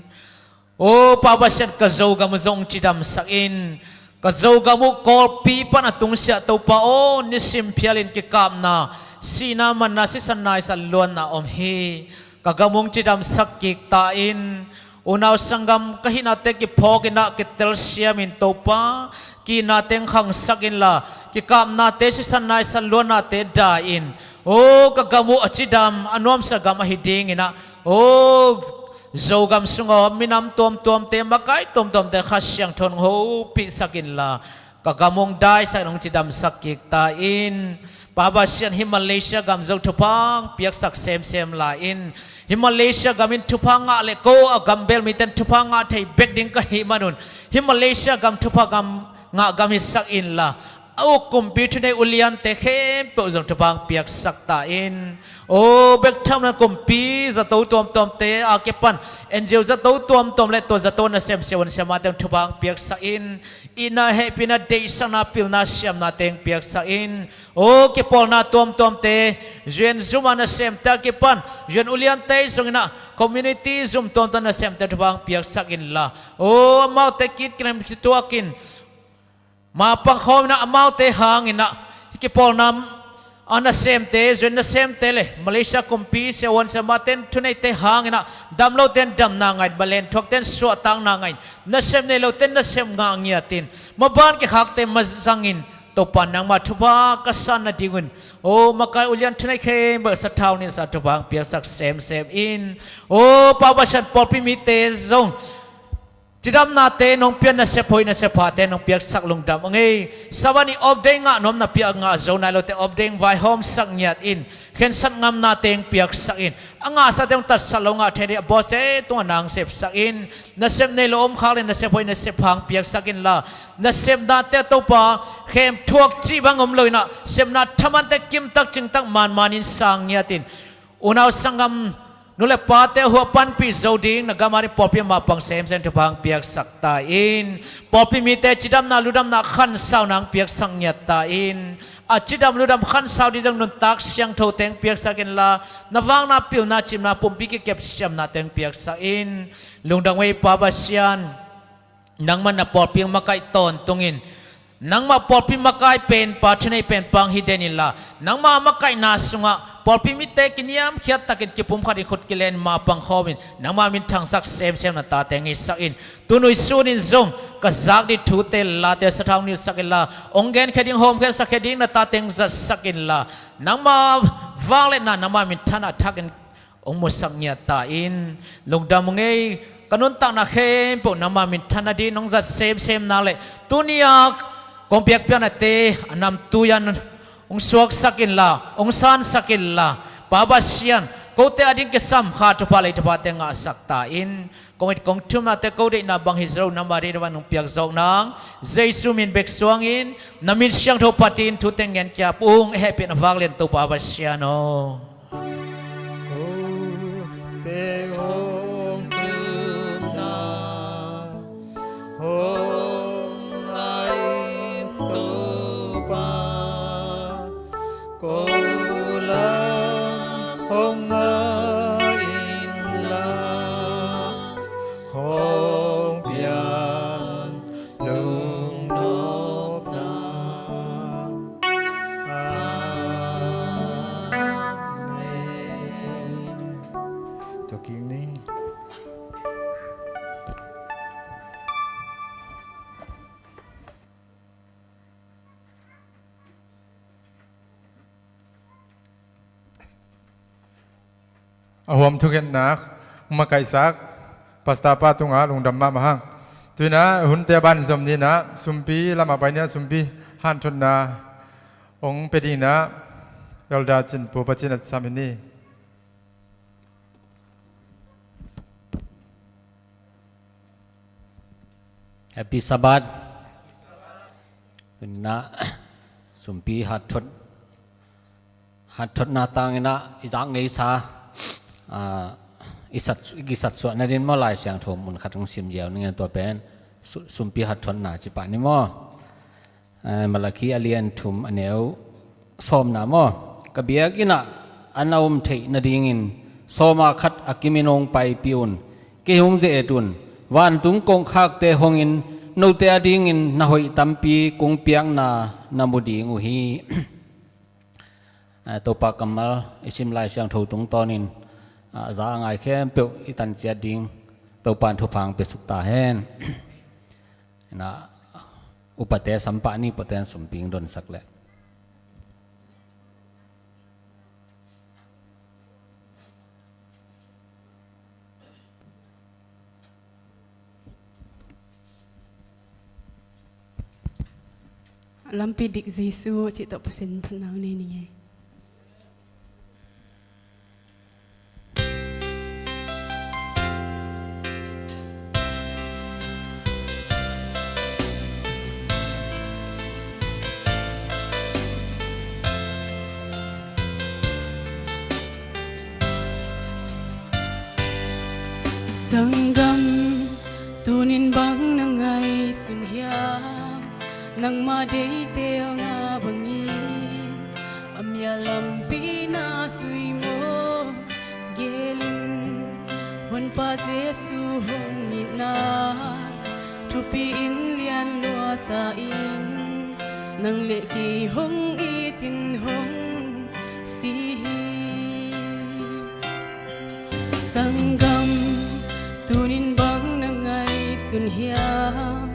O Pa Pasian, ka Zogam uh zong cidamsak in. Ka Zogam uh Kawlpi pan a tungsiah Topa aw, nisim phialin kikapna, sihna manna, sisan naisan luanna om hi. Ka gam hong cidamsak kik ta in. Unau sanggam ka hihnate kiphawk in ah, kitelsiam in Topa, kihnate hong khangsak inla, kikapnate, sisan naisan luannate dai in. O ka gam uh a cidam a nuamsa gam ahi dingin ah, o Zogam sungah minam tuamtuamte, makai tuamtuamte Kha Siangtho in hong hopihsak inla, ka gam hong daisak in, hong cidamsak kik ta in. Pa Pasian, hih Malaysia gam zong thupha hong piaksak semsem lai in. Hih Malaysia gam in thupha ngah leh ko a gam bel mite in thupha ngah thei bek ding ka hih manun, hih Malaysia gam thupha gam ngah gam hisak inla, a uk kumpi thunei uliante khempeuh zong thupha hong piaksak ta in. O bek tham lo in kumpi zato tuamtuamte a kipan NGO zato tuamtuam le tua zato nasem siavuan siamate hong thupha hong piaksak in. Itna, hehpihna, deihsakna, pilna, siamnate hong piaksak in. O kipawlna tuamtuamte, U N zum a nasemte a kipan U N uliante zong in ah, community zum tuamtuam nasemte thupha hong piaksak inla, o amaute kit kilem kituak in, mapang khawm in ah, amaute hang in ah, hih kipawlna a nasemte, U N nasemte le Malaysia kumpi siavuan siamate in, thuneite hang in ah, damlote in damna ngah in, malen thuakte in suahtakna ngah in, nasem nei lote in nasem ngah ngiat in, maban kikhakte mazang in, Topa, nangmah thupha ka san nadingun, o makai ulian thunei khempeuh sathau nilhsa thupha hong piaksak semsem in. O Pa Pasian, pawlpi mite zong cidamnate nong pia, nasep hoih nasep phate nong piaksak lungdam ing ei. Sabbath ni off day ngah nuam, na pia ngah zo nai lote off day hong vaihawmsak ngiat in. Khensat ngamnate hong piaksak in. A ngahsate hong tatsat lo ngah thei ding a bawlte tungah na hong sepsak in. Nasep nei lo om khak le nasep hoih nasep pha hong piaksak inla, nasepnate ah Topa, khem thuak cih bang om lo in ah, sepna thamante kimtak cingtak manmanin sang ngiat in. Unau sanggam, nu le pate a huh a panpih zo ding, na gam ading pawlpi mapang semsem thupha hong piaksak ta in. Pawlpi mite cidamna ludamna khansauna hong piaksak ngiat ta in. A cidam ludam khansau ding zong nuntak siangthote hong piaksak inla, na vakna pilna cimna pumpi kikep siamnate hong piaksak in. Lungdam ei Pa Pasian, nangmah na pawlpi hong makaih tawntungin, nangmah pawlpi makaih penpa, thunei penpa hong hi den inla, nangmah a makaihna sungah pawlpi mite kiniamkhiat takin kipumkhat in khut kilen mapang khawmin, nangmah minthangsak semsem na tate hong hisak in. Tunui sunin zong ka zak ding thute late sathau nilhsak inla, hong genkhia ding, hawmkhiatsak khia ding na tate hong zatsak inla, nangmah vangliatna, nangmah minthanna thakin hong musak ngiat ta in. Lungdam ung ei, ka nuntakna khempeuh nangmah minthanna ding nong zat semsem nak leh, tuni-a kong piakpiaknate a namtui-in hong suaksak inla, hong sansak inla, Pa Pasian, kote ading kisam kha thupha lei thuphate ngahsak ta in. Kong it kong thumnate ko deihna bang hi zo lo, nangmah deihna bang nong piak zawk nang, Jesu min bek suangin, na min siangtho phatin thute ngen kiap ung, hehpihna vanglian Topa Pasian aw. Kote hong thumna hong ngai Topa, ko lam hong ngai inla, hong pian lungnopna. Amen. Tua kik ni. A huam thukhenna makaihsak Pastor pa tungah lungdam mahmah hang. Tu-in ah hunte a ban zom ni-in ah sumpi lamah pai ni-in ah sumpi hanthotna hong pia dingin ah Elder Cin Pu Pacin a sam hi ni. Happy Sabbath. Tu-in ah sumpi hatthot, hatthotna tangin ah i zak ngeisa, ah, i sat, i kisatsuah nading maw, Lai Siangtho mun khat hong sim ziau ning e. Tua pen su-, sumpi hatthotna ci pah ni maw. Eh, Malakhi a lian thum a neu sawmna maw? Ka biakinn ah a na om theih nadingin sawma khat a kimin hong paipih un. Kei hong ze-et un. Vantung kongkhakte hongin note adingin na hoih tampi kong piakna na mu ding uh hi. Eh, Topa kammal i sim Lai Siangtho tungtawnin, ah, za a ngai khempeuh i tan ciat ding Topa in thupha hong pia suk ta hen. Ina, upate sampah ni, upate in sumpi hong donsak leh. Lampi dik Jesu cih tawh Pasian phatna nei ning ei. Sanggam, tunin bang na ngaihsun hiam? Nangma deihtelna bangin a mial lampi na zui maw? Gelin, Honpa Jesu hong itna thupi in lian lua sa ing. Nang le kei hong itin hong si hi. Sanggam, tunin bang na ngaihsun hiam?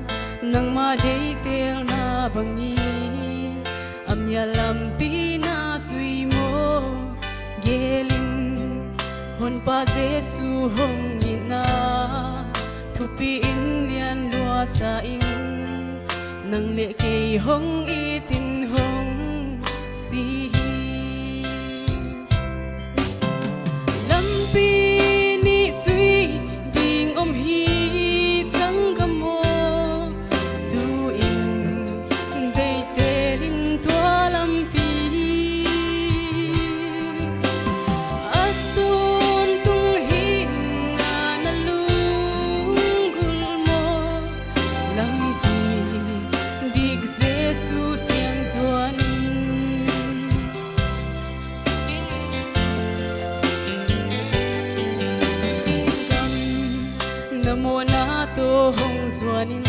Nangma deihtelna bangin a mial lampi na zui maw? Gelin, Honpa Jesu hong itna thupi in lian lua sa ing. Nang le kei hong itin hong si hi. Lampi nih zui ding om hi, sanggam aw. Tu-in deihtelin tua lampi. A tawntung hi na na lunggulh maw? Lampi dik Jesu siang zuan in. Na mawhna tawh hong zuan in.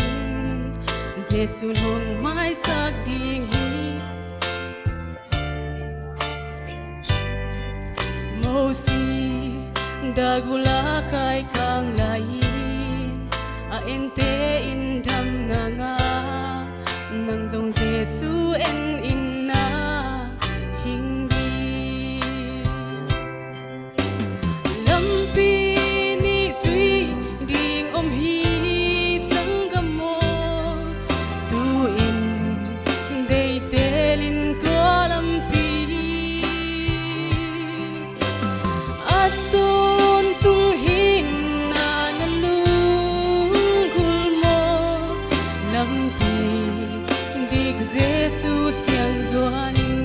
Jesu in hong maisak ding hi. Mosi dagul a khaikhang lai-in a ente in dam na ngah, nang zong Jesu en in na hing ding. Lampi nih zui ding om hi, sanggam aw. Tu-in deihtelin tua lampi. A tawntung hi na na lunggulh maw? Lampi dik Jesu siang zuan in.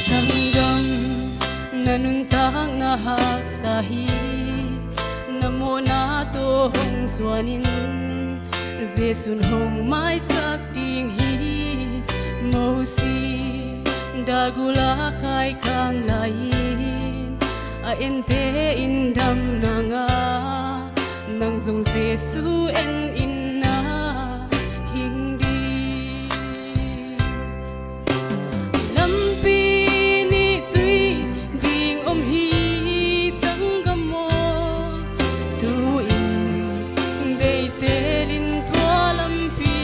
Sanggam, na nuntakna haksa hi. Na mawhna tawh hong zuan in. Jesu in hong maisak ding hi. Mosi dagul a khaikhang lai-in a ente in dam na ngah, nang zong Jesu en in na hing ding. Lampi nih zui ding om hi, sanggam aw. Tu-in deihtelin tua lampi.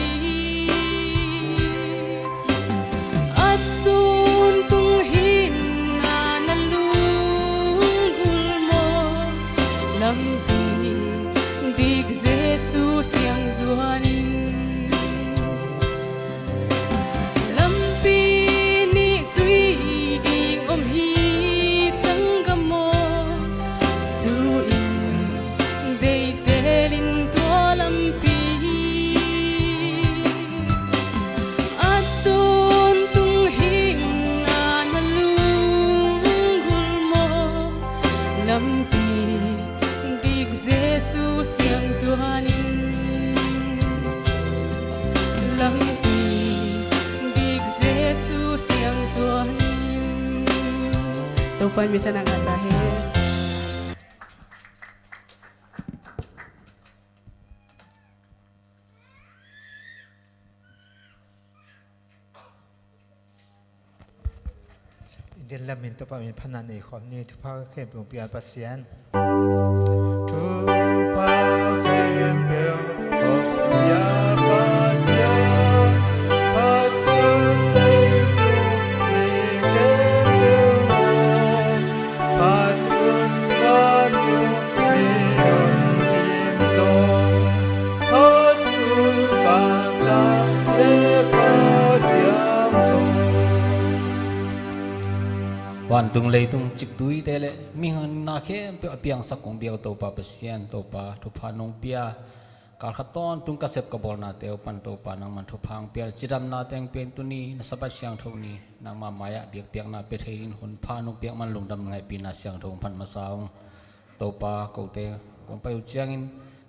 A tawntung hi na na lunggulh maw? Lampi dik Jesu siang Topa in mi thanak ngah ta hen. I den lam in Topa min phatna nei khawm ni. Thupha khempeuh pia Pasian. Thupha khempeuh pia Pasian. Phat tun leitung mi khempeuh aw. Phat tun vantung mi om ding zong. Phat tun vantung le Kha Siangtho. Vantung leitung ciktuite le mihing na khempeuh a piangsak kong biak Topa Pasian, Topa thupha nong pia. Kal khat tawntung ka sep ka bawlnate uh pan Topa nangman thupha hong pia. Cidamna teng pen tuni na Sabbath siangtho ni nangma mai-ah biakpiakna pia thei dingin hun pha nong piak man lungdam ngaihpihna siangtho hong phat masa ung. Topa, kote kong pai uh ciangin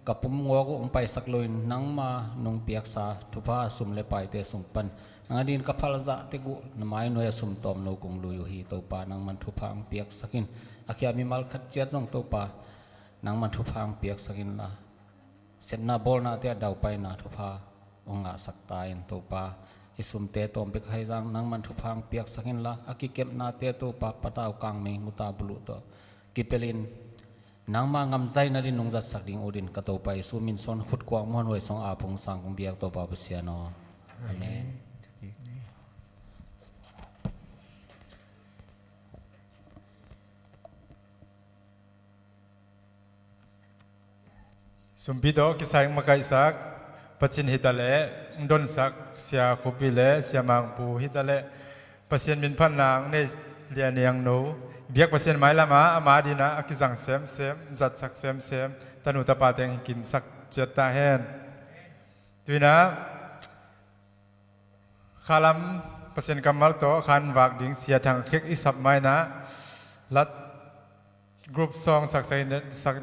ka pum ngawk uh hong paisak loin nangma nong piaksa thupha sum le paite sung pan nang adingin ka phalzah tek uh na mai nuai-ah sum tawmno kong lui uh hi. Topa, nangman thupha hong piaksak in. A khia mimal khat ciat zong Topa, nangman thupha hong piaksak inla, sepna bawlnate ah daupaina thupha hong ngahsak ta in. Topa, i sumte tawm bek ahi zongin nangman thupha hong piaksak inla, a kikepnate Topa patau kangmei muta buluh tawh kipelin nangma ngamzaina ding nong zatsak ding uh dingin ka Topa Jesu min suang khut kuak muanhuai suang a phung sang kong biak Topa Pasian aw. Amen. Sumpi tawh kisai hong makaihsak Pasian hi ta leh, hong donsak Sia Khup Pi le Sia Mang Pu hi ta leh, Pasian min phatna hong nei lian niangno, biak Pasian mailam ah ama dingin a kizang semsem, zatsak semsem tanu tapa teng hi kimsak ciat ta hen. Tu-in ah khalam Pasian kammal tawh khan vak ding Sia Thang Khek i sap ma-in ah, lat group song saksak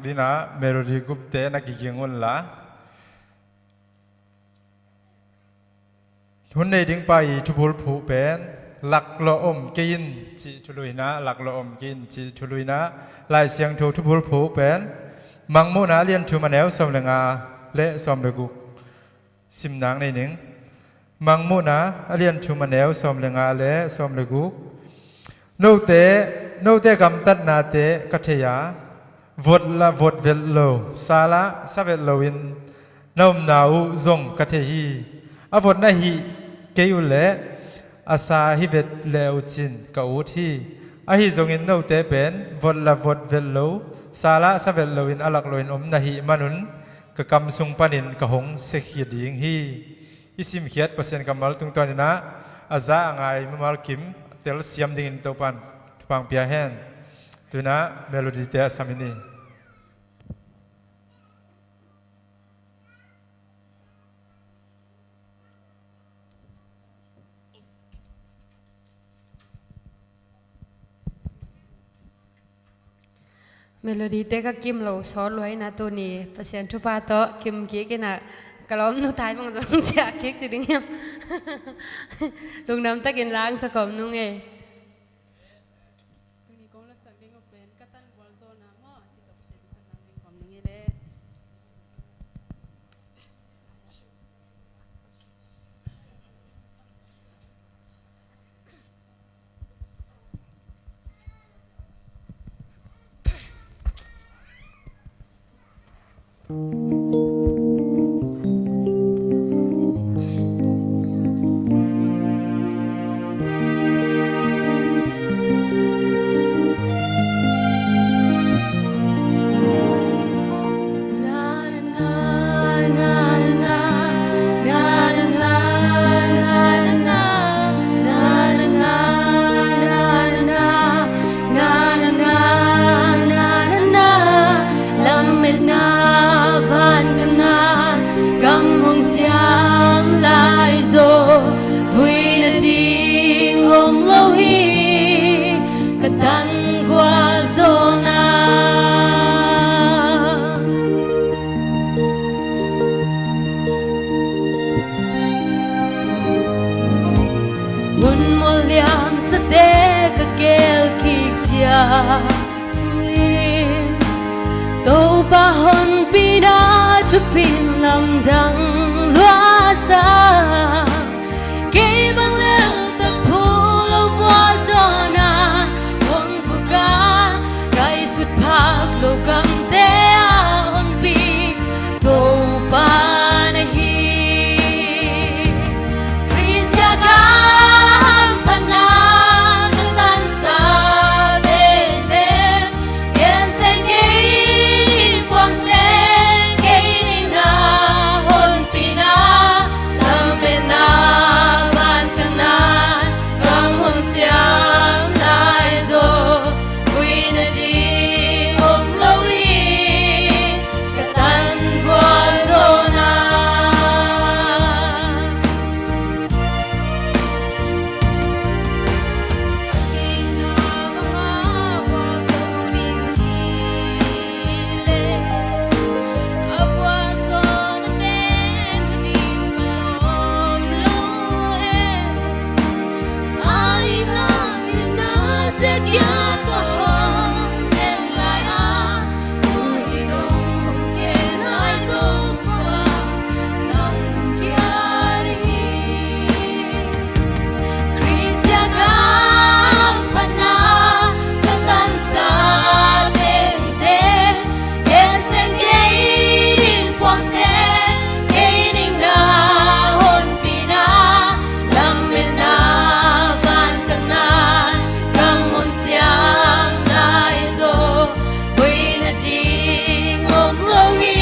dingin ah Melody group te na kiging un la. Hun nei ding pa i thubulphuh pen, laklawh om kei in cih thulu hi-in ah, laklawh om kei in cih thulu hi-in ah, Lai Siangtho thubulphuh pen, Mangmuhna a lian thum a neu sawm le nga le sawm le guk. Simna nei ning. Mangmuhna a lian thum a neu sawm le nga le sawm le guk. Note, note gamtatnate ka thei a, vot la vot vet lo, sa la sa vet loin na omna uh zong ka thei hi. A vot na hih kei uh leh a sa hi vet le uh cin ka ut hi. Ahi zongin note pen vot la vot vet lo, sa la sa vet loin a lak loin om na hih manun ka kam sung panin ka hong siakhia ding hi. I simkhiat Pasian kammal tungtawnin ah a za a ngai mimal kim telsiam dingin Topan thupha hong pia hen. Tu-in ah Melody te a sam hi ni. Melody te ka kim lo sawt lua in ah tuni Pasian thupha tawh kim kik in ah ka lawmnu Thai Mang zong ciah kik ci ding hiam? Lungdam takin la hong sa khawm nung e. Tuni kong lasak ding uh pen ka tan gualzawhna maw, ci tawh Pasian thupha hong pia khawm nung e le. Thupin lamdang luasa, kei bang lel tak phu lo vua zaw na, hong puka, kai sut phak lo gamte a hong pi Topa na hi. Khrist siak a hamphatna ka tansa tengteng, gen seng kei, puang seng kei, ningna honpina, lametna vantakna, gam hong ciam lai zaw, vui nading om lo hi, ka tan vua zaw na. Vui nading om lo hi,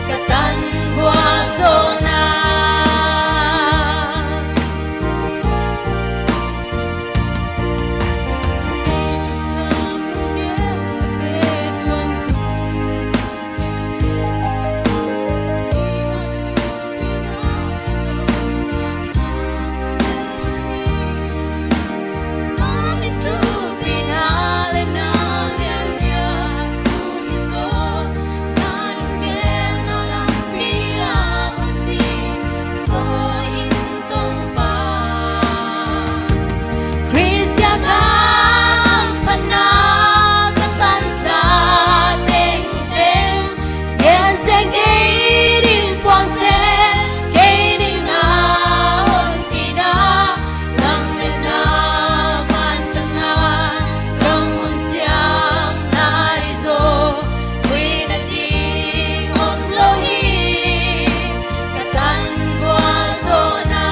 ka tan vua zaw na. Khrist siak a hamphatna ka tansa tengteng, gen seng kei ding, puang seng kei ding na honpina, lametna vantakna, gam hong ciam lai zaw, vui nading om lo hi, ka tan vua zaw na.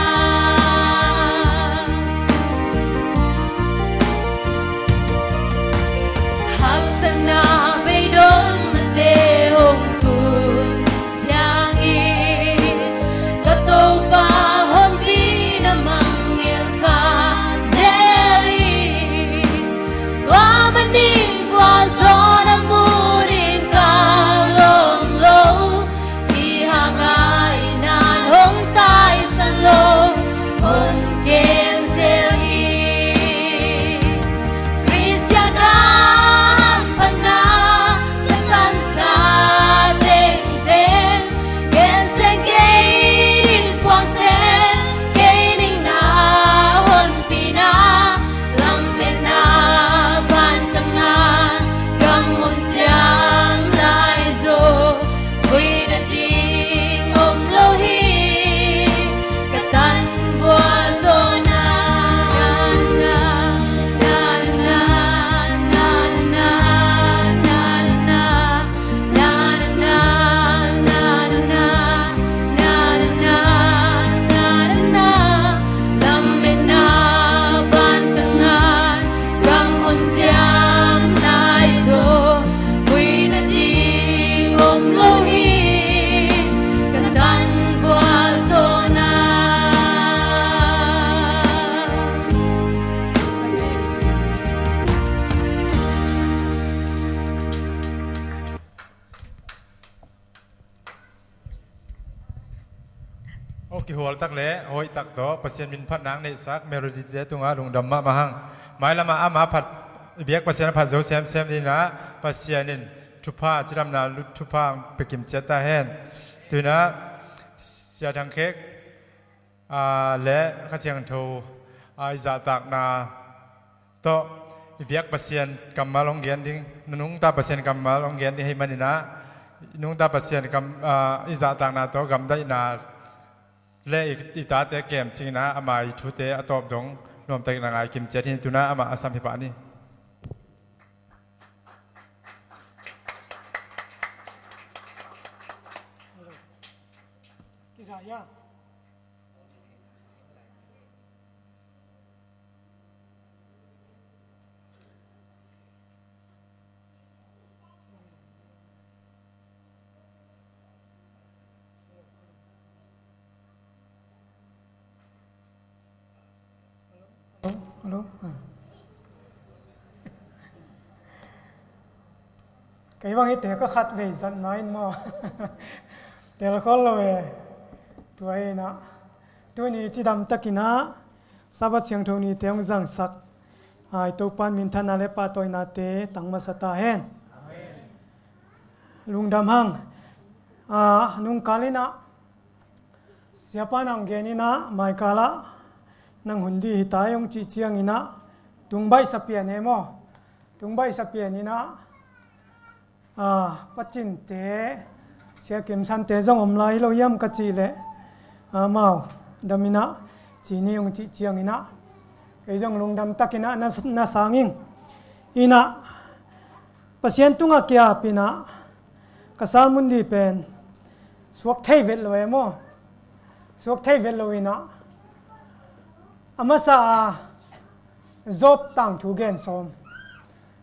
Haksatna beidong nate hong tun ciangin, ka Topa honpina mangngilh kha zel hi. Tua manin vua zaw na mu ding ka lawm lo, hi hang a i nan hong taisan lo, hong kem zel hi. Khrist siak a hamphatna ka tansa tengteng, gen seng kei ding, puang seng kei ding na honpina, lametna vantakna, gam hong ciam lai zaw, vui nading om lo hi, ka tan vua zaw na. Na, na, na, na, na, na, na, na. Lametna vantakna, gam hong ciam lai zaw, vui nading om lo hi, ka tan vua zaw na. Aw, kihual tak le hoih tak tawh Pasian min phatna neihsak Melody te tungah lungdam mahmah hang. Mailam ah ama phat, i biak Pasian a phat zo semsem dingin ah, Pasian in thupha, cidamna lut thupha pia kim ciat ta hen. Tu-in ah Sia Thang Khek, aa, le Kha Siangtho, aa, i zahtakna tawh i biak Pasian kammal hong gen ding, na nungta Pasian kammal hong gen ding ahih manin ah, Nungta Pasian kam, ah, i zahtakna tawh gamdaihna le i, i tate kemcingna ama i thute a tawp dong nuamtakin a ngai kimciat hi. Tuna amah a sam hi pah ni. Hello? Ah. Kei bang hi te ka khat vei zat na in maw? Tel khol lo e. Tua hi na. Tuni cidam takin ah Sabbath siangtho nite hong zangsak, ai, Topa'n minthanna le pahtawinate tang masa ta hen. Lungdam hang. Ah, nungkal in ah Siapa nang gen in ah, maikal ah nang hun dih hi ta ei hong cih ciangin ah, tungbaihsa pian e maw? Tungbaihsa pian in ah, ah, pacinte, Sia Kim Sante zong om lai hi lo hiam ka cih leh, ah, amau dam in ah ci ni hong cih ciangin ah, ei zong lungdam takin ah na, na sang ing. In ah Pasian tungah kiap in ah ka sermon dih pen suak thei vet lo e maw? Suak thei vet lo in ah, a masa a Job tangthu gen sawm.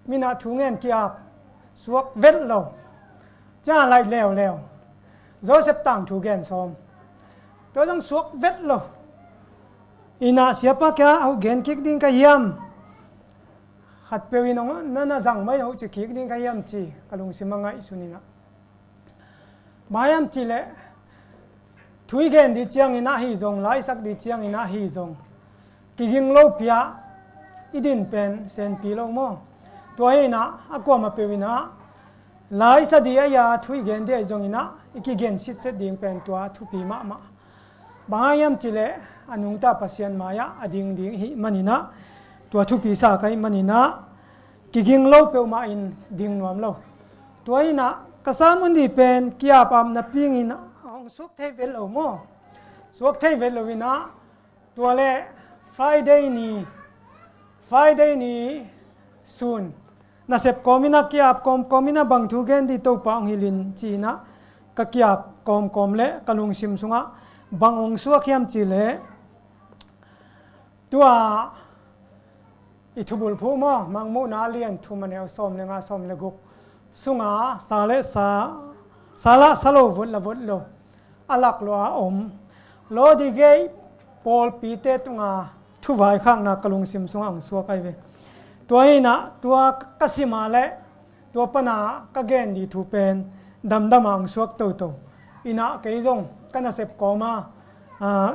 Min ah thu ngen ki-ap, suak vet lo. Ciang laih leuleu. Joseph tangthu gen sawm. Tua zong suak vet lo. In ah Siapa kiangah hong gen kik ding ka hiam? Khatpeuh in hong na, na zang mai hong ci kik ding ka hiam ci ka lungsim a ngaihsun in ah. Bang hiam cih leh thu i gen dih ciangin ah hi zong, la i sak dih ciangin ah hi zong, kiging lopi-a i din pen senpi lo maw? Tua hi in ah a kuamah peuh in ah la i sa dih a, thu i gen dih a hi zongin ah i kigen sitset ding pen tua thupi mahmah. Bang hang hiam cih leh a nungta Pasian mai-ah a ding ding i hih manin ah, tua thupi sa ka hih manin ah, kiging lo peuhmah in ding nuam lo. Tua hi in ah ka sermon dih pen ki-ap-ap napi-in ah hong suak thei vet lo maw? Suak thei vet lo in ah, tua leh Friday ni, Friday ni sun nasep kawm in ah, ki-ap kawmkawm in ah bang thu gen dih Topa hong hilh in ci in ah, ka ki-ap kawmkawm leh ka lungsim sungah bang hong suak hiam cih leh, tua i thubulphuh maw, Mangmuhna a lian thum, a neu sawm le nga, sawm le guk sunga sa le sa, sa lah sa lo, vot lah vot lo, a lak lo a om Laodikei pawlpite tunga thuvaikhakna ka lungsim sungah hong suak ahi ve. Tua hi in ah tua ka sim a leh tua pana ka gen dih thu pen damdam a hong suak toto. In ah kei zong ka nasep kawm a, ah,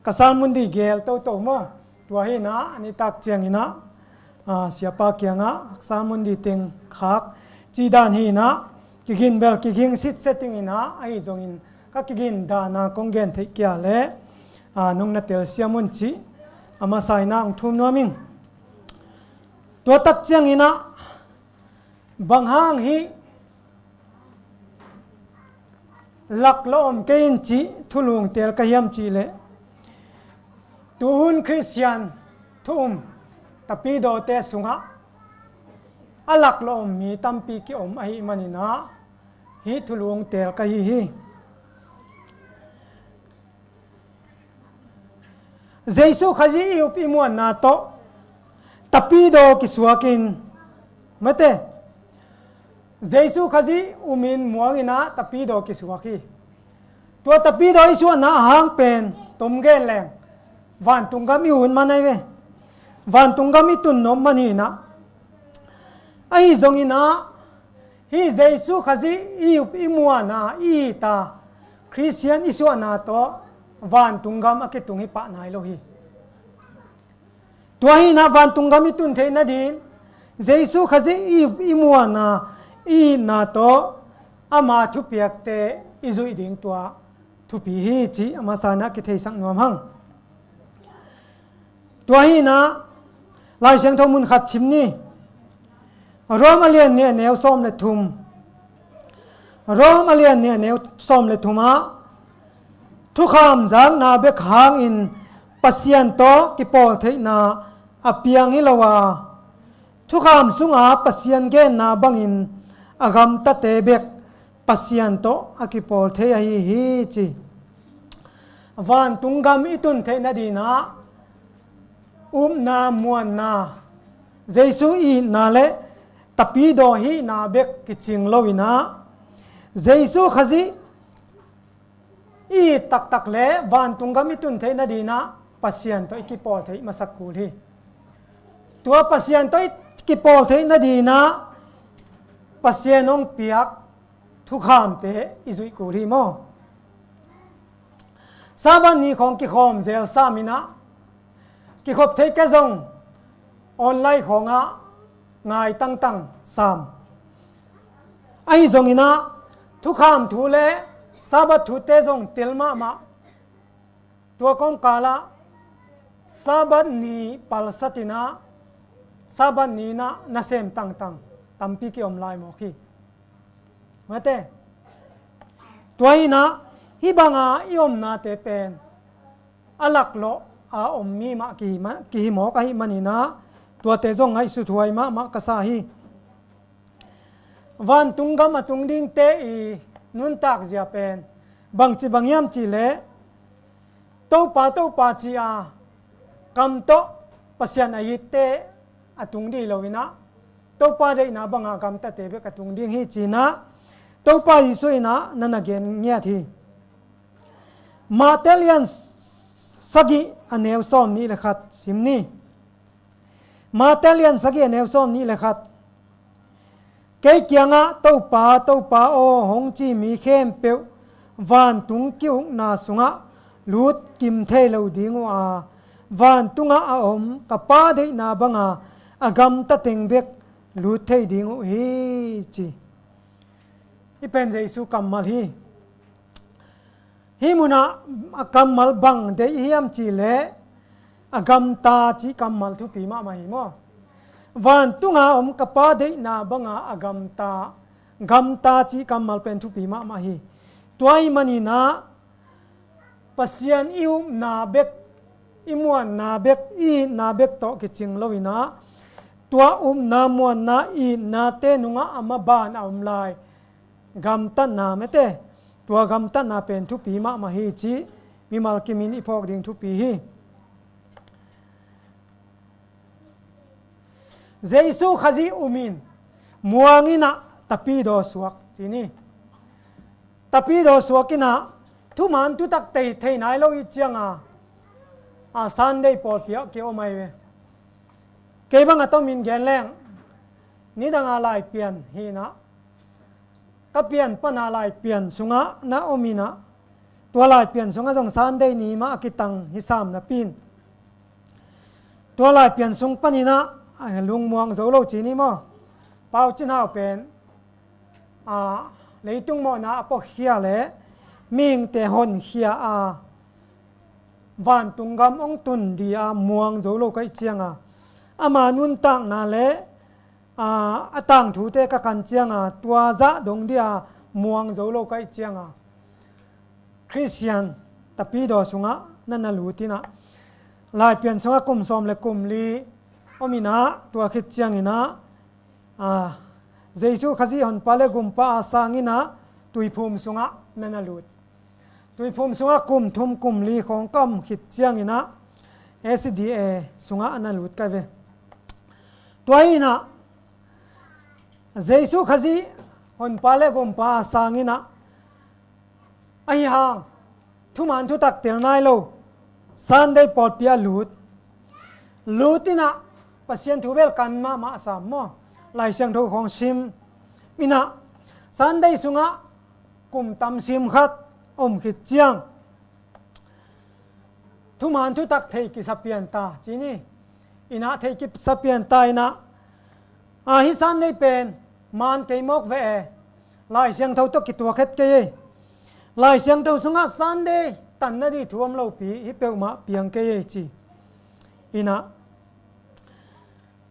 ka sermon dih gel toto maw? Tua hi in ah a nitak ciangin ah, ah, Siapa kiangah sermon dih teng khak cih dan hi in ah, kigin bel kiging sitset ing in ah, ahi zongin ka kigin dan a kong gen theih kei leh, ah, nong na telsiam un cih a masa in ah hong thum nuam ing. Tua tak ciangin ah, bang hang hih lak lo om kei in cih thulung teel ka hiam cih leh, tuhun Khristian thu um tapidawte sungah a lak lo om mi tampi ki-om ahih manin ah, hih thulung teel ka hi hi. Jesu Khazih i up i muanna tawh tapidaw kisuakin, mate, Jesu Khazih umin muangin ah tapidaw kisuak hi. Tua tapidaw i suahna ahang pen tom gen leng vantung gam i ut man ahi ve. Vantung gam i tun nop man hi in ah, ahi zongin ah, hih Jesu Khazih i up i muanna, i it a Khristian i suahna tawh vantung gam a kitung hi pah nai lo hi. Tua hi in ah vantung gam i tun theih nading Jesu Khazih i up i muanna, i itna tawh ama thupiakte i zuih ding tua thupi hi cih a masa in ah kitheisak nuam hang. Tua hi in ah Lai Siangtho mun khat sim ni. Rom a lian nih, a neu sawm le thum. Rom a lian nih a neu sawm le thumah thukham zakna bek hangin Pasian tawh kipawl theihna a piang hi lo a, thukham sunga Pasian genna bangin a gamtate bek Pasian tawh a kipawl thei ahi hi ci. Vantung gam i tun theih nadinah upna, muanna, Jesu itna le tapidaw hihna bek kicing loinah Jesu Khazih i it taktak le vantung gam i tun theih nadinah Pasian tawh i kipawl theih masak kul hi. Tua Pasian tawh i kipawl theih nadinah Pasian hong piak thukhamte i zuih kul hi maw? Sabbath ni khawng kikhawm zel saminah kikhop thei kei zong online khawngah ngai tangtang sam. Ahi zonginah thukham thu le Sabbath thute zong tel mahmah. Tua kawmkalah Sabbath ni palsatinah Sabbath ni inah nasem tangtang tampi kiom lai mawk hi. Mate, tua inah hih banga i omnate pen a laklawh a om mi mah kihi ma-, kihi mawk ahih maninah tuate zong ngaihsuthuai mahmah ka sa hi. Vantung gam a tung dingte i nuntak zia pen bangci bang hiam cihleh Topa, Topa ci-a kam tawh Pasian a itte a tung dih loinah Topa deihna banga gamtate bek a tung ding hi cinah Topa Jesu inah na na gen ngiat hi. Mate lian sagih a neu sawm nih le khat sim ni. Mate lian sagih a neu sawm nih le khat. Kei kiangah Topa, Topa aw hong ci mi khempeuh vantung ki-ukna sungah lut kim thei lo ding uh a, vantungah a om ka Pa deihna banga a gamta teng bek lut thei ding uh hi ci. Hih pen Jesu kammal hi. Hih munah a kammal bang deih hiam cihleh a gamta cih kammal thupi mahmah hi maw? Vantunga om ka Pa deihna banga a gamta, gamta cih kammal pen thupi mahmah hi. Tua ahih maninah Pasian i upna bek, i muanna bek, i itna bek tawh kicing loinah tua upna, muanna, itnate nungah a maban a om lai gamtatna mete, tua gamtatna pen thupi mahmah hi cih mimal kimin i phawk ding thupi hi. Jesu Khazih umin muanginah tapidaw suak ci ni. Tapidaw suakinah thuman thutak tei thei nai lo ih cianga a Sunday pawlpi ah ki-om ahi ve. Kei bang a tomin gen leng nidanga Laipian hinah ka pian pana Laipian sungah na ominah tua Laipian sungah zong Sunday ni mah a kitang hi sam napi-in tua Laipian sung paninah lungmuang zo lo ci ni maw? Pau Cin Hau pen a leitung mawhna a puakhia le mihingte honkhia a vantung gam hong tun di a muang zo lo ka ih cianga ama nuntakna le a, a tangthute ka kan cianga tua zah dong dia muang zo lo ka ih cianga Khristian tapidaw sungah na na lutinah Laipian sungah kum sawm le kum li ominah tua khit cianginah a, Jesu Khazih honpa le gumpa a sanginah tuiphum sungah na na lut. Tuiphum sungah kum thum kum li khawng ka om khit cianginah S D A sungah a na lut ka hi ve. Tua hinah Jesu Khazih honpa le gumpa a sanginah ahi hang thuman thutak tel nai lo Sunday pawlpi ah lut. Lutinah Pasian thu bel kan mahmah sam maw? Lai Siangtho khawng sim inah Sunday sungah kum tam sim khat om khit ciang thuman thutak thei kisa pian ta ci ni. Inah thei kisa pian ta inah a, hih Sunday pen man kei mawk ve e. Lai Siangtho tawh kituak het kei ei. Lai Siangtho sungah Sunday tanna dih thu om lopi hi peuhmah piang kei ei ci. Inah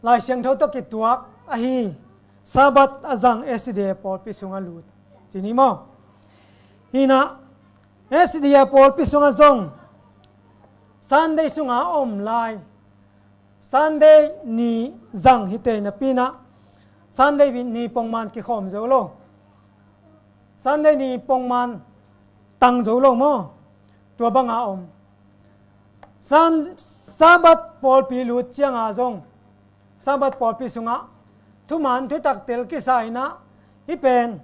Lai Siangtho tawh kituak ahi Sabbath a zang S D A pawlpi sungah lut. Ci ni maw? Hi inah, S D A pawlpi sungah zong Sunday sungah a om lai, Sunday ni zang hi tei napi inah, Sunday ni pongman kikhawm zo lo. Sunday ni pongman tang zo lo maw? Tua banga om. San, Sabbath pawlpi lut cianga zong, Sabbath pawlpi sungah thuman thutak tel kisa inah, hih pen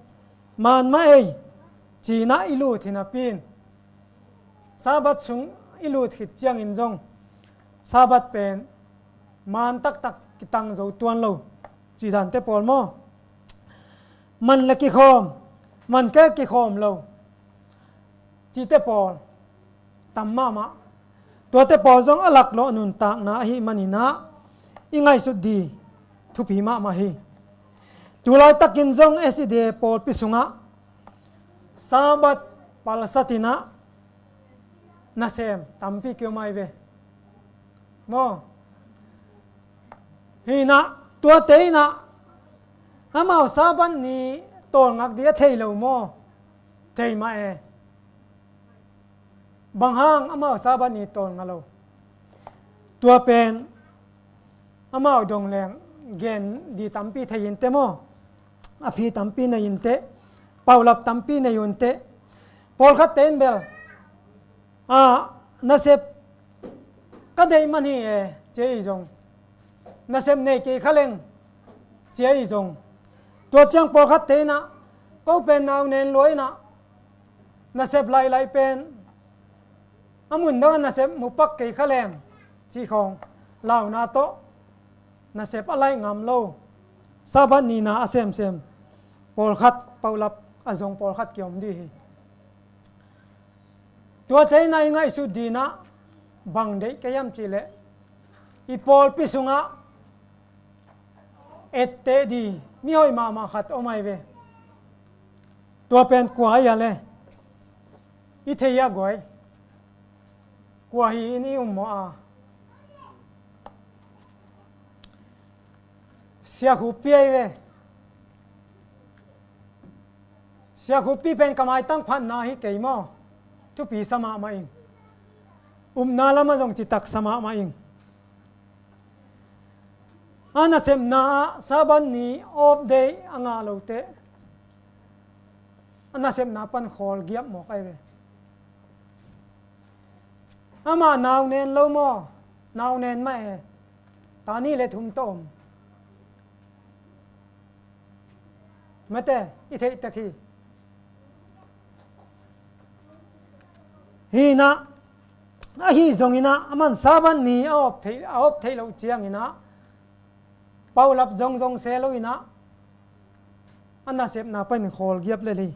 man mah ei, ci inah i lut hi napi in, Sabbath sung i lut khit ciangin zong Sabbath pen man taktak kitang zo tuan lo, ci dante pawl maw? Man le kikhawm, man kei kikhawm lo, cite pawl tam mahmah. Tuate pawl zong a laklawh nuntakna ahih maninah i ngaihsut di thupi mahmah hi. Tulaitakin zong S D A pawlpi sungah Sabbath palsat inah nasem tampi kiom ai ve maw? Hi inah, tuate inah amau Sabbath ni tawlngak di a thei lo maw? Thei mah e. Bang hang amau Sabbath ni tawlnga lo? Tua pen amau dong leng gen di tampi thei inteh maw? A phi tampi nei inteh, paulap tampi nei unteh. Pawlkhatte in bel, a, nasep ka deih man hi e, ci ahi zong, nasep nei kei kha leng, ci ahi zong, tua ciang pawlkhatte inah, ko pen nau nen lua inah, nasep lailai pen a mun dangah nasep mu pak kei kha leng, cih khawng launa tawh nasep a laih ngam lo, Sabbath nina a semsem pawlkhat, paulap a zong pawlkhat kiom di hi. Tuate inah i ngaihsut dinah bang deih ka hiam cihleh, i pawlpi sungah etteh di mihoih mahmah khat om ai ve. Tua pen kua ai a le, i thei a guai, kua hi in i um maw a? Sia Khup Pi ai ve. Sia Khup Pi pen ka maitang phatna hi kei maw? Thupi sa mahmah ing. Upna lamah zong citak sa mahmah ing. A nasepna ah Sabbath ni off day a ngah lote, a nasepna pan khawl giap mawk ai ve. Amah nau nen lo maw? Nau nen mah e. Ta nih le thum tawh om. Mate, i theih tek hi. Hi inah, ahi zong inah, aman Sabbath ni a awp theih, a awp theih loh ciang inah, paulap zongzong se lo inah, a nasepna panin khawl giap lel hi.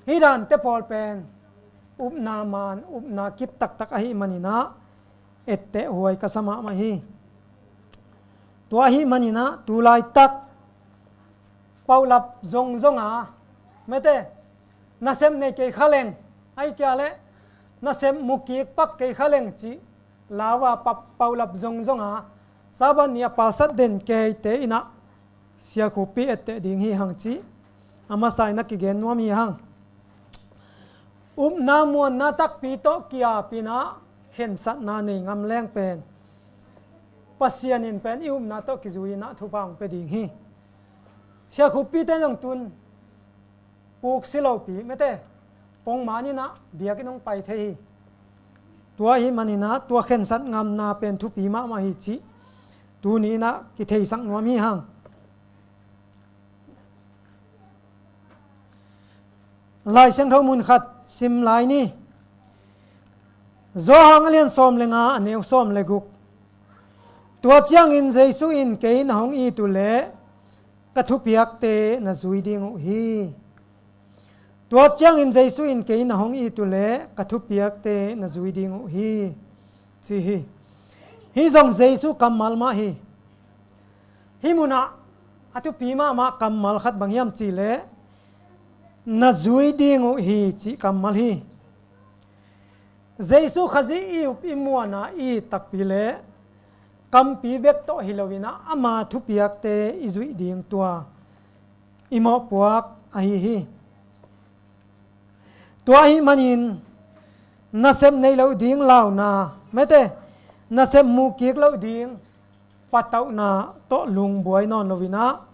Hih dante pawl pen upna man, upna kip taktak ahih maninah etteh huai ka sa mahmah hi. Tua ahih maninah tulaitak paulap zongzonga, mate, nasep nei kei kha leng, ai kia le, nasep mukik pak kei kha leng cih lau a, pa, paulap zongzonga Sabbath ni a palsat den keite inah Sia Khup Pi etteh ding hi hang cih a masa inah kigen nuam hi hang. Upna muanna takpi tawh ki-ap inah khensatna nei ngam leng pen Pasian in pen i upna tawh kizui inah thupha hong pia ding hi. Sia Khup Pite zong tun puk si lopi, mate, pongman inah biakinn hong pai thei hi. Tua ahih maninah tua khensat ngamna pen thupi mahmah hi cih tuni inah kitheisak nuam hi hang. Lai Siangtho mun khat sim lai ni. Johan a lian sawm le nga, a neu sawm le guk. Tua ciangin Jesu in, "Kei na hong it uh leh ka thupiakte na zui ding uh hi." Tua ciangin Jesu in, "Kei na hong it uh leh ka thupiakte na zui ding uh hi," ci hi. Hih zong Jesu kammal mah hi. Hih munah a thupi mahmah kammal khat bang hiam cihleh, "Na zui ding uh hi," cih kammal hi. Jesu Khazih i up i muana i it takpi le kampi bek tawh hi loinah ama thupiakte i zuih ding tua i mawhpuak ahi hi. Tua ahih manin nasep neih loh ding launa, mete, nasep muh kik loh ding patauhna tawh lungbuai nawn lo in ah,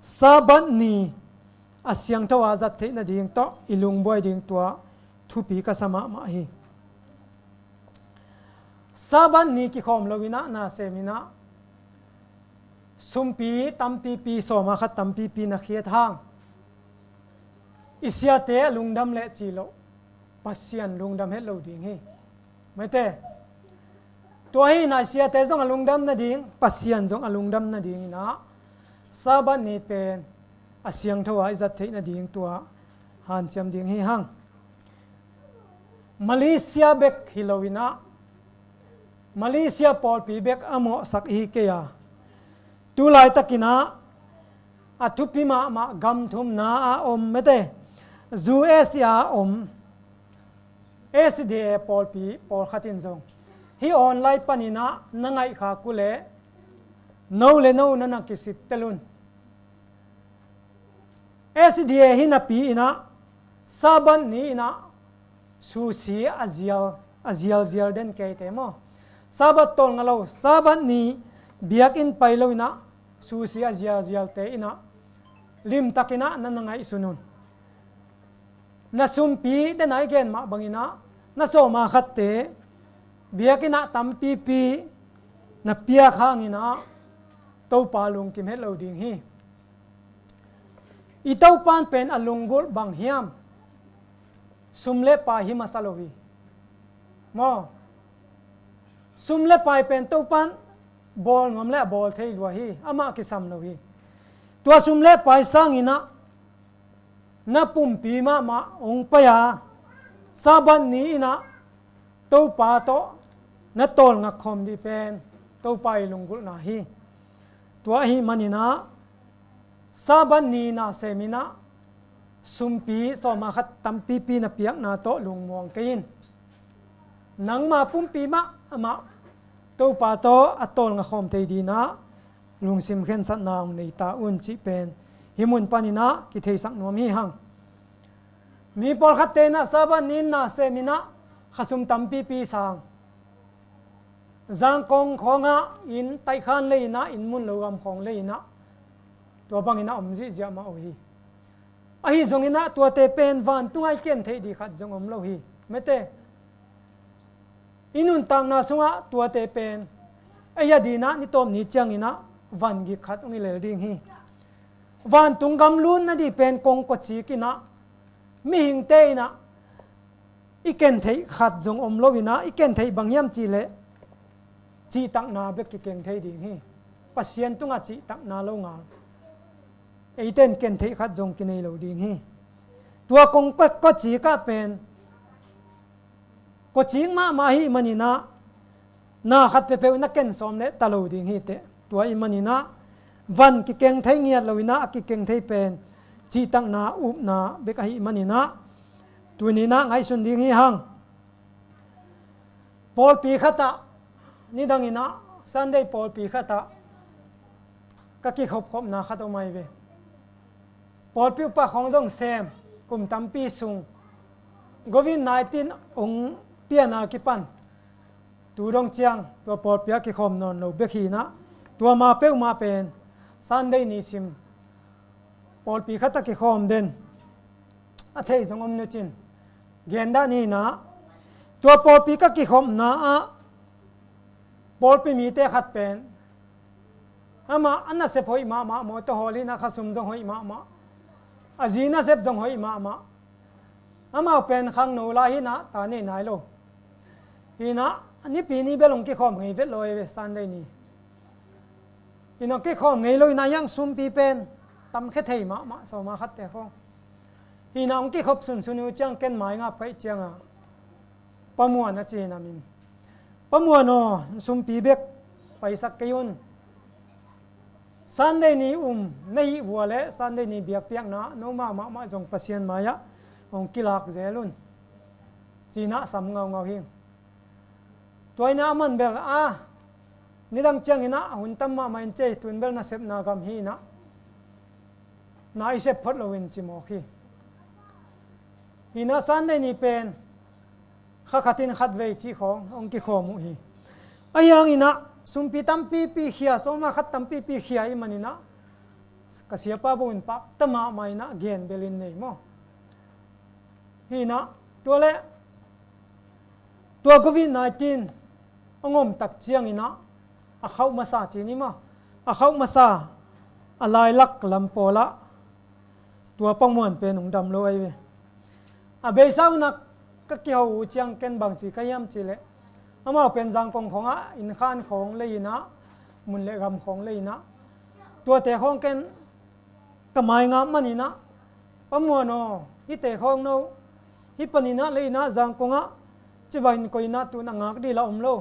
Sabbath ni a siangtho a zat theih nading tawh i lungbuai ding tua thupi ka sa mahmah hi. Sabbath ni kikhawm lo in ah, na sem in ah, sumpi tampipi, sawma khat tampipi na khiat hang, i siate a lungdam leh ci loh, Pasian lungdam het lo ding hi. Mete, tua hi in ah, i siate zong a lungdam nading, Pasian zong a lungdam nading in ah, Sabbath ni pen a siangtho a i zat theih nading tua hanciam ding hi hang. Malaysia bek hi lo in ah, Malaysia pawlpi bek a mawhsak i hi kei a, tu laitak in ah a thupi mahmah gam thumna a om, mete, U S A a om S D A pawlpi pawlkhat in zong hih online panin ah na ngaihkhak uh leh, no le no na na kisittel un. S D A hi napi in ah, Sabbath ni in ah sushi a zial, a zialzial den keite maw, Sabbath tawlnga lo, Sabbath ni biakinn pai lo in ah sushi a zialzialte in ah limtak in ah na na ngaihsun un. Na sumpi den a i gen mah bangin ah, na sawma khatte biakinn ah tampipi na piak hangin ah Topa lungkim het lo ding hi. I Topa'n pen a lunggulh bang hiam? Sum le pai hi masa lo hi. Maw? Sum le pai pen Topa'n bawl nuam leh a bawl thei lua hi. Amah kisam lo hi. Tua sum le pai sangin ah na pumpi mahmah hong pai a, Sabbath ni in ah Topa tawh na tawlnga khawm dih pen Topa i lunggulhna hi. Tua ahih manin ah Sabbath ni na sem in ah sumpi sawma khat tampipi na piakna tawh lungmuang kei in. Nangma pumpi mahmah Topa tawh a tawlnga khawm thei dingin ah lungsim khensatna hong nei ta un cih pen hih mun panin ah kitheisak nuam hi hang. Mi pawlkhatte in ah Sabbath ni in na sem in ah khasum tampipi sang, Zangkong khawngah inn taihkhan lei in ah, inn mun lo gam khawng lei in ah, tua bangin a om zihziah mah uh hi. Ahi zongin ah tuate pen vantungah i ken theih ding khat zong om lo hi. Mete, i nuntakna sungah tuate pen ei a dingin ah ni tawp ni ciangin ah van gik khat hong i lel ding hi. Vantung gam lutna ding pen kong kawcik in ah, mihingte in ah i ken theih khat zong om lo in ah, i ken theih bang hiam cih leh cihtakna bek kikeng thei ding hi. Pasian tungah cihtakna lo ngal, eite in ken theih khat zong kinei lo ding hi. Tua kong kawcik ah pen kawcik mahmah ahih manin ah na khat peuhpeuh na ken sawm leh ta lo ding hi teh. Tua ahih manin ah van kikeng thei ngiat lo in ah, a kikeng thei pen cihtakna, upna bek ahih manin ah tuni in ah ngaihsun ding hi hang. Pawlpi khatah, nidang in ah Sunday pawlpi khatah ka kikhopkhopna khat om ahi ve. Pawlpi upa khawng zong sem, kum tampi sung covid nineteen hong pian a kipan tu dong ciang tua pawlpi ah kikhawm nawn lo bek hi in ah, tua ma peuhmah pen Sunday ni sim pawlpi khatah kikhawm den a thei zong om nucin gen dah ni in ah, tua pawlpi ka kikhopna ah pawlpi mite khat pen amah a nasep hoih mahmah, mawtaw hawl hi in ah, khasum zong hoih mahmah, a zi nasep zong hoih mahmah. Amau pen khangno lai hi in ah, ta nei nai lo. Hi in ah, nipi ni bel hong kikhawm ngei vet lo hi ve, Sunday ni. Hi in ah, hong kikhawm ngei lo hi in ah, hiang sumpi pen tamkhia thei mahmah, sawma khatte khawng. Hi in ah, hong kikhop sunsun uh ciang ken mai ngap kaih ciang a, Pa Muan a ci in ah, min, Pa Muan aw, sumpi bek paisak kei un. Sunday ni um na hih vua leh Sunday ni biakpiakna no mahmah zong Pasian mai-ah hong kilak zel un, ci in ah sam ngaungau hi. Tua in ah aman bel, a, nidang ciangin ah a hun tam mahmah in cei, tun bel nasepna gam hi in ah, na i sep phot loin ci mawk hi. Hi inah Sunday ni pen kha khatin khatvei cih khawng hong kikhawm uh hi. Ahi hanginah sumpi tampipi khia, sawma khat tampipi khia ih maninah ka siapa bo in pakta mahmah inah gen belin nei maw? Hi inah tua le tua covid nineteen a ngom tak cianginah a khauh masa ci ni maw? A khauh masa a lailak lam pawlah tua Pa Muan pen hong dam lo ahi ve. A beisa unah ka kiho uh ciang ken bangci ka hiam cihleh amau pen Zangkong khawngah innkhan khawng lei inah mun le gam khawng lei inah tuate khawng ken ka mai ngap maninah Pa Muan aw, hihte khawng no hih paninah lei inah Zangkongah cibai in koih inah tun a ngak dih la om lo.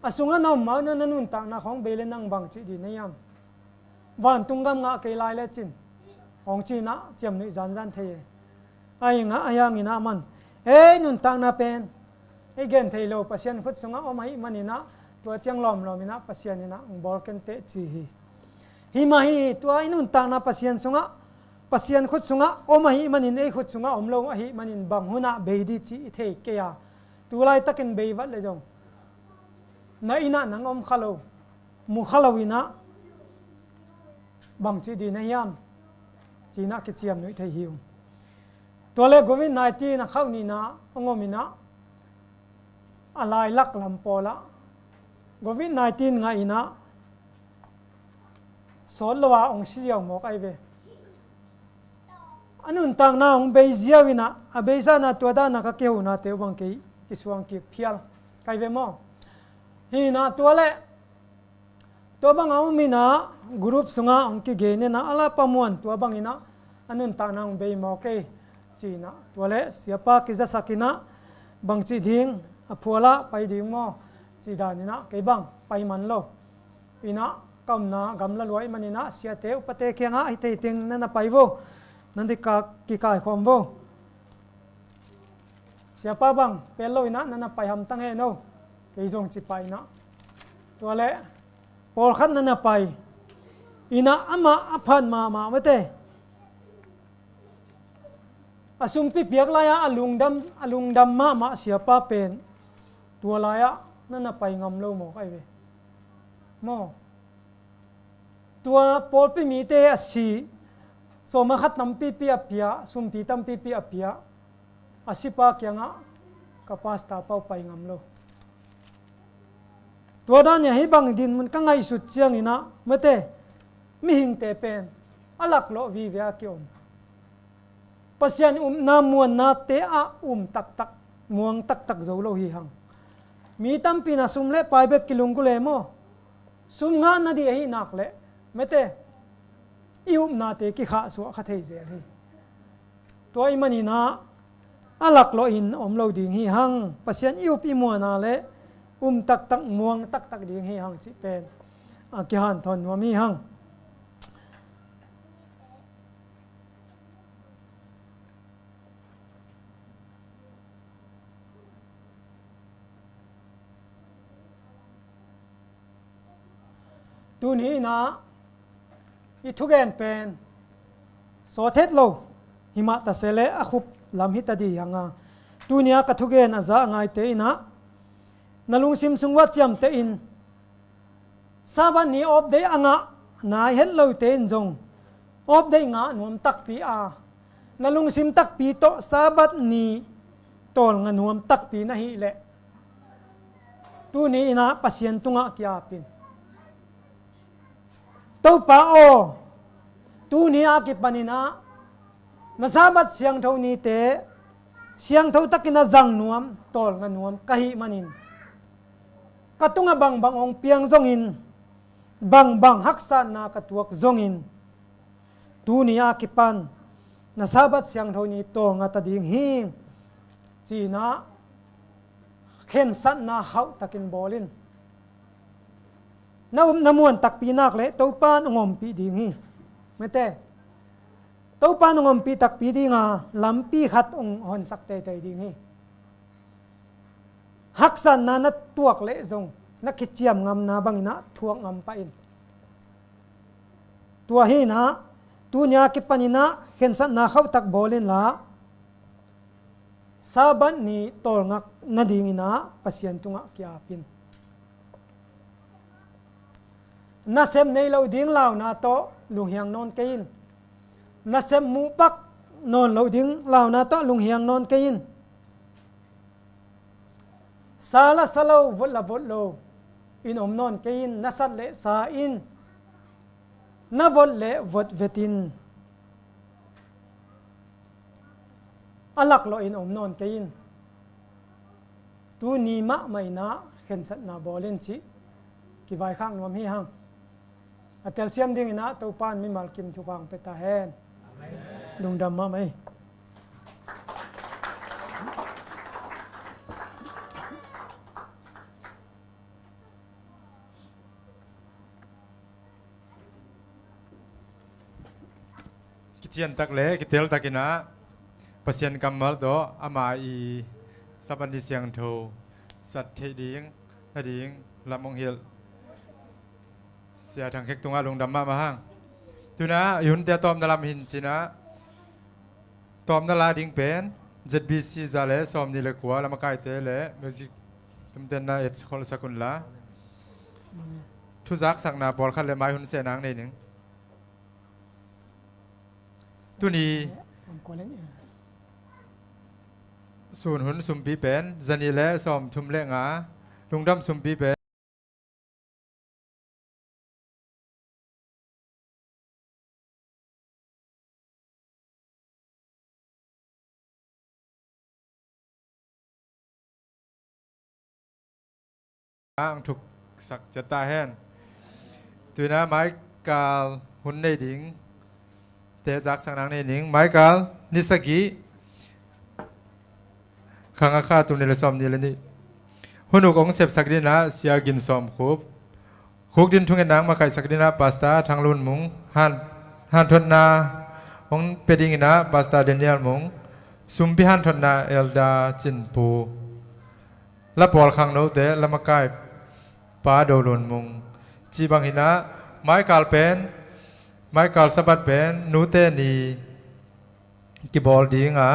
A sungah na om mah na nuntakna khawng bei le nang bangci dih na hiam? Vantung gam ngah kei lai lecin hong ci inah ciamnuih zanzan thei e. Ahi ngah ahi hanginah man ei nuntakna pen ei gen thei lo Pasian khut sungah om ahih maninah tua ciang lawmlawm inah Pasian inah hong bawl kenteh ci hi. Hi mah hi tua i nuntakna Pasian sungah Pasian khut sungah om ahih manin ei khut sungah om lo ahih manin bang hunah bei dih ci i thei kei a tu laitakin bei vat le zong na innah nang om kha lo mu kha lo inah bangci dih na hiam? Ci inah kiciamnuih thei hi uh. Tua le covid nineteen a khauh nihna a ngom inah a lailak lam pawlah covid nineteen ngah inah sawt lo a hong si ziau mawk ahi ve. A nuntakna hong bei ziau inah a beisa na tua dana ka kiho nate uh bang kei kisuang kik phial kai ve maw? Hi inah tua le tua banga um inah group sungah hong kigen inah a la Pa Muan tua banginah a nuntakna hong bei maw kei ci inah tua le siapa kizasak inah bangci ding a phualah pai ding maw ci dan inah kei bang pai man lo. Inah ka omna gamla luai maninah siate upate kiangah hi thei teng na na pai vo. Nan dikah kikaikhawm vo. Siapa bang pel lo inah na na pai hamtang hen o. Kei zong ci pah inah tua le pawlkhat na na pai inah amah a phat mahmah mate. A sumpi piak lai-ah a lungdam a lungdam mahmah siapa pen tua lai-ah na na pai ngam lo mawk ahi ve maw? Tua pawlpi mite a si sawma khat tampipi a pia, sumpi tampipi a pia a sipa kiangah ka pasta pau pai ngam lo. Tua dan nia hih bang dinmun ka ngaihsut cianginah mate mihingte pen a laklawh vive a kiom. Pasian upna muannate ah um taktak muang taktak zo lo hi hang. Mi tampi na sum le pai bek kilunggulh e maw? Sum ngah nadih ahi nak leh mate i upnate kikhahsuah kha thei zel hi. Tua ih maninah a laklawh in om lo ding hi hang. Pasian i up i muana le um taktak muang taktak ding hi hang cih pen a kihanthawn nuam hi hang. Tuni inah i thugen pen sawthet lo himah tase le a khup lam hita dih hanga tunia ka thugen a za a ngaite inah na lungsim sung uah ciamteh in Sabbath ni awpdeih a ngah nai het lote in zong awpdeih ngah nuam takpi a na lungsim takpi tawh Sabbath ni tawlnga nuam takpi na hih leh tuni inah Pasian tungah kiapin Topa aw, tuni a kipaninah na Sabbath siangtho nite siangtho takin a zang nuam tawlnga nuam ka hih manin ka tungah bangbang hong piang zongin bangbang haksatna ka tuak zongin tuni a kipan na Sabbath siangtho ni tawlnga ta ding hi. Cinah khensatna hauh takin bawl in. Na upna muan takpi nak leh Topa in hong ompih ding hi. Mete Topa in hong ompih takpi dinga lampi khat hong honsak teitei ding hi. Haksatna na tuak leh zong na kiciam ngamna banginah thuak ngam pah in. Tua hinah Tuni a kipanin ah khensatna khauhtak bawl inla, Sabbath ni tawlngak nadingin ah Pasian tungah ki-ap in. Nasem nei lo ding launa tawh lunghiang nawn kei in. Nasem muhpak nawn lo ding launa tawh lunghiang nawn kei in. Sa la sa lo, vot la vot lo in om nawn kei in. Na sat leh sa in, na vot leh vot vet in. A laklawh in om nawn kei in. Tuni mahmah in ah khensatna bawl in cih kivaikhak nuam hi hang. A telsiam dingin ah Topa in mimal kim thupha hong pia ta hen. Lungdam mahmah hi. Kiciantak le kiteltakin ah Pasian kammal tawh ama i Sabbath ni siangtho sat theih ding nading lam hong hilh Sia Thang Khek tungah lungdam mahmah hang. Tuna i hunte a tawpna lam hin cin ah, tawpna la ding pen Z B C za le sawmnih le kua lamakaite le music tumtenna et kholsak unla, thuzaksakna pawlkhat le mai hun seh nang nei ning. Tuni sun hun sumpi pen zanih le sawmthum le nga, lungdam sumpi pen ang thuksak ciat ta hen. Tuina maikal hun nei ding te zaksak nang nei ning. Maikal ni sagih, kha nga kha tul nih le sawmnih le nih. Hun uk hong sepsak dingin ah Sia Gin Sawm Khup. Khuk din thungetna hong makaihsak dingin ah Pastor Thang Lun Mung. Han, hanthotna hong pia dingin ah Pastor Daniel Mung. Sumpi hanthotna Elder Cin Pu. La pawl khangnote la makai Pa Do Lun Mung. Cih bang hi-in ah maikal pen, maikal Sabbath pen nute ni kibawl ding a,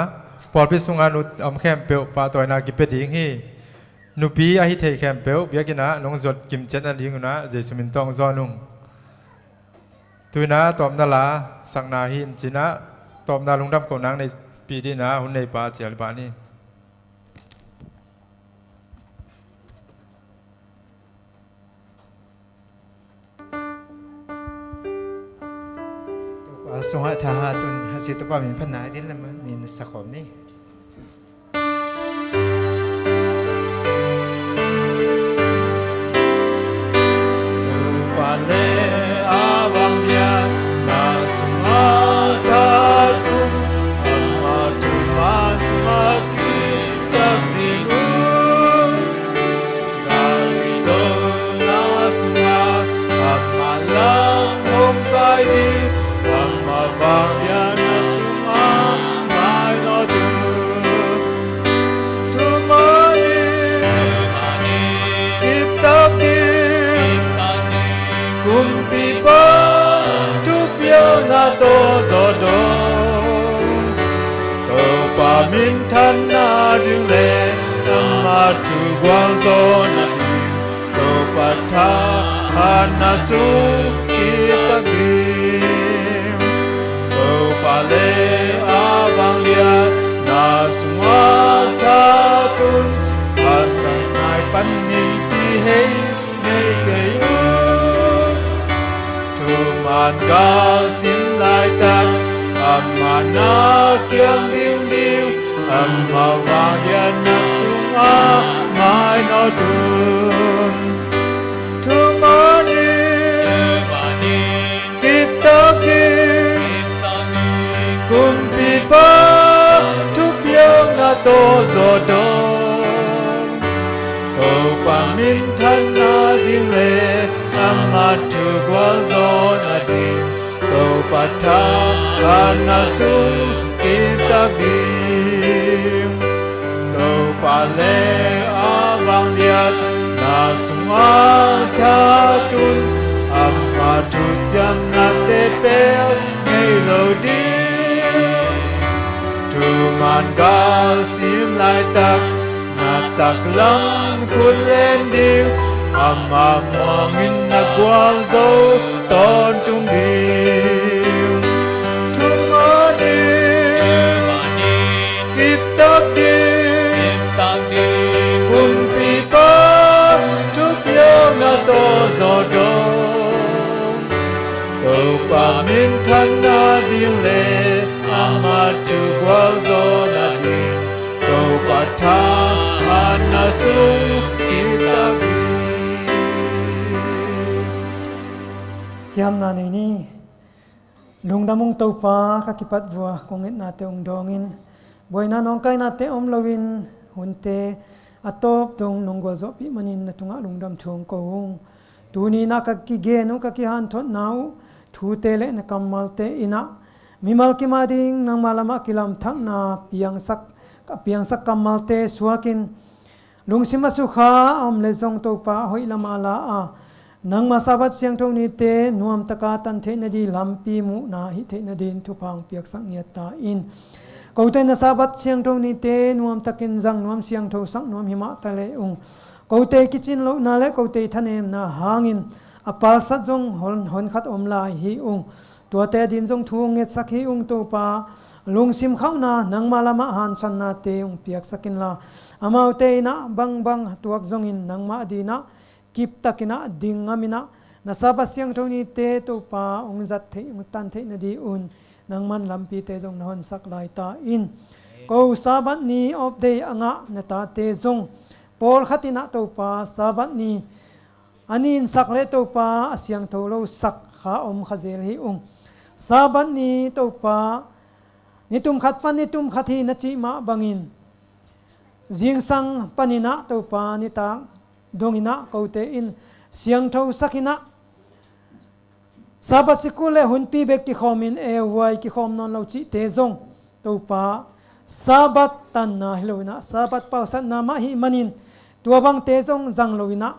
pawlpi sungah nu om khempeuh pahtawina kipia ding hi. Nupi ahi thei khempeuh biakinn ah nong zuat kimciat nading un ah Jesu min tawh hong zawn ung. Tuina tawpna la sakna hi in cin ah, tawpna lungdam kohna hong neihpih dingin ah hun neipa Cial Liban hi. Topa sungah thahat un, a si Topa min phatna a ding lam min sakhawm ni. Topa le a vangliatna sungah thahat un, amah thuman sungah kiptak ding un. Galkidona sungah amah lam hong kai ding, amah vangliatna sungah mainawt un. Thuman in kiptak ding, kumpipa thupiakna tawh zawhdawn. Topa minthanna ding le amah thu gualzawhna ding, Topa thahatna sung kiptak ding. Topa le a vangliatna sungah thahat un, a thahat nai panin kihei ngei kei un. Thuman galsim laitak amah na kiang ding ding, amah vangliatna sungah mainawt un. Thuman in kiptak ding, kumpipa thupiakna tawh zawhdawn. Topa minthanna ding le amah thu gualzawhna ding, Topa thahatna sung kiptak ding. Topa le a vangliatna sungah thahat un, amah thuciamnate pelh ngei lo. Galsim laitak na taklam khut len ding, amah muangin na gualzo tawntung ding. Thumah ding, kiptak ding, kumpipa thupiau na tawh zawh dong. Topa minthanna ding le amah thu gualzawhna ding, Topa thahatna sung kiptak ding. Kiamna nei ni. Lungdam ung Topa, ka kipat vua, kong etnate ung dawngin, buaina nawngkainate om loin hunte a tawp dong nong gualzawhpih manin na tungah lungdam thu ung ko ung. Tuni-in ah ka kigen uh, ka kihanthotna uh, thute le na kammalte in ah mimal kim a ding nangma lamah kilamthakna piangsak, ka piangsak kammalte suakin, lungsim a sukha a om le zong Topa, a hoih lamah la a, nangma Sabbath siangtho nite nuamtaka tan theih nading lampi muhna hih theih nading thupha hong piaksak ngiat ta in. Kote na Sabbath siangtho nite nuamtakin zang nuam, siangthosak nuam hi mah ta le ung. Kote kicin lohna le kote thanemna hangin a palsat zong hon, honkhat om lai hi ung. Tuate ading zong thu hong ngetsak hi ung Topa. Lungsim khauhna nangma lamah hansannate hong piaksak inla, amaute in ah bangbang tuak zongin nangmah ading ah kiptakin ah ding ngam in ah, na Sabbath siangtho nite Topa hong zat theih, hong tan theih nadingun nangman lampite zong na honsak lai ta in. Ko Sabbath ni off day a ngah na tate zong pawlkhat in ah Topa Sabbath ni a ninsak le Topa a siangtho losak kha om kha zel hi ung. Sabbath ni Topa nitum khat pan nitum khat hi na cih mah bangin, zingsang panin ah Topa nitak dongin ah kote in siangthosak in ah, Sabbath sikul le hunpi bek kikhawmin, A Y kikhawm nawn lo cihte zong Topa, Sabbath tanna hi loin ah, Sabbath palsatna mah ahih manin, tua bangte zong zang loin ah,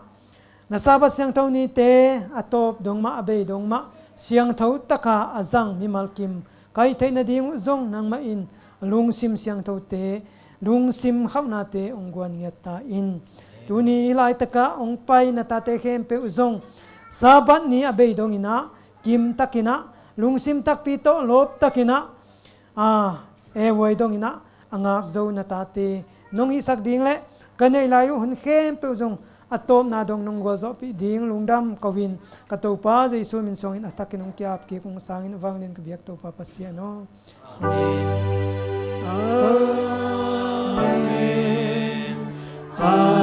na Sabbath siangtho nite a tawp dong mah, a bei dong mah, siangtho taka a zang mimal kim ka hih theih nading uh zong nangmah in lungsim siangthote, lungsim khauhnate hong guan ngiat ta in. Tuni laitakah hong pai na tate khempeuh zong Sabbath ni a bei dongin ah, kimtakin ah, lungsim takpi tawh lawptakin ah, a, A Y dongin ah a ngak zo na tate nong hihsak ding le ka neih lai uh hun khempeuh zong a tawpna dong nong gualzawhpih ding lungdam ko-in, ka Topa Jesu min suangin a thakin hong ki-ap kik ung. Sangin a vanglian ka biak Topa Pasian aw. Amen. Amen.